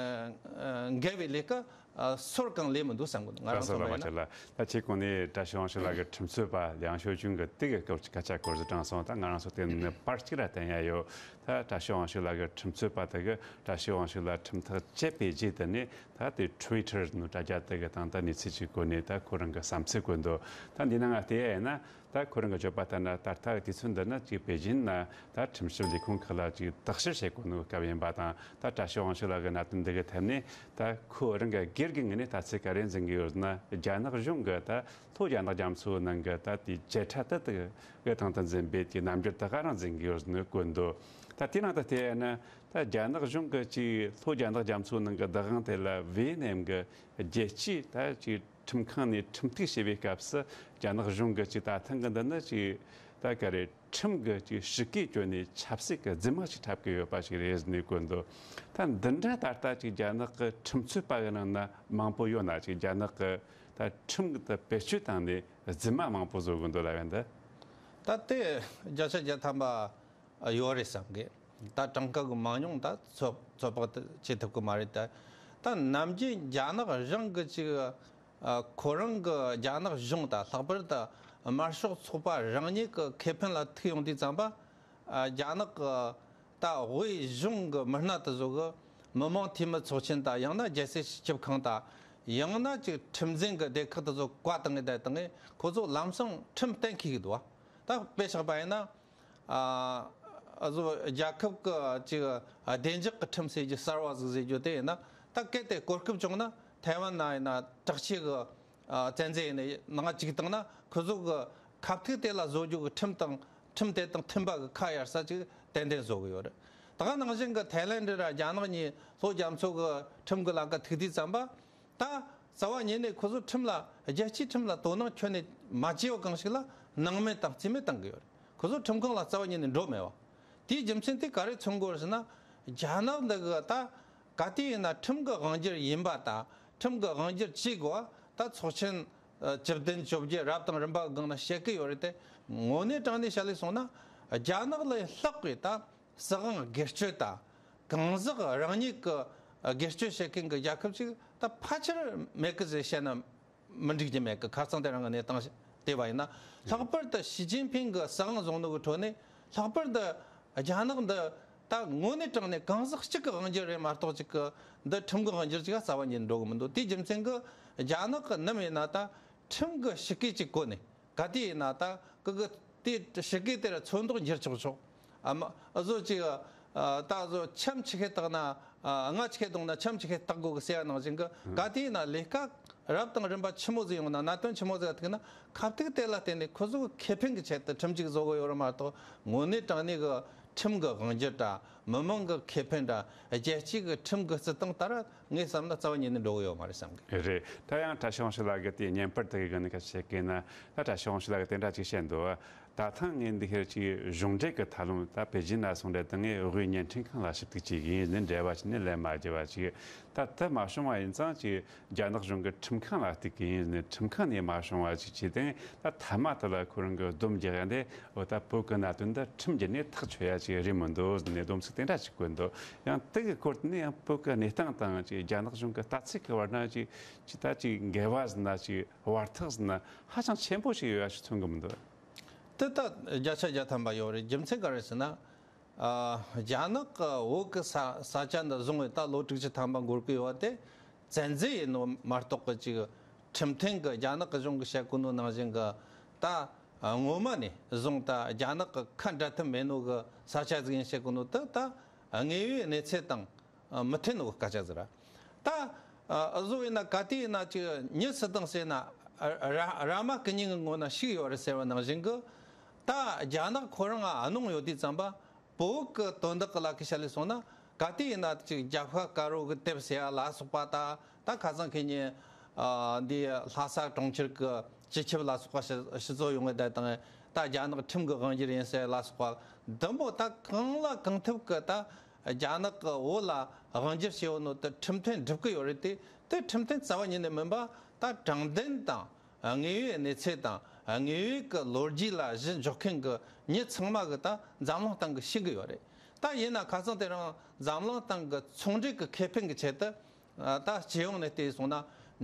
ཨ་འགལ་བའི་ལས་ཀ་ཨ་སོར་གང་ལས་མི་འདུག་བསམ་གི་འདུག་ང་རང་བསམ་པ་ཡིན་ན། ད་ཁྱེད་གོང་ནས་བཀྲ་ཤིས་དབང་ཕྱུག་ལགས་ཀྱི་ཁྲིམས་རྩོད་པ་ལིའང་ཞའོ་ཅུན་གྱི་དེ་གི་སྐོར་གྱི་སྐད་ཆ་སྐོར་ཟིག་དྲངས་སོང་། ད་ང་རང་ཚོ་དེ་ནི་པར་གཅིག་ལ་བསྟན་ཡ་ཡོད། ད་བཀྲ་ཤིས་དབང་ཕྱུག་ལགས་ཀྱི་ཁྲིམས་རྩོད་པ་དེ་གི་བཀྲ་ཤིས་དབང་ཕྱུག་ལགས་ཁྲིམས་ཐག་བཅད་པའི་རྗེས་དེ་ནས་ད་དེ་ཊུ་ཝི་ཊར་ནང་དྲ་རྒྱ་དེ་གི་སྟེང་ད་གནས་ཚུལ་གྱི་སྒོ་ནས་ད་ཁོ་རང་གི་བསམ་ཚུལ་བཀོད་འདུག་ད་འདི་ནང་ང་བལྟས་ཡ་ཡིན་ན། ད་ཁོ་རང་གི་བརྗོད་པ་ལྟར་ན་ད་ལྟ་གི་དུས་ཚོད་འདི་ནི་ཅིག་པེ་ཅིན་ན་ད་ཁྲིམས་ཞིབ་ལས་ཁུངས་ཁག་ལ་ཅིག་བརྟག་ཞིབ་བྱེད་དགོས་ནོ་སྐབས་ཡིན་པ་དང་། ད་བཀྲ་ཤིས་དབང་ཕྱུག་ལགས་ཀྱི་གནད་དོན་འདི་གི་ཐད་ནས་ད་ཁོ་རང་གི་སྒེར་གྱི་ངོས་ནས་ལྟ་ཚུལ་ག་རེ་འཛིན་གྱི་ཡོད་ན། རྒྱ་ནག་གཞུང་གི་ད་ལྷོ་རྒྱ་ནག་རྒྱ་མཚོའི་ནང་གི་ད་དེའི་བཅད་ཁྲ་དེ་དག་གི་སྟེང་དུ་འཛིན་པའི་དེའི་རྣམ་འགྱུར་དེ་ག་རང་འཛིན་གྱི་ཡོད་ནོ་བཀོད་འདུག་ད་དེའི་ནང་དུ་བལྟས་ན་ད་རྒྱ་ནག་གཞུང་གི་ཅིག་ལྷོ་རྒྱ་ནག་རྒྱ་མཚོའི་ནང་གི་བདག་དབང་དེ་ལ་ཝེ་ནམ་གི་རྒྱལ་སྤྱིའི་ད་ཅིག་ཁྲིམས་ཁང་ནས་ཁྲིམས་གཏུག་བྱས་པའི་སྐབས་སུ་རྒྱ་ནག་གཞུང་གིས་ཅིག་ད་ཐེངས་གི་འདི་ནི་ཅིག་ད་ག་རེ་ཁྲིམས་ཀྱི་ཅིག་ཞི་བཀོད་བཅོས་ནས་ཆབ་སྲིད་ཀྱི་རྫུན་མ་ཞིག་འཁྲབ་ཀྱི་ཡོད་པ་ཞིག་རེད་ཟེར་ནས་བཀོད་འདུག་ད་འདི་འདྲ་ད་ལྟ་ཅིག་རྒྱ་ནག་གི་ཁྲིམས་རྩོད་པ་གི་ནང་ན་མང་པོ་ཡོད་ན། ཅིག་རྒྱ་ནག་གི་ད་ཁྲིམས་ཀྱི་ད་བེད་སྤྱོད་བཏང་ནས་རྫུན་མ་མང་པོ་བཟོ་གི་འདུག་ལབ་ཡ་འདི། ད་དེ་བརྒྱ་ཆ་བརྒྱ་ཐམ་པ། ཡོད་རེད་བསམ་གི། ད་གྲངས་ཀ་གི་མང་ཉུང་ད་ཚོད་ཚོད་དཔག་ཏུ་བྱེད་ཐུབ་ཀྱི་མ་རེད་ད། ད་ནམ་རྒྱུན་རྒྱ་ནག་རང་གི་ཅིག་ཨ་ཁོ་རང་གི་རྒྱ་ནག་གཞུང་ད་ལྷག་པར་དུ་དམར་ཤོག་ཚོགས་པ་རང་ཉིད་ཀྱི་ཁེ་ཕན་ལ་ཐུག་ཡོང་དུས་ཙམ་པ། ཨ་རྒྱ་ནག་གི་ད་དབུས་གཞུང་གི་མི་སྣ་དེ་ཚོ་གི་མི་དམངས་འཐུས་མི་ཚོགས་ཆེན་དང་། ཡང་ན་རྒྱལ་སྲིད་སྤྱི་ཁྱབ་ཁང་དང་། ཡང་ན་ཅིག་ཁྲིམས་འཛིན་གི་སྡེ་ཁག་དེ་ཚོ་བཀའ་བཏང་ངེ་བསྡད་བཏང་ངེ་ཁོ་ཚོ་ལམ་སང་ཁྲིམས་གཏན་འཁེལ་གི་འདུག་བ། ད་དཔེ་བཞག་པ་ཡིན་ན། ཨ་ཨ་ཚོ་རྒྱལ་ཁབ་ཀྱི་ཅིག་བདེ་འཇགས་ཀྱི་ཁྲིམས་ཟེར་རྒྱུ་གསར་བ་ཟིག་ཟེར་རྒྱུ་དེ་ཡིན་ན། ད་གལ་ཏེ་གོ་སྐབས་བྱུང་ན་ཐའེ་ཝན་ན་ཡིན་ན་དྲག་ཆས་ཀྱི་ཨ་བཙན་འཛུལ་ཡིན་ན་ནང་བཅུག་བཏང་ན། ཁོ་ཚོ་གི་ཁ་ཐུག་དེ་ལ་བཟོ་རྒྱུ་གི་ཁྲིམས་དང་ཁྲིམས་དེ་དང་མཐུན་པ་གི་ཁ་གཡར་ས་ཅིག་ཏན་ཏན་བཟོ་གི་ཡོད་རེད། ད་ག་ནང་བཞིན་གི་ཐའེ་ལེན་ཌི་ར་རྒྱ་ནག་གཉིས་ལྷོ་རྒྱ་མཚོ་གི་ཁྲིམས་གི་ལམ་ཁ་ཐུག་དུས་ཙམ་པ། ད་རྩ་བ་ཉིད་ནས་ཁོ་ཚོ་ཁྲིམས་ལ། རྒྱལ་སྤྱིའི་ཁྲིམས་ལ་དོ་སྣང་ཁྱོན་ནས་མ་བྱས་པ་གང་ཞིག་ལ་སྣང་མེད་དང་རྩིས་མེད་བཏང་གི་ཡོད་རེད། ཁོ་ཚོ་ཁྲིམས་ཁང་ལ་རྩ་བ་ཉིད་ནས་འགྲོ་མེད་པ། དེའི་རྒྱུ་མཚན་དེ་ག་རེ་མཚོན་གྱི་ཡོད་རེད་ཟེར་ན། རྒྱ་ནག་འདི་གི་ད་ག་དུས་ཡིན་ན་ཁྲིམས་ཀྱི་དབང་སྒྱུར་ཡིན་པ་དང་། ཁྲིམས་ཀྱི་དབང་སྒྱུར་བྱེད་དགོས་པ་ད་ཚོགས་ཆེན་ཨ་བཅུ་བདུན་བཅོ་བརྒྱད་རབ་དང་རིམ་པ་གི་སྒང་ན་བཤད་ཀྱི་ཡོད་རེད་དེ། དངོས་གནས་དྲང་གནས་བཤད་ལས་སོང་ན། རྒྱ་ནག་ལས་ལྷག་པའི་ད་སྲིད་དབང་སྒེར་གཅོད་དང་། གང་ཟག་རང་ཉིད་ཀྱི་སྒེར་གཅོད་བྱེད་མཁན་གྱི་རྒྱལ་ཁབ་ཅིག་ད་ཕལ་ཆེར་མེད་ཀི་ཟེར་བཤད་ན་མི་འགྲིག་རྒྱུ་མེད་ཀི། ཁ་སང་དེ་རིང་གི་གནས་སྟངས་བལྟས་པ་ཡིན་ན། ལྷག་པར་དུ་ཞི་ཅིན་ཕིང་གི་སྲིད་དབང་བཟུང་ནོ་གི་ཁྲོད་ནས། ལྷག་པར་དུ་རྒྱ་ནག་འདི་ད་དངོས་གནས་དྲང་གནས་གང་ཟག་གཅིག་གི་དབང་སྒྱུར་རེད་མ་གཏོགས། ཅིག་གི་འདི་ཁྲིམས་ཀྱི་དབང་སྒྱུར་ཅིག་ག་རྩ་བ་ཉིད་འགྲོ་གི་མི་འདུག་དེའི་རྒྱུ་མཚན་གྱིས་རྒྱ་ནག་གི་ནམ་ཡིན་ན་ད་ཁྲིམས་ཀྱི་ཞི་བཀོད་ཅིག་བཀོད་ནས། ག་དུས་ཡིན་ན་ད་ཀི་ཀི་དེ་ཞི་བཀོད་དེར་ཚོན་མདོག་འགྱུར་ཆོག་ཆོག་ཨ་མ་ཨ་ཟོ་ཅིག་ཨ་ད་ཟོ་འཆམ་ཆི་ཁེ་བཏགས་ན། ཨ་རྔ་ཆི་ཁེ་བརྡུངས་ན་འཆམ་ཆི་ཁེ་བཏགས་དགོས་གི་ཟེར་ཡ་ནང་བཞིན་གི། ག་དུས་ཡིན་ན་ལས་ཀ་རབ་དང་རིམ་པ་ཆི་མོ་ཟིག་ཡོང་ན། གནད་དོན་ཆི་མོ་ཟིག་ཐུག་ན། ཁ་ཐུག་དེ་ལ་བརྟེན་ནས་ཁོ་ཚོ་གི་ཁེ་ཕན་གི་ཆེད་དུ་ཁྲིམས་ཅིག་བཟོ་གི་ཡོད་རེད་མ་གཏོགས། དངོས་གནས་དྲང་གནས་གི་ཁྲིམས་གི་དབང་སྒྱུར་དང་། མི་མང་གི་ཁེ་ཕན་དང་། རྒྱལ་སྤྱི་གི་ཁྲིམས་གི་སྲིད་ཏང་ལྟར་ངས་བསམ་ན་རྩ་བ་ཉིད་ནས་འགྲོ་གི་ཡོད་མ་རེད་བསམ་གི། རེད། ད་ཡང་བཀྲ་ཤིས་དབང་ཕྱུག་ལགས་ཀྱིས་དེ་བརྙན་པར་དེ་གི་སྒང་ནས་ཁ་ཤས་བཤད་གི་ན། ད་བཀྲ་ཤིས་དབང་ཕྱུག་ལགས་ཀྱིས་དེ་འདྲ་ཅིག་བཤད་འདུག་ད་ཐེངས་ངས་འདི་ཁེར་ཅིག་གཞུང་འབྲེལ་གྱི་ཐབས་ལམ། ད་པེ་ཅིན་ལ་སོང་རེད། ད་ངས་དབུས་བརྙན་འཕྲིན་ཁང་ལ་ཞིབ་ཏུ་བྱེད་ཀྱི་ཡིན་ནི། འབྲེལ་བ་བྱས་ནས་ལན་མ་བརྒྱབ་པ་ཅིག་ད་དེ་མ་བྱུང་བ་ཡིན་ཙང་། ཅིག་རྒྱ་ནག་གཞུང་གི་ཁྲིམས་ཁང་ལ་གཏུག་གི་ཡིན་ནི། ཁྲིམས་ཁང་ནས་མ་བྱུང་བ་ཅིག་བྱས་ཏེ། ད་མཐའ་མ་དེ་ལ་ཁོ་རང་གིས་སྡོམ་རྒྱག་ཡ་འདི། འོ་ད་བོད་ཀྱི་གནད་དོན་འདི་ཁྲིམས་བརྒྱུད་ནས་ཐག་ཆོད་ཡ་ཅིག་རེད་མི་འདུག་ནས་སྡོམ་ཚིག་དེ་འདྲ་ཅིག་བཀོད་འདུག་ཡང་དེ་གི་སྐོར་དེ་ནས་ཡང་བོད་ཀྱི་གནས་སྟངས་དང་ཅིག་རྒྱ་ནག་གཞུང་གི་ལྟ་ཚུལ་གྱི་བར་ན་ཅིག་ཅིག་ད་ཅིག་འགལ་བ་ཟེར་ན། ཅིག་བར་ཐག་ཟེར་ན་ཧ་ཅང་ཆེན་པོ་ཞིག་ཡོད་ཡ་ཞིག་མཚོན་གི་མི་འདུག་དེ་ད་བརྒྱ་ཆ་བརྒྱ་ཐམ་པ་ཡོད་རེད། རྒྱུ་མཚན་ག་རེ་ཟེར་ན། ཨ་རྒྱ་ནག་གི་བོད་ཀྱི་ས་ས་ཆ་འདི་བཟུང་བའི་ད་ལོ་དྲུག་ཅུ་ཐམ་པ་འགོར་གི་ཡོད་པ་དེ་བཙན་འཛུལ་ཡིན་ནོ་མ་གཏོགས་གི། ཅིག་ཁྲིམས་མཐུན་གི་རྒྱ་ནག་གི་གཞུང་གི་བཤད་གོ་ནོ་ནང་བཞིན་གི། ད་ངོ་མ་ནས་བཟུང་ད་རྒྱ་ནག་གི་ཁ་འབྲལ་ཐབས་མེད་ནོ་གི་ས་ཆ་ཟིག་ཡིན་བཤད་གོ་ནོ་དེ། ད་དངོས་ཡོད་གནས་ཚུལ་དང་མི་མཐུན་ནོ་གི་སྐད་ཆ་ཟིག་ར། ད་ཨ་བཟོ་ཡིན་ན། ག་དུས་ཡིན་ན་ཅིག་མྱི་སུ་དང་ཟེར་ན། ར་ར་མ་ཀི་ཉིང་གི་ངོ་ན་ཤིག་ཡོད་རེད་ཟེར་བ་ནང་བཞིན་གི། ད་རྒྱ་ནག་ཁོ་རང་ང་གནོང་ཡོད་དུས་ཙམ་པ། བོད་ཀྱི་དོན་དག་གི་ལ་ཁ་བཤད་ལས་སོང་ན། ག་དུས་ཡིན་ན་ཅིག་རྒྱབ་ཤ་དཀར་པོ་གི་དེབ་ཟེར་ཡ་ལ་སོགས་པ་དང་། ད་ཁ་སང་ཁེ་ཉིན་ཨ་འདི་ལྷ་ས་གྲོང་ཁྱེར་གྱི་སྤྱི་ཁྱབ་ལ་སོགས་པ་ཞུ་ཞུ་གཙོ་ཡོང་གི་བསྡད་དང་། ད་རྒྱ་ནག་ཁྲིམས་ཀྱི་དབང་སྒྱུར་ཡིན་ཟེར་ལ་སོགས་པ་འདི་མོ། ད་གང་ལ་གང་ཐུབ་ཀྱི་ད་རྒྱ་ནག་གི་བོད་ལ་དབང་སྒྱུར་བྱས་ཡོད་ནོ་དེ་ཁྲིམས་མཐུན་སྒྲུབ་ཀྱི་ཡོད་རེད་དེ། དེ་ཁྲིམས་མཐུན་རྩ་བ་ཉིད་ནས་མིན་པ། ད་དྲང་བདེན་དང་དངོས་ཡོད་གནས་ཚུལ་དང་། དངོས་ཡོད་ཀྱི་ལོ་རྒྱུས་ལ་གཞི་འཇོག་མཁན་གྱི་མྱི་ཚང་མ་གིས་ད་འཛམ་གླིང་སྟེང་གི་ཤེས་ཀྱི་ཡོད་རེད། ད་ཡིན་ན་ཁ་སང་དེ་རིང་འཛམ་གླིང་སྟེང་གི་ཚོང་འབྲེལ་གྱི་ཁེ་ཕན་གྱི་ཆེད་དུ། ཨ་ད་སྤྱི་ཡོངས་ནས་བལྟས་སོང་ན།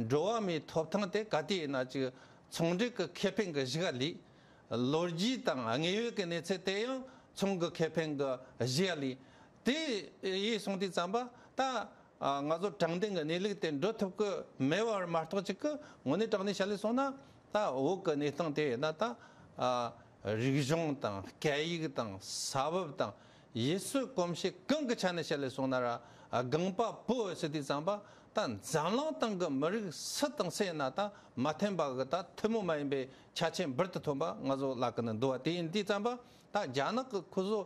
འགྲོ་བ་མིའི་ཐོབ་ཐང་དེ་ག་དུས་ཡིན་ན་ཅིག་ཚོང་འབྲེལ་གྱི་ཁེ་ཕན་གྱི་གཞུག་ག་ལུས། ལོ་རྒྱུས་དང་དངོས་ཡོད་ཀྱི་གནས་ཚུལ་དེ་ཡང་ཚོང་གི་ཁེ་ཕན་གྱི་གཞུག་ག་ལུས། དེ་ཡིན་སོང་དུས་ཙམ་པ། ད་ཨ་ང་ཚོ་དྲང་བདེན་གྱི་གནས་ལུགས་དེ་འགྲོ་ཐུབ་ཀྱི་མེད་པ་མ་གཏོགས། ཅིག་གི་དངོས་གནས་དྲང་གནས་བཤད་ལས་སོང་ན། ད་བོད་ཀྱི་གནས་སྟངས་དེ་ཡིན་ན། ད་ཨ་རིག་གཞུང་དང་སྐད་ཡིག་དང་ས་བབ་དང་ཡུལ་སྲོལ་གོམས་གཤིས་གང་གི་ཆ་ནས་བཤད་ལས་སོང་ན་ར། ཨ་སྒང་པ་བོད་ཟེར་དུས་ཙམ་པ། ད་འཛམ་གླིང་སྟེང་གི་མི་རིགས་སུ་དང་སུ་ཡིན་ན་ད་མ་མཐུན་པ་གི་ད་ཐུན་མོང་མ་ཡིན་པའི་ཆ་རྐྱེན་འབུར་དུ་ཐོན་པ་ང་ཚོ་ལ་ཀི་ནས་འདུག་པ། དེ་ཡིན་དུས་ཙམ་པ། ད་རྒྱ་ནག་གི་ཁོ་ཚོ་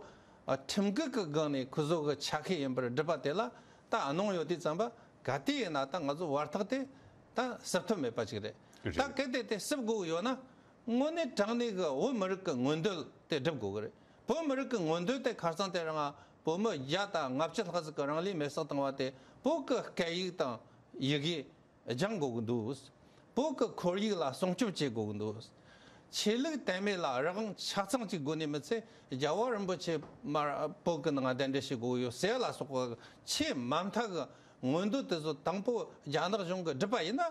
ཨ་ཁྲིམས་འགལ་གྱི་སྒང་ནས་ཁོ་ཚོ་གི་ཆ་ཤས་ཡིན་པར་སྒྲུབ་པ་དེ་ལ་ད་གནོང་ཡོད་དུས་ཙམ་པ། ག་དུས་ཡིན་ན་ད་ང་ཚོ་བར་ཐག་དེ་ད་སུབ་ཐབས་མེད་པ་ཅིག་རེད། རེད། ད་གལ་ཏེ་དེ་སུབ་དགོས་ཡོད་ན། དངོས་གནས་དྲང་གནས་ཀྱི་བོད་མི་རིགས་ཀྱི་མངོན་འདོད་དེ་སྒྲུབ་དགོས་ཀྱི་རེད། བོད་མི་རིགས་ཀྱི་མངོན་འདོད་དེ་ཁ་སང་དེ་རིང་ང་བོད་མི་བརྒྱ་དང་ལྔ་བཅུ་ལྷག་ཟིག་གིས་རང་ལུས་མེར་སྲེག་བཏང་བ་དེ། བོད་ཀྱི་སྐད་ཡིག་དང་ཡི་གེ་སྦྱང་དགོས་ཀྱི་འདུག་བོད་ཀྱི་ཁོར་ཡུག་ལ་སྲུང་སྐྱོབ་བྱེད་དགོས་ཀྱི་འདུག་ཆོས་ལུགས་དད་མོས་ལ་རང་དབང་ཆ་ཚང་གཅིག་དགོས་ནི་མི་ཚད། རྒྱལ་བ་རིན་པོ་ཆེ་མར་བོད་ཀྱི་ནང་གདན་འདྲེན་བྱེད་དགོས་ཡོད་ཟེར་ལ་སོགས་པ་ཆེས་མ་མཐའ་གི་མངོན་འདོད་དེ་ཚོ་དང་པོ་རྒྱ་ནག་གཞུང་གིས་བསྒྲུབས་པ་ཡིན་ན།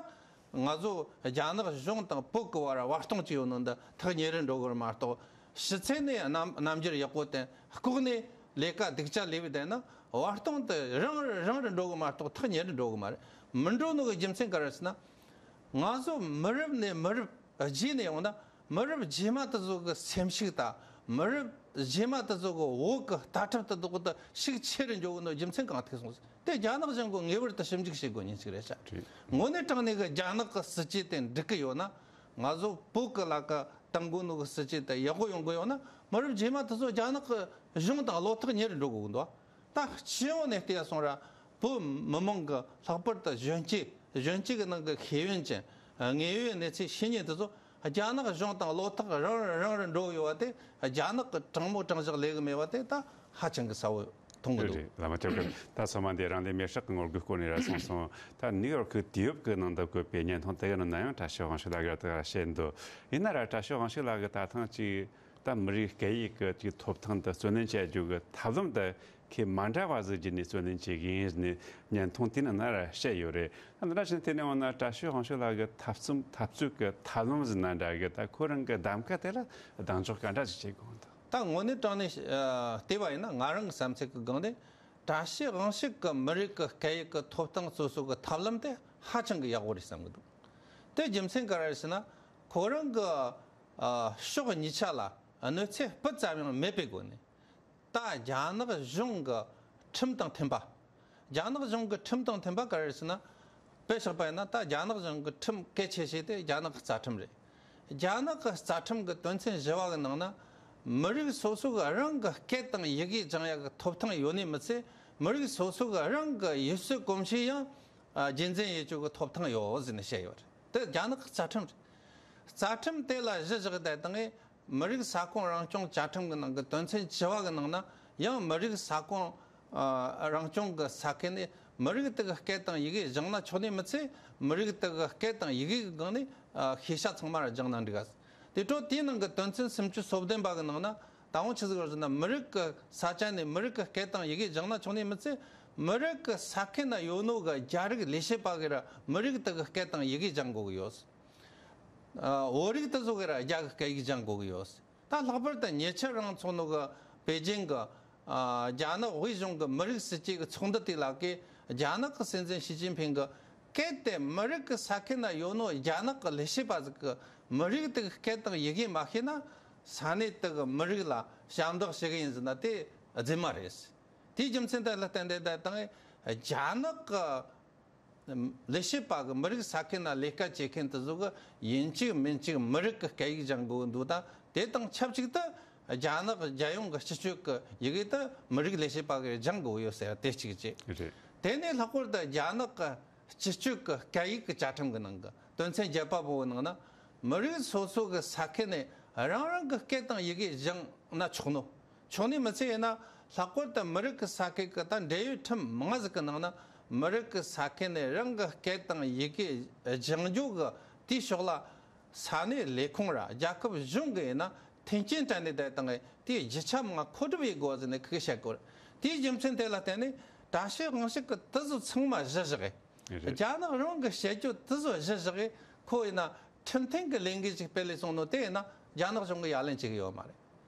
ང་ཚོ་རྒྱ་ནག་གཞུང་དང་བོད་ཀྱི་བར་བར་སྟོང་ཅིག་ཡོད་ནོ་འདི་ཐག་ཉེ་རུ་འགྲོ་གི་རེད་མ་གཏོགས། ཕྱི་ཚེ་ནས་རྣམ་རྣམ་འགྱུར་ཡག་པོ་བསྟན། ལྐོག་ནས་ལས་ཀ་སྡུག་ཅག་ལས་བསྡད་ན་བར་སྟོང་དུ་རིང་རུ་རིང་རུ་འགྲོ་གི་མ་གཏོགས་ཐག་ཉེ་རུ་འགྲོ་གི་མ་རེད། མི་འགྲོ་ནོ་གི་རྒྱུ་མཚན་ག་རེ་ཟེར་ན། ང་ཚོ་མི་རབས་ནས་མི་རབས་རྗེས་ནས་ཡོང་ན་མི་རབས་རྗེས་མ་དེ་ཚོ་གི་སེམས་ཤུགས་དང་མི་རབས་རྗེས་མ་དེ་ཚོ་གི་བོད་གི་ལྟ་གྲུབ་དེ་དག་དེ་ཤུགས་ཆེ་རུ་འགྲོ་གི་ནོ་རྒྱུ་མཚན་གང་ཐུག་སོང་ཟེར་དེ་རྒྱ་ནག་གཞུང་གི་ངེས་པར་དུ་ཞིབ་འཇུག་བྱེད་དགོས་ཉིན་ཞིག་རེད་ཤག་དངོས་གནས་དྲང་གནས་གི་རྒྱ་ནག་གི་སྲིད་ཇུས་དེ་འགྲིག་གི་ཡོད་ན། ང་ཚོ་བོད་ཀྱི་ལ་ཀ་བཏང་དགོས་ནོ་གི་སྲིད་ཇུས་དེ་ཡག་པོ་ཡོང་གི་ཡོད་ན་མི་རབས་རྗེས་མ་དེ་ཚོ་རྒྱ་ནག་གི་གཞུང་དང་བློ་ཐག་ཉེ་རུ་འགྲོ་དགོས་ཀྱི་འདུག་ད་སྤྱི་ཡོངས་ནས་བལྟས་སོང་ར་བོད་མི་མང་གི་ལྷག་པར་དུ་གཞོན་སྐྱེས་གཞོན་སྐྱེས་ཀྱི་ནང་གི་ཤེས་ཡོན་ཅན་དངོས་ཡོད་གནས་ཚུལ་ཤེས་མཁན་དེ་ཚོ་རྒྱ་ནག་གཞུང་དང་བློ་ཐག་རིང་རུ་རིང་རུ་འགྲོ་གི་ཡོད་པ་དེ་རྒྱ་ནག་གི་དྲང་མོ་དྲང་བཞག་ལས་གི་མེད་པ་དེ་ད་ཧ་ཅང་གི་གསལ་བོ། མཐོང་གི་རེད། འདུག་རེད། བླ་མ་སྐྱབས་མགོན། ད་ཚང་མ་འདི་རང་ལས་མེར་བསྲེགས་ཀྱི་ངོ་རྒོལ་སྐོར་ནས་ར་སོང་སོང་། ད་ནིའུ་ཡོག་གི་དུས་བབ་ཀྱི་ནང་དུ་བཀོད་པའི་བརྙན་ཐུང་དེ་ག་ནང་ན་ཡང་བཀྲ་ཤིས་དབང་ཕྱུག་ལགས་ཀྱིས་དེ་ག་བཤད་འདུག་ཡིན་ན་ར་བཀྲ་ཤིས་དབང་ཕྱུག་ལགས་ཀྱིས་ད་ཐེངས་ཅིག་ད་མི་རིགས་སྐད་ཡིག་གི་ཅིག་ཐོབ་ཐང་དུ་བརྩོན་ལེན་བྱ་རྒྱུ་གི་ཐབས་ལམ་དེ་ཁྱེད་མ་འདྲ་བ་ཟིག་བརྒྱུད་ནས་བརྩོན་ལེན་བྱེད་ཀྱི་ཡིན་ནས་བརྙན་ཐུང་དེ་ནང་ན་ར་བཤད་ཡོད་རེད། ད་འདི་འདྲ་བྱས་ནས་དེ་ནས་འོ་ན་བཀྲ་ཤིས་དབང་ཕྱུག་ལགས་ཀྱི་ཐབས་ཚུམ་འཐབ་རྩོད་ཀྱི་ཐབས་ལམ་ཟིག་ན་འདྲ་གི་ད་ཁོ་རང་གི་གདམ་ག་དེ་ལ་གདེང་འཇོག་ག་འདྲ་ཞིག་བྱེད་དགོས་འདུག་ད་དངོས་གནས་དྲང་གནས་ཨ་བལྟས་པ་ཡིན་ན་ང་རང་གི་བསམ་ཚུལ་གྱི་སྒང་ནས་བཀྲ་ཤིས་དབང་ཕྱུག་གི་མི་རིགས་ཀྱི་སྐད་ཡིག་གི་ཐོབ་ཐང་སོ་སོ་གི་ཐབས་ལམ་དེ་ཧ་ཅང་གི་ཡག་པོ་རེད་བསམ་གི་འདུག་དེ་རྒྱུ་མཚན་ག་རེ་རེད་ཟེར་ན་ཁོ་རང་གི་ཨ་ཕྱོགས་གཉིས་ཆ་ལ་གནོད་འཚེ་སྤུ་ཙམ་ཡང་མེད་པའི་སྒོ་ནས། ད་རྒྱ་ནག་གཞུང་གི་ཁྲིམས་དང་མཐུན་པ། རྒྱ་ནག་གཞུང་གི་ཁྲིམས་དང་མཐུན་པ་ག་རེ་རེད་ཟེར་ན། དཔེ་བཞག་པ་ཡིན་ན་ད་རྒྱ་ནག་གཞུང་གི་ཁྲིམས་གལ་ཆེ་ཤོས་དེ་རྒྱ་ནག་གི་རྩ་ཁྲིམས་རེད། རྒྱ་ནག་གི་རྩ་ཁྲིམས་ཀྱི་དོན་ཚན་བཞི་བ་གི་ནང་ན། མི་རིགས་སོ་སོ་གི་རང་གི་སྐད་དང་ཡི་གེ་སྦྱང་ཡག་གི་ཐོབ་ཐང་ཡོད་ནི་མི་ཚད། མི་རིགས་སོ་སོ་གི་རང་གི་ཡུལ་སྲོལ་གོམས་གཤིས་ཡང་རྒྱུན་འཛིན་ཡེད་རྒྱུ་གི་ཐོབ་ཐང་ཡོད་ཟེར་ནས་བཤད་ཡོད་རེད། དེ་རྒྱ་ནག་གི་རྩ་ཁྲིམས་རེད། རྩ་ཁྲིམས་དེ་ལ་གཞི་བཞག་བསྡད་དང་། མི་རིགས་ས་ཁོངས་རང་སྐྱོང་བཅའ་ཁྲིམས་ཀྱི་ནང་གི་དོན་ཚན་བཅུ་བ་གི་ནང་ན་ཡང་མི་རིགས་ས་ཁོངས་ཨ་རང་སྐྱོང་གི་ས་ཁུལ་ནས་མི་རིགས་དེ་གི་སྐད་དང་ཡི་གེ་སྦྱངས་ན་ཆོག་ནི་མི་ཚད། མི་རིགས་དེ་གི་སྐད་དང་ཡི་གེ་གི་སྒང་ནས་ཨ་ཤེས་བྱ་ཚང་མ་ར་སྦྱངས་ན་འགྲིག་ག་དེ་འཕྲོ་དེའི་ནང་གི་དོན་ཚན་སུམ་ཅུ་སོ་བདུན་པ་གི་ནང་ན་ད་འོང་ཆི་ཟིག་རེད་ཟེར་ན། མི་རིགས་ཀྱི་ས་ཆ་ནས་མི་རིགས་ཀྱི་སྐད་དང་ཡི་གེ་སྦྱངས་ན་ཆོག་ནི་མི་ཚད། མི་རིགས་ཀྱི་ས་ཁུལ་ན་ཡོད་ནོ་གི་རྒྱ་རིགས་ལས་བྱེད་པ་གི་ར་མི་རིགས་དེ་གི་སྐད་དང་ཡི་གེ་སྦྱང་དགོས་གི་ཡོད། ཨ་བོད་རིགས་དེ་ཚོ་གི་ར་རྒྱ་གི་སྐད་ཡིག་སྦྱང་དགོས་གི་ཡོད། ད་ལྷག་པར་དུ་ཉེ་ཆར་རང་ཚོགས་ནོ་གི་པེ་ཅིང་གི་ཨ་རྒྱ་ནག་དབུས་གཞུང་གི་མི་རིགས་སྲིད་ཇུས་ཀྱི་ཚོགས་འདུ་དེ་ལ་གི་རྒྱ་ནག་གི་སྲིད་འཛིན་ཞི་ཅིན་ཕིང་གི་གལ་ཏེ་མི་རིགས་ཀྱི་ས་ཁུལ་ན་ཡོད་ནོ་རྒྱ་ནག་གི་ལས་བྱེད་པ་ཟིག་གི་མི་རིགས་དེ་གི་སྐད་དང་ཡི་གེ་མ་ཤེས་ན་ས་གནས་དེ་གི་མི་རིགས་ལ་ཞབས་འདེགས་ཞུ་གི་ཡིན་ཟེར་ན་དེ་རྫུན་མ་རེད། དེའི་རྒྱུ་མཚན་དེ་ལ་བརྟེན་ཏེ་ད་དང་རྒྱ་ནག་གི་ལས་བྱེད་པ་གི་མི་རིགས་ས་ཁུལ་ན་ལས་ཀ་བྱེད་མཁན་དེ་ཚོ་གི་ཡིན་གཅིག་མིན་གཅིག་མི་རིགས་ཀྱི་སྐད་ཡིག་སྦྱང་དགོས་འདུག་ད་དེ་དང་ཆབས་ཅིག་ཏུ་རྒྱ་ནག་རྒྱལ་ཡོངས་ཀྱི་སྤྱི་སྤྱོད་ཀྱི་ཡི་གེ་དེ་མི་རིགས་ལས་བྱེད་པ་གིས་སྦྱང་དགོས་ཡོད་ཟེར་དེ་གཅིག་བྱས། རེད། དེ་ནས་ལྷག་པར་དུ་རྒྱ་ནག་གི་སྤྱི་སྤྱོད་ཀྱི་སྐད་ཡིག་གི་བཅའ་ཁྲིམས་ཀྱི་ནང་གི་དོན་ཚན་བརྒྱད་པ་པོ་གི་ནང་ན་མི་རིགས་སོ་སོ་གི་ས་ཁུལ་ནས་རང་རང་གི་སྐད་དང་ཡི་གེ་སྦྱང་ན་ཆོག་ནོ། ཆོག་ནི་མི་ཚད་ཡིན་ན་ལྷག་པར་དུ་མི་རིགས་ཀྱི་ས་ཁུལ་གྱི་ད་འབྲེལ་ཡོད་ཁྲིམས་མང་ཟིག་གི་ནང་ན་མི་རིགས་ཀྱི་ས་ཁུལ་ནས་རང་གི་སྐད་དང་ཡི་གེ་སྦྱང་རྒྱུ་གི་དེའི་ཕྱོགས་ལ་ས་གནས་ལས་ཁུངས་ར་རྒྱལ་ཁབ་གཞུང་གི་ཡིན་ན་མཐུན་རྐྱེན་སྤྲད་ནས་བསྡད་དང་དེའི་རྒྱུ་ཆ་མང་མཁོ་སྒྲུབ་ཡེད་དགོས་ཟེར་ནས་ཁི་ཁི་བཤད་དགོས། དེའི་རྒྱུ་མཚན་དེ་ལ་བརྟེན་ནས་བཀྲ་ཤིས་དབང་ཕྱུག་གི་དེ་ཚོ་ཚང་མ་གཞི་བཞག་གི་རེད། རྒྱ་ནག་རང་གི་བཤད་རྒྱུ་དེ་ཚོ་གཞི་བཞག་གི་ཁོ་ཡིན་ན་ཁྲིམས་མཐུན་གྱི་ལས་འགུལ་ཅིག་སྤེལ་ལས་སོང་ནོ་དེ་ཡིན་ན་རྒྱ་ནག་གཞུང་གིས་ཡ་ལན་བྱེད་གི་ཡོད་མ་རེད།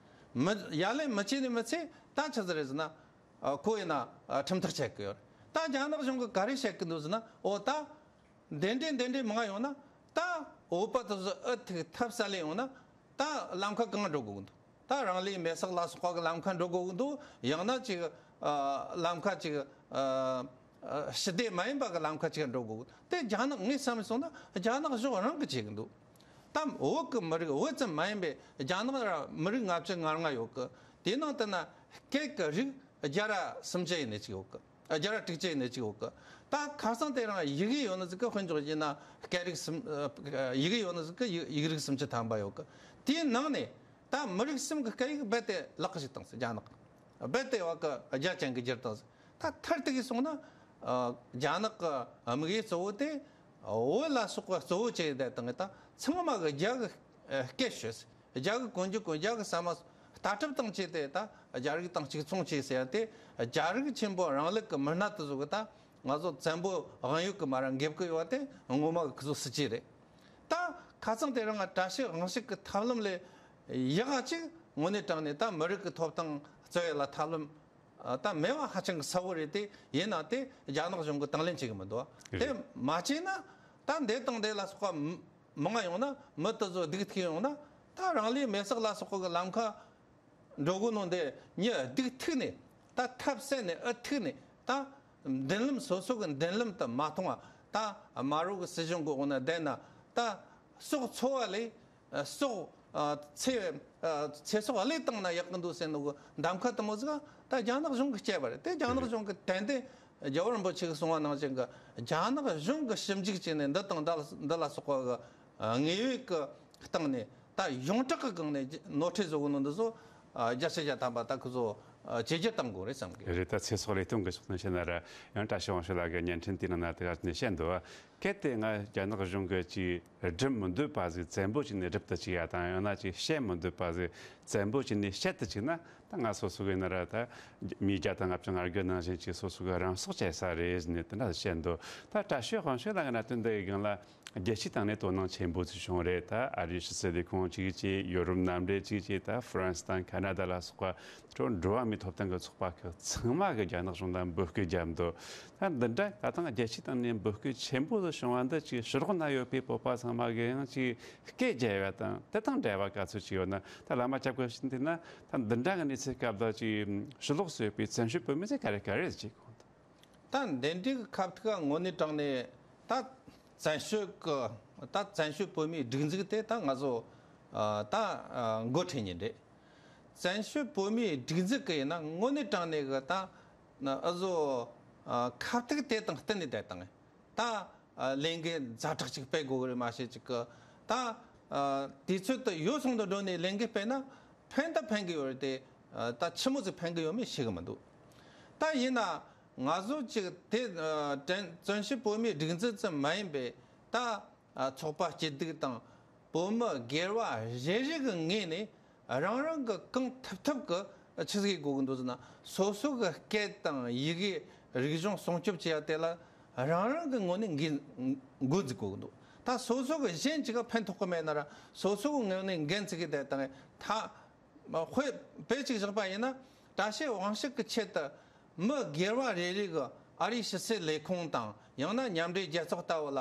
མི་ཡ་ལན་མི་བྱེད་ནི་མི་ཚད་ད་ཆི་ཟིག་རེད་ཟེར་ན། ཨ་ཁོ་ཡིན་ན་ཨ་ཁྲིམས་ཐག་བཅད་གི་ཡོད་རེད། ད་རྒྱ་ནག་གཞུང་གིས་ག་རེ་བཤད་གི་འདུག་ཟེར་ན། འོ་ད་འདི་འདྲའི་འདི་འདྲའི་མང་ཡོང་ན་ད་བོད་པ་དེ་ཚོ་ཨུ་ཐུག་ཐབས་ཟ་ལེ་ཡོང་ན་ད་ལམ་ཁ་གང་འགྲོ་དགོས་གི་འདུག་ད་རང་ལུས་མེ་སྲེག་ལ་སོགས་པ་གི་ལམ་ཁ་འགྲོ་དགོས་གི་འདུག་ཡང་ན་ཅིག་ཨ་ལམ་ཁ་ཅིག་ཨ་ཨ་ཞི་བདེ་མ་ཡིན་པ་གི་ལམ་ཁ་ཅིག་འགྲོ་དགོས་གི་འདུག་དེ་རྒྱ་ནག་ངས་བསམ་སོང་ན་རྒྱ་ནག་གཞུང་རང་གིས་བྱེད་གི་འདུག་ད་བོད་གི་མི་རིགས་བོད་ཙམ་མ་ཡིན་པའི་རྒྱ་ནག་ར་མི་རིགས་ལྔ་བཅུ་ང་ལྔ་ཡོད་གི་དེ་ནང་དུ་ན་སྐད་གི་རིགས་བརྒྱ་ར་སུམ་ཅུ་ཡིན་ནི་ཅིག་ཡོད་གི་བརྒྱ་ར་དྲུག་ཅུ་ཡིན་ནི་ཅིག་ཡོད་གི་ད་ཁ་སང་དེ་རིང་ཡི་གེ་ཡོད་ནི་ཟིག་གི་དཔེ་འཇོག་བྱས་ན་སྐད་རིགས་སུམ་ཡི་གེ་ཡོད་ནི་ཟིག་གི་ཡིག་རིགས་སུམ་ཅུ་ཐམ་པ་ཡོད་གི་དེའི་ནང་ནས། ད་མི་རིགས་གསུམ་གི་སྐད་ཡིག་རྦད་དེ་ལག་གི་བྱེད་བཏང་ཟེར་རྒྱ་ནག་རྦད་དེ་བ་གི་རྒྱ་ཅན་གི་བསྒྱུར་བཏང་ཟེར། ད་མཐར་གཏུགས་སོང་ན་ཨ་རྒྱ་ནག་གི་དམིགས་ཡུལ་གཙོ་བོ་དེ་བོད་ལ་སོགས་པ་གཙོ་བོ་བྱས་ཏེ་བཏང་ད་ཚང་མ་གི་རྒྱ་གི་སྐད་ཤོད་ཟེར། རྒྱ་གི་གོན་རྒྱུ་གོན། རྒྱ་གི་ཟ་མ་ལྟ་གྲུབ་དང་བཅས་ཏེ་ད་རྒྱ་རིགས་དང་གཅིག་མཚུངས་བྱས་ཟེར་ཏེ་རྒྱ་རིགས་ཆེན་པོ་རིང་ལུགས་གི་མི་སྣ་དེ་ཚོ་གི་ད། ང་ཚོ་བཙན་པོ་དབང་ཡོད་གི་མ་ར་འགེབས་གི་ཡོད་དེ་ངོ་མ་གི་ཁུ་ཚོ་སྲིད་ཇུས་རེད། ད་ཁ་སང་དེ་རིང་ང་བཀྲ་ཤིས་དབང་ཕྱུག་གི་ཐབས་ལམ་ལས་ཡག་ག་ཅིག་ དངོས་གནས་དྲང་གནས་ད་མི་རིགས་ཀྱི་ཐོབ་ཐང་རྩོད་ཡ་ལ་ཐབས་ལམ་ད་མེད་པ་ཧ་ཅང་གི་གསལ་བོ་རེད། དེ་ཡིན་ན་དེ་རྒྱ་ནག་གཞུང་གིས་དང་ལེན་བྱེད་གི་མི་འདུག་དེ་རེད། མ་བྱས་ན་ད་འདི་དང་འདི་ལ་སོགས་པ་མང་ང་ཡོང་ན། མི་དེ་ཚོ་སྡུག་ཐུག་ཡོང་ན། ད་རང་ལུས་མེར་སྲེག་ལ་སོགས་པ་གི་ལམ་ཁ་འགྲོ་གི་ནོ་འདི་མྱི་སྡུག་ཐུག་ནས། ད་ཐབས་ཟད་ནས་ཨུ་ཐུག་ནས། ད་མདུན་ལམ་སོ་སོ་གི་མདུན་ལམ་དུ་མ་མཐོང་བ། ད་དམར་པོ་གི་སྲིད་གཞུང་གི་འོག་ན་བསྡད་ན། ད་སྲོག་འཚོ་བ་ལས་སྲོག་ཚེ་ཚེ་སྲོག་བློས་བཏང་ན་ཡག་གི་འདུག་ཟེར་ནོ་གི་གདམ་ཁ་དེ་མོ་ཟིག་ད་རྒྱ་ནག་གཞུང་གིས་སྤྲད་པ་རེད། དེ་རྒྱ་ནག་གཞུང་གིས་ཏན་ཏན་རྒྱལ་བ་རིན་པོ་ཆེ་གིས་གསུངས་པ་ནང་བཞིན་གི་རྒྱ་ནག་གཞུང་གིས་ཞིབ་འཇུག་བྱས་ནས་འདི་དང་འདི་ལ་སོགས་པ་གི་དངོས་ཡོད་ཀྱི་སྟེང་ནས། ད་ཡོངས་གྲགས་ཀྱི་སྒང་ནས་ནོར་འཁྲུལ་བཟོ་གི་ནོ་འདི་ཚོ་བརྒྱ་ཆ་བརྒྱ་ཐམ་པ་ད་ཁོ་ཚོ་བཅོས་སྒྱུར་གཏང་དགོས་རེད་བསམ་གི། རེད། ད་ཚེ་སྲོག་བློས་གཏོང་གི་ཕྱོགས་ནས་བཤད་ན་ར། ཡང་བཀྲ་ཤིས་དབང་ཕྱུག་ལགས་ཀྱི་བརྙན་འཕྲིན་དེའི་ནང་ན་དེ་ག་ནས་བཤད་འདུག་གལ་ཏེ་ང་རྒྱ་ནག་གཞུང་གིས་ཅིག་སྒྲུབ་མི་འདོད་པ་ཟིག་བཙན་པོ་བྱས་ནས་སྒྲུབ་ཏུ་བཅུག་ཡ་དང་། ཡང་ན་ཅིག་བཤད་མི་འདོད་པ་ཟིག་བཙན་པོ་བྱས་ནས་བཤད་དུ་བཅུག་ན། ད་ང་སོ་སོ་གི་ཡིན་ན་ར། ད་མི་བརྒྱ་དང་ལྔ་བཅུ་ང་དགུ་ནང་བཞིན་ཅིག་སོ་སོ་གི་རང་སྲོག་བཅད་ས་རེད་ཟེར་ནས་དེ་འདྲ་བཤད་འདུག་ད་བཀྲ་ཤིས་དབང་ཕྱུག་ལགས་ཀྱི་གནད་དོན་འདི་ཡི་སྒང་ལ། རྒྱལ་སྤྱིའི་སྟེང་ནས་དོ་སྣང་ཆེན་པོ་ཅིག་བྱུང་རེད། ད་ཨ་རིའི་ཕྱི་སྲིད་ལས་ཁུངས་གཅིག་བྱས། ཡོ་རོབ་མཉམ་འབྲེལ་གཅིག་བྱས། ད་ཧྥ་རན་སི་དང་ཁ་ན་ཌ་ལ་སོགས་པ་འགྲོ་བ་མིའི་ཐོབ་ཐང་གི་ཚོགས་པ་ཁག་ཚང་མ་གིས་རྒྱ་ནག་གཞུང་ལ་འབོད་སྐུལ་བརྒྱབ་འདུག་ད་འདི་འདྲ་ད་ཐེངས་རྒྱལ་སྤྱིའི་སྟེང་ནས་འབོད་སྐུལ་ཆེན་པོ་ཞིག་བྱུང་བ་འདི་ཅིག་ཕྱི་ལོགས་ན་ཡོད་པའི་བོད་པ་ཚང་མ་གིས་ཡང་ཅིག་སྐད་རྒྱབ་ཡ་དང་། དེ་དང་འབྲེལ་བ་ག་ཚོད་ཅིག་ཡོད་ན། ད་བླ་མ་སྐྱབས་ཀྱི་བྱིན་དེ་ན། ད་འདི་འདྲ་གི་གནས་ཚུལ་སྐབས་ལ་ཅིག་ཕྱི་ལོགས་སུ་ཡོད་པའི་བཙན་བྱོལ་བོད་མི་ཚོས་ག་རེ་ག་རེ་ཅིག་གོ་འདུག་ད་འདི་འདྲའི་གི་ཁ་ཐུག་ག་དངོས་གནས་དྲང་གནས་ད་བཙན་བྱོལ་གི་ད་བཙན་བྱོལ་བོད་མིའི་སྒྲིག་འཛུགས་དེ་ད་ང་ཚོ་ཨ་ད་ཨ་འགོ་ཁྲིད་ཉིན་རེད། བཙན་བྱོལ་བོད་མིའི་སྒྲིག་འཛུགས་གི་ཡིན་ན་དངོས་གནས་དྲང་གནས་གི་ད་ཨ་ཟོ་ཨ་ཁ་ཐུག་དེ་དང་བསྟུན་ནས་བསྡད་དང་། ད་ཨ་ལས་འགུལ་ཛ་དྲག་ཅིག་སྤེལ་དགོས་གི་རེད། མ་གཞི་ཅིག་གི་ད་ཨ་དུས་ཚོད་དུ་ཡོལ་སོང་དུ་འགྲོ་ནས་ལས་འགུལ་སྤེལ་ན་ཕན་ད་ཕན་གི་ཡོད་རེད་དེ། ཨ་ད་ཆི་མོ་ཟིག་ཕན་གི་ཡོད་མེད་ཤེས་གི་མི་འདུག་ད་ཡིན་ན་ང་ཚོ་ཅིག་དེ་ཨ་བཙན་བཙན་བྱོལ་བོད་མིའི་སྒྲིག་འཛུགས་ཙམ་མ་ཡིན་པའི་ད་ཨ་ཚོགས་པ་སྐྱིད་སྡུག་དང་། བོད་མི་སྒེར་བ་རེ་རེ་གི་ངོས་ནས་རང་རང་གི་གང་ཐུབ་ཐུབ་གི་ཆི་ཟིག་དགོས་གི་འདུག་ཟེར་ན། སོ་སོ་གི་སྐད་དང་ཡི་གེ་རིག་གཞུང་སྲུང་སྐྱོབ་བྱེད་ཡ་དེ་ལ་རང་རང་གི་ངོས་ནས་འགན་འགོ་འཛུགས་དགོས་གི་འདུག་ད་སོ་སོ་གི་གཞན་ཅིག་ག་ཕན་ཐོགས་གི་མེད་ན་ར། སོ་སོ་གི་ངོས་ནས་འགན་འཛུགས་གི་བསྡད་དང་། ད་དཔེ་དཔེ་ཅིག་བཞག་པ་ཡིན་ན། བཀྲ་ཤིས་དབང་ཕྱུག་གི་ཆེད་དུ་མི་སྒེར་བ་རེ་རེ་གི་ཨ་རིའི་ཕྱི་སྲིད་ལས་ཁུངས་དང་། ཡང་ན་མཉམ་འབྲེལ་རྒྱལ་ཚོགས་ལྟ་བུ་ལ་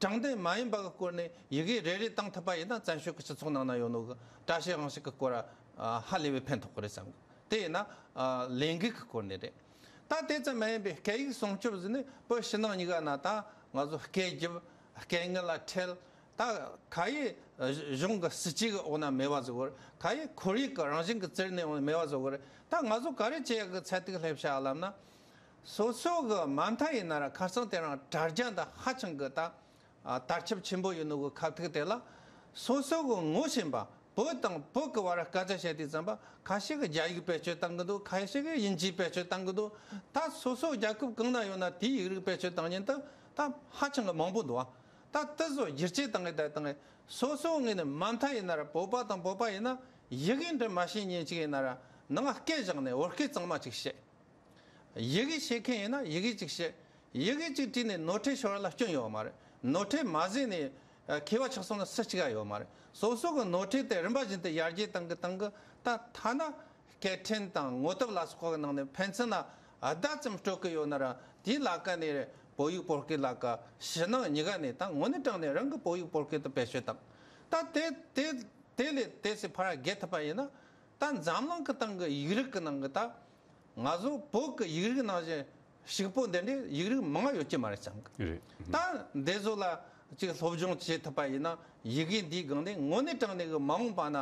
དྲང་བདེན་མ་ཡིན་པ་གི་སྐོར་ནས་ཡི་གེ་རེ་རེ་བཏང་ཐུབ་པ་ཡིན་ན། བཙན་བྱོལ་གི་སྤྱི་ཚོགས་ནང་ན་ཡོད་ནོ་གི་བཀྲ་ཤིས་དབང་ཕྱུག་གི་སྐོར་ཨ་ཧ་ལས་པའི་ཕན་ཐོགས་གི་རེད་བསམ་གི། དེ་ཡིན་ན་ཨ་ལས་འགུལ་གི་སྐོར་ནས་རེད། ད་དེ་ཙམ་མ་ཡིན་པའི་སྐད་ཡིག་སྲུང་སྐྱོབ་ཟེར་ནས་བོད་ཕྱི་ནང་གཉིས་ཀ་ན་ད་ང་ཚོ་སྐད་རྒྱབ། སྐད་ངན་ལ་ཁྲེལ། ད་ག་ཡེ་གཞུང་གི་སྲིད་ཇུས་ཀྱི་འོག་ན་མེད་པ་བཟོ་དགོས་རེད། ག་ཡེ་ཁོར་ཡུག་གི་རང་བཞིན་གྱི་བཙིར་ནས་འོང་མེད་པ་བཟོ་དགོས་རེད། ད་ང་ཚོ་ག་རེ་བྱེད་ཡག་གི་ཚད་ཐིག་སླེབས་ཤག་ལབ་ན། སོ་སོ་གི་མ་མཐའ་ཡིན་ན་ར་ཁ་སང་དེ་རིང་དྲ་རྒྱ་འདི་ཧ་ཅང་གི་ད་ཨ་དར་ཁྱབ་ཆེན་པོ་ཡོད་ནོ་གི་ཁ་ཐིག་དེ་ལ་སོ་སོ་གི་ངོ་ཤེས་པ། བོད་དང་བོད་ཀྱི་བར་སྐད་ཆ་བཤད་དུས་ཙམ་པ་ཁ་ཤས་ཀྱིས་རྒྱ་ཡིག་བེད་སྤྱོད་བཏང་གི་འདུག་ཁ་ཤས་ཀྱིས་དབྱིན་ཇི་བེད་སྤྱོད་བཏང་གི་འདུག་ད་སོ་སོ་རྒྱལ་ཁབ་གང་ན་ཡོད་ན་དེའི་ཡིག་རིགས་བེད་སྤྱོད་བཏང་མཁན་དེ་ད་ཧ་ཅང་གི་མང་པོ་འདུག་ཨ། ད་དེ་ཚོ་བསྒྱུར་བཅོས་བཏང་གི་བསྡད་དང་། སོ་སོའི་ངོས་ནས་མ་མཐའ་ཡིན་ན་ར་བོད་པ་དང་བོད་པ་ཡིན་ན་ཡི་གེ་འབྲི་མ་ཤེས་མཁན་ཅིག་ཡིན་ན་ར་ནང་སྐད་བཞག་ནས་བོད་སྐད་གཙང་མ་ཅིག་བཤད། ཡི་གེ་ཤེས་མཁན་ཡིན་ན་ཡི་གེ་ཅིག་བཤད། ཡི་གེ་ཅིག་བྲིས་ནས་ནོར་འཁྲུལ་ཤོར་བ་ལ་སྐྱོན་ཡོད་མ་རེད། ནོར་འཁྲུལ་མ་བཟོས་ནས་ཨ་མཁས་པ་ཆགས་སོང་ན་སུ་གཅིག་ཡང་ཡོད་མ་རེད། སོ་སོ་གི་ནོར་འཁྲུལ་དེ་རིམ་པ་བཞིན་དུ་ཡར་རྒྱས་བཏང་གི་བཏང་གི། ད་ཐ་ན་སྐད་འཕྲིན་དང་ངོ་དེབ་ལ་སོགས་པ་གི་ནང་ནས་ཕན་ཚུན་ལ་བརྡ་ཙམ་སྤྲོད་གི་ཡོད་ན་ར། དེའི་ལ་ཀ་ནས་བོད་ཡིག་བོད་སྐད་ལ་ཀ། ཕྱི་ནང་གཉིས་ཀ་ནས་ད་དངོས་གནས་དྲང་གནས་རང་གི་བོད་ཡིག་བོད་སྐད་དུ་བེད་སྤྱོད་བཏང་། ད་དེ་དེ་དེ་ལས་དེ་སྲིད་ཕར་རྒྱས་ཐུབ་པ་ཡིན་ན། ད་འཛམ་གླིང་གི་སྟེང་གི་ཡིག་རིགས་ཀྱི་ནང་གི་ད་ང་ཚོ་བོད་ཀྱི་ཡིག་རིགས་ནང་བཞིན་ཕྱུག་པོ་འདི་འདྲའི་ཡིག་རིགས་མང་ཡོད་ཀྱི་མ་རེད་བསམ་གི། རེད། ད་འདི་ཚོ་ལ་ཅིག་སློབ་སྦྱོང་བྱེད་ཐུབ་པ་ཡིན་ན། ཡི་གེ་འདིའི་སྒང་ནས་དངོས་གནས་དྲང་གནས་ཀྱི་མ་འོངས་པ་ན་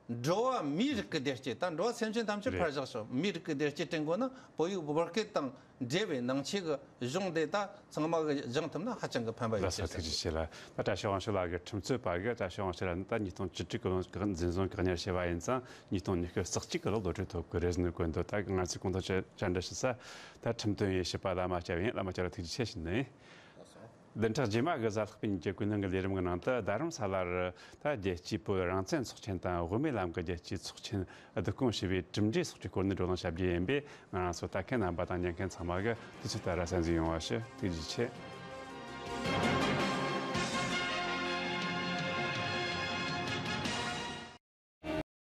འགྲོ་བ་མིའི་རིགས་ཀྱི་བདེ་སྐྱིད། ད་འགྲོ་བ་སེམས་ཅན་ཐམས་ཅད་རེད། ཕར་བཞག་ཤོག་མིའི་རིགས་ཀྱི་བདེ་སྐྱིད་བསྐྲུན་དགོས་ན་བོད་ཡིག་བོད་སྐད་དང་འབྲེལ་བའི་ནང་ཆོས་ཀྱི་གཞུང་འདི་ད་ཚང་མ་གིས་སྦྱང་ཐུབ་ན་ཧ་ཅང་གི་ཕན་པ་ཡོད་ལགས་སོ། ཀྱི་ཐུགས་རྗེ་ཆེ་ལགས། ད་བཀྲ་ཤིས་དབང་ཕྱུག་ལགས་ཀྱི་ཁྲིམས་རྩོད་པ་གིས་བཀྲ་ཤིས་དབང་ཕྱུག་ལགས་ནི་ད་ཉིས་སྟོང་བཅུ་དྲུག་གི་ལོ་འཛིན་བཟུང་བཀག་ཉར་བྱས་པ་ཡིན་ཙང་། ཉིས་སྟོང་ཉི་ཤུ་རྩ་གཅིག་གི་ལོར་བློ་གྲོས་ཐོབ་ཀྱི་རེད་ཟེར་ནས་བཀོད་འདུག་ད་ང་ཚོས་གོང་དུ་བཅར་འདྲི་ཞུས་ས་ད་ཁྲིམས་དོན་དབྱེ་ཞིབ་པ་བླ་མ་སྐྱབས་ཡིན། བླ་མ་སྐྱབས་ལགས་ཐུགས་རྗེ་ཆེ་ཞུ་ནི་ཡིན། བདུན་ཕྲག་རྗེས་མ་གི་གཟའ་ལྷག་པའི་ཉིན་གྱི་ཀུན་སློང་གི་ལས་རིམ་གྱི་ནང་དུ་རྡ་རམ་ས་ལར་ད་རྒྱལ་སྤྱིའི་བོད་རང་བཙན་ཚོགས་ཆེན་དང་དབུ་མའི་ལམ་གྱི་རྒྱལ་སྤྱིའི་ཚོགས་ཆེན་བསྡུ་སྐོང་ཞུས་པའི་གྲུབ་འབྲས་སོགས་ཀྱི་སྐོར་ནས་བགྲོ་གླེང་བྱ་རྒྱུ་ཡིན་པས། ང་རང་ཚོ་ལྟ་མཁན་རྣམ་པ་དང་ཉན་མཁན་ཚང་མ་གིས་དུས་ཚོད་ལྟར་གསན་གཟིགས་ཡོང་བ་ཞུ། ཐུགས་རྗེ་ཆེ།